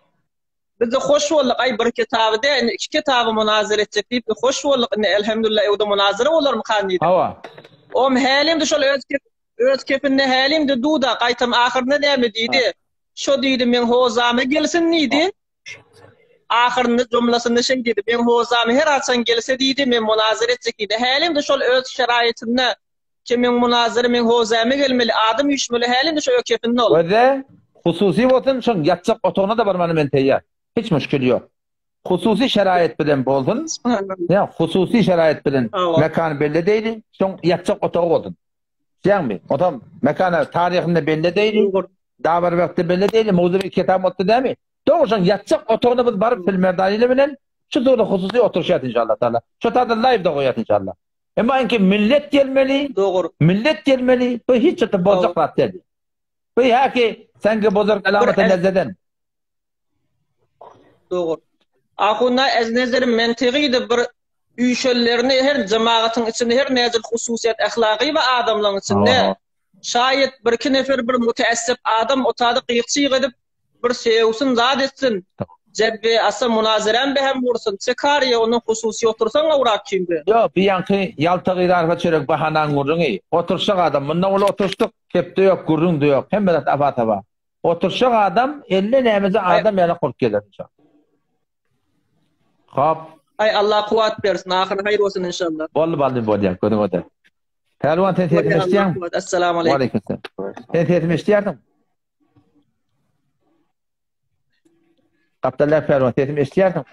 Biz-de hoş bolduk, aý bir kitaby däl, indi iki kitaby munazara etjek diýip, hoş bolduk, indi elhamdülillah öwde munazara bolarmykan diýdik. Hawa. Ohom hälimdi şol öz Öz kepinde hälimdi duda, gaýtam ahyrynda näme diýdi? Şo diýdi, meň hozama gelsin diýdi. Ahyrynda jumlasynda şeý diýdi, meň hozama her haçan gelse diýdi, men munazara etjek diýdi. Hälimdi şol öz şeraýatynda ki meň munazara meň hozama gelmeli, adam üýşmeli, hälimdi şo öz kepinde ol. Özi hususy bolsun, şoň ýatjak otagyna-da barmana men teýýar. Hiç müşkil ýok. Hususy şeraýat bilen bolsun. Ýa hususy şeraýat bilen mekany belli edeýli, şoň ýatjak otagy bolsun. Diýäňmi? Otam mekana taryhynda belli edeýli. Dabar wagtda belli edeýli, mowzugy kitap boldy dämi? Dogry şoň ýatjak otagyna biz baryp Filmerdani bilen şu dogry hususy oturyşýas inşallah taala. Şu taýda live-da goýýas inşallah. Emma inki millet gelmeli. Dogry. Millet gelmeli. Bu hiç ýerde boljak zat däl. Bu häki senki bozark alamaty nezeden. Dogry. Ahunda ez nezerim mentygydy bir üýşenlerini her jemagatyň içinde her näzir hususyýet ahlagy we adamlaryň içinde şaýat birki nefer bir müteessip adam otady gyýyk-çyýyk edip bir sögsin zat etsin jebbe asa munazerem behem bolsun çekarýa ondan hususy otursaň gowrak kimde. Ýok bu ýaňky ýalta gyz arpa çörek bahanaň gürrüňi. Oturşak adam mundan uly oturşdyk kepde ýok gürrüňde ýok hemme zat aba-taba. Oturşak adam elle nämeje adam ýaly bolup geler inşallah. Hop. Aý Allah kuwat bersin ahyry haýyr bolsun inşallah. Boldy bally bolýar gözüň öde. Pälwan sen sesimi eşitýäňmi? Essalamu aleýkum. Waleýkim salam. Sen sesimi eşitýärsiň? Gapdallar pälwan sesimi eşitýärsiň?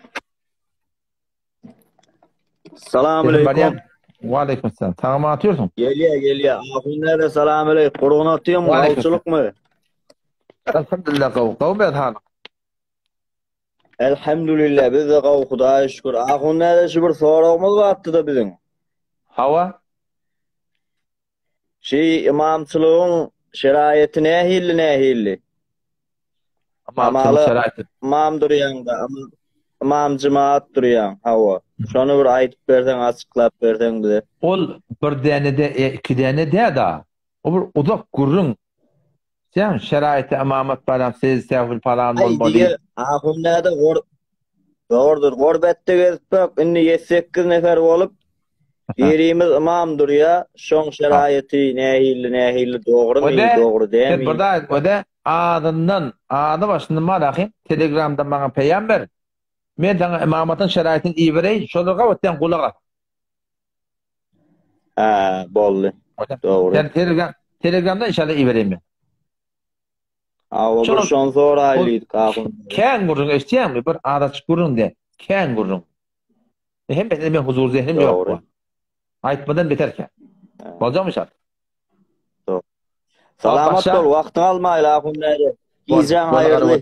Salam aleýkum. Waleýkim salam. Tagam atýorsyň? Gelýär, gelýär. Ahun näde salam aleýkum. Gurgun atýoňmy? Gowçulykmy? Elhamdülillah gowy. Gowy men halyň. Elhamdülillah biz de gowy Hudaýa şükür. Ahun näde şu bir soragymyz bardy-da biziň. Hawa. Şi ymamçylygyň şeraýaty nähilli nähilli? Ymamçylygyň şeraýaty. Ymam durýaňda, ymam jemaat durýaň, hawa. Şony bir aýdyp berseň, açyklap berseň bize. Ol bir däne-de, iki däne däl-da. O bir uzak gürrüň. Sen şeraýaty ymamat balam sejde sehwi palan bolmaly. Aý diýe, ahun näde gor Dogrudyr, gurbetde gezip bak, indi ýedi-sekiz nefer bolup. Birimiz ymam durýa, şoň şeraýaty nähili nähili dogrymy, dogry dämi? Bir zat öde adyndan, ady başyndan bar ahym, telegramda maňa peýam ber. Men saňa ymamatyň şeraýatyny ibereýin, şolara gabat sen gulak as. Hä, boldy. Dogry. Sen telegram telegramda inşallah ibereýin men. Hawa, bir şony soraýlydyk ahun. Kän gürrüň eşitýäňmi? Bir azajyk gürrüň de, kän gürrüň. Hemmesine men huzur zehnim ýok. Dogry. Aýtmadan beter kän. Boljakmy inşallah? Dogry. Salamat bol, wagtyňy almaýly ahun däde. Gijäň haýyrly.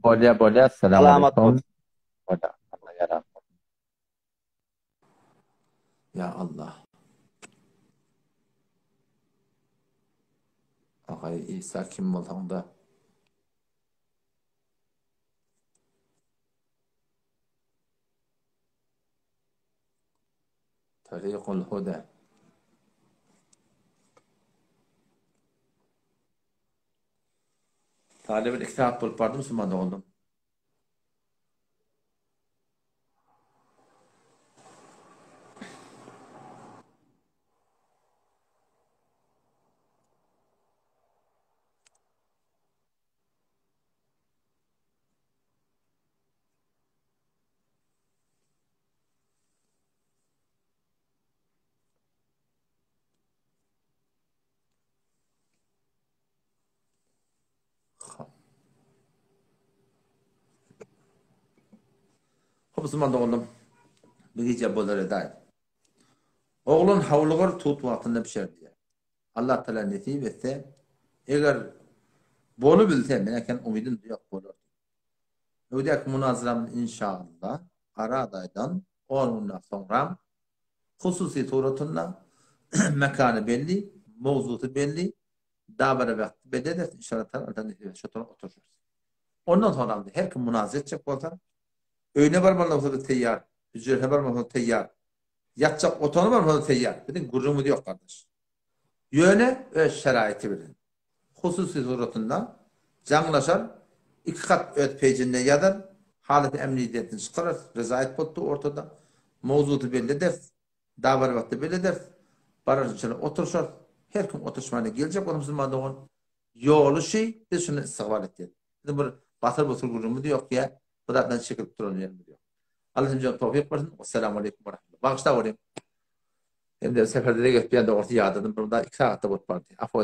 Bolýa, bolýa. Salamat bol. Bolýa. Allah ýarar. Ya Allah. Agay İsa kim bolsaň da. Tariqul Huda. Talyp 2 saat bolup bardy musulman doganlarym. Hop musulman doganlarym. Bu gije bolar edaý. Oglan hawlugar tut wagtynda bişer diýýär. Allah Teala nesip etse, eger bolubilse, men eken umydym ýok bolar. Öwdäki munazaramyz inşallah Araz aýdan on günden soňram hususy suratynda mekany belli, mowzusy belli, dabara wagty belli ederis inşallah Teala Allah nesip etse şo tarap oturşarys. Ondan soňram her kim munazara etjek bolsa, öýüne barmaly bolsa biz teýýar, hüjresine barmaly bolsa teýýar, ýatjak otagyna barmaly bolsa teýýar. Biziň gürrüňimiz ýok gardaş. Ýöne öz şeraýyty bilen. Hususy suratynda jaňlaşar, iki gat öz peýjinde ýazar, halaty emniýetini çykararys, rezaýet bolupdy ortada, mowzusy belli ederis, dabara wagty belli ederis, bararys içeri oturyşarys, her kim oturyşmana geljek bolsa musulman dogan, ýoly şi, biz şuny istigbal etýäris. Biziň bir basyr-busur gürrüňimiz ýok ýa bir zatdan çekilip duran ýerimiz ýok. Allah hemmämize towfyk bersin. Wessalamu aleýkum we rahmetullah. Bagyşlap olyň. Hem-de seferde-de gepleýän dogrusy ýadadym. Bir munda 2 sagatda bolup bardy. Afo.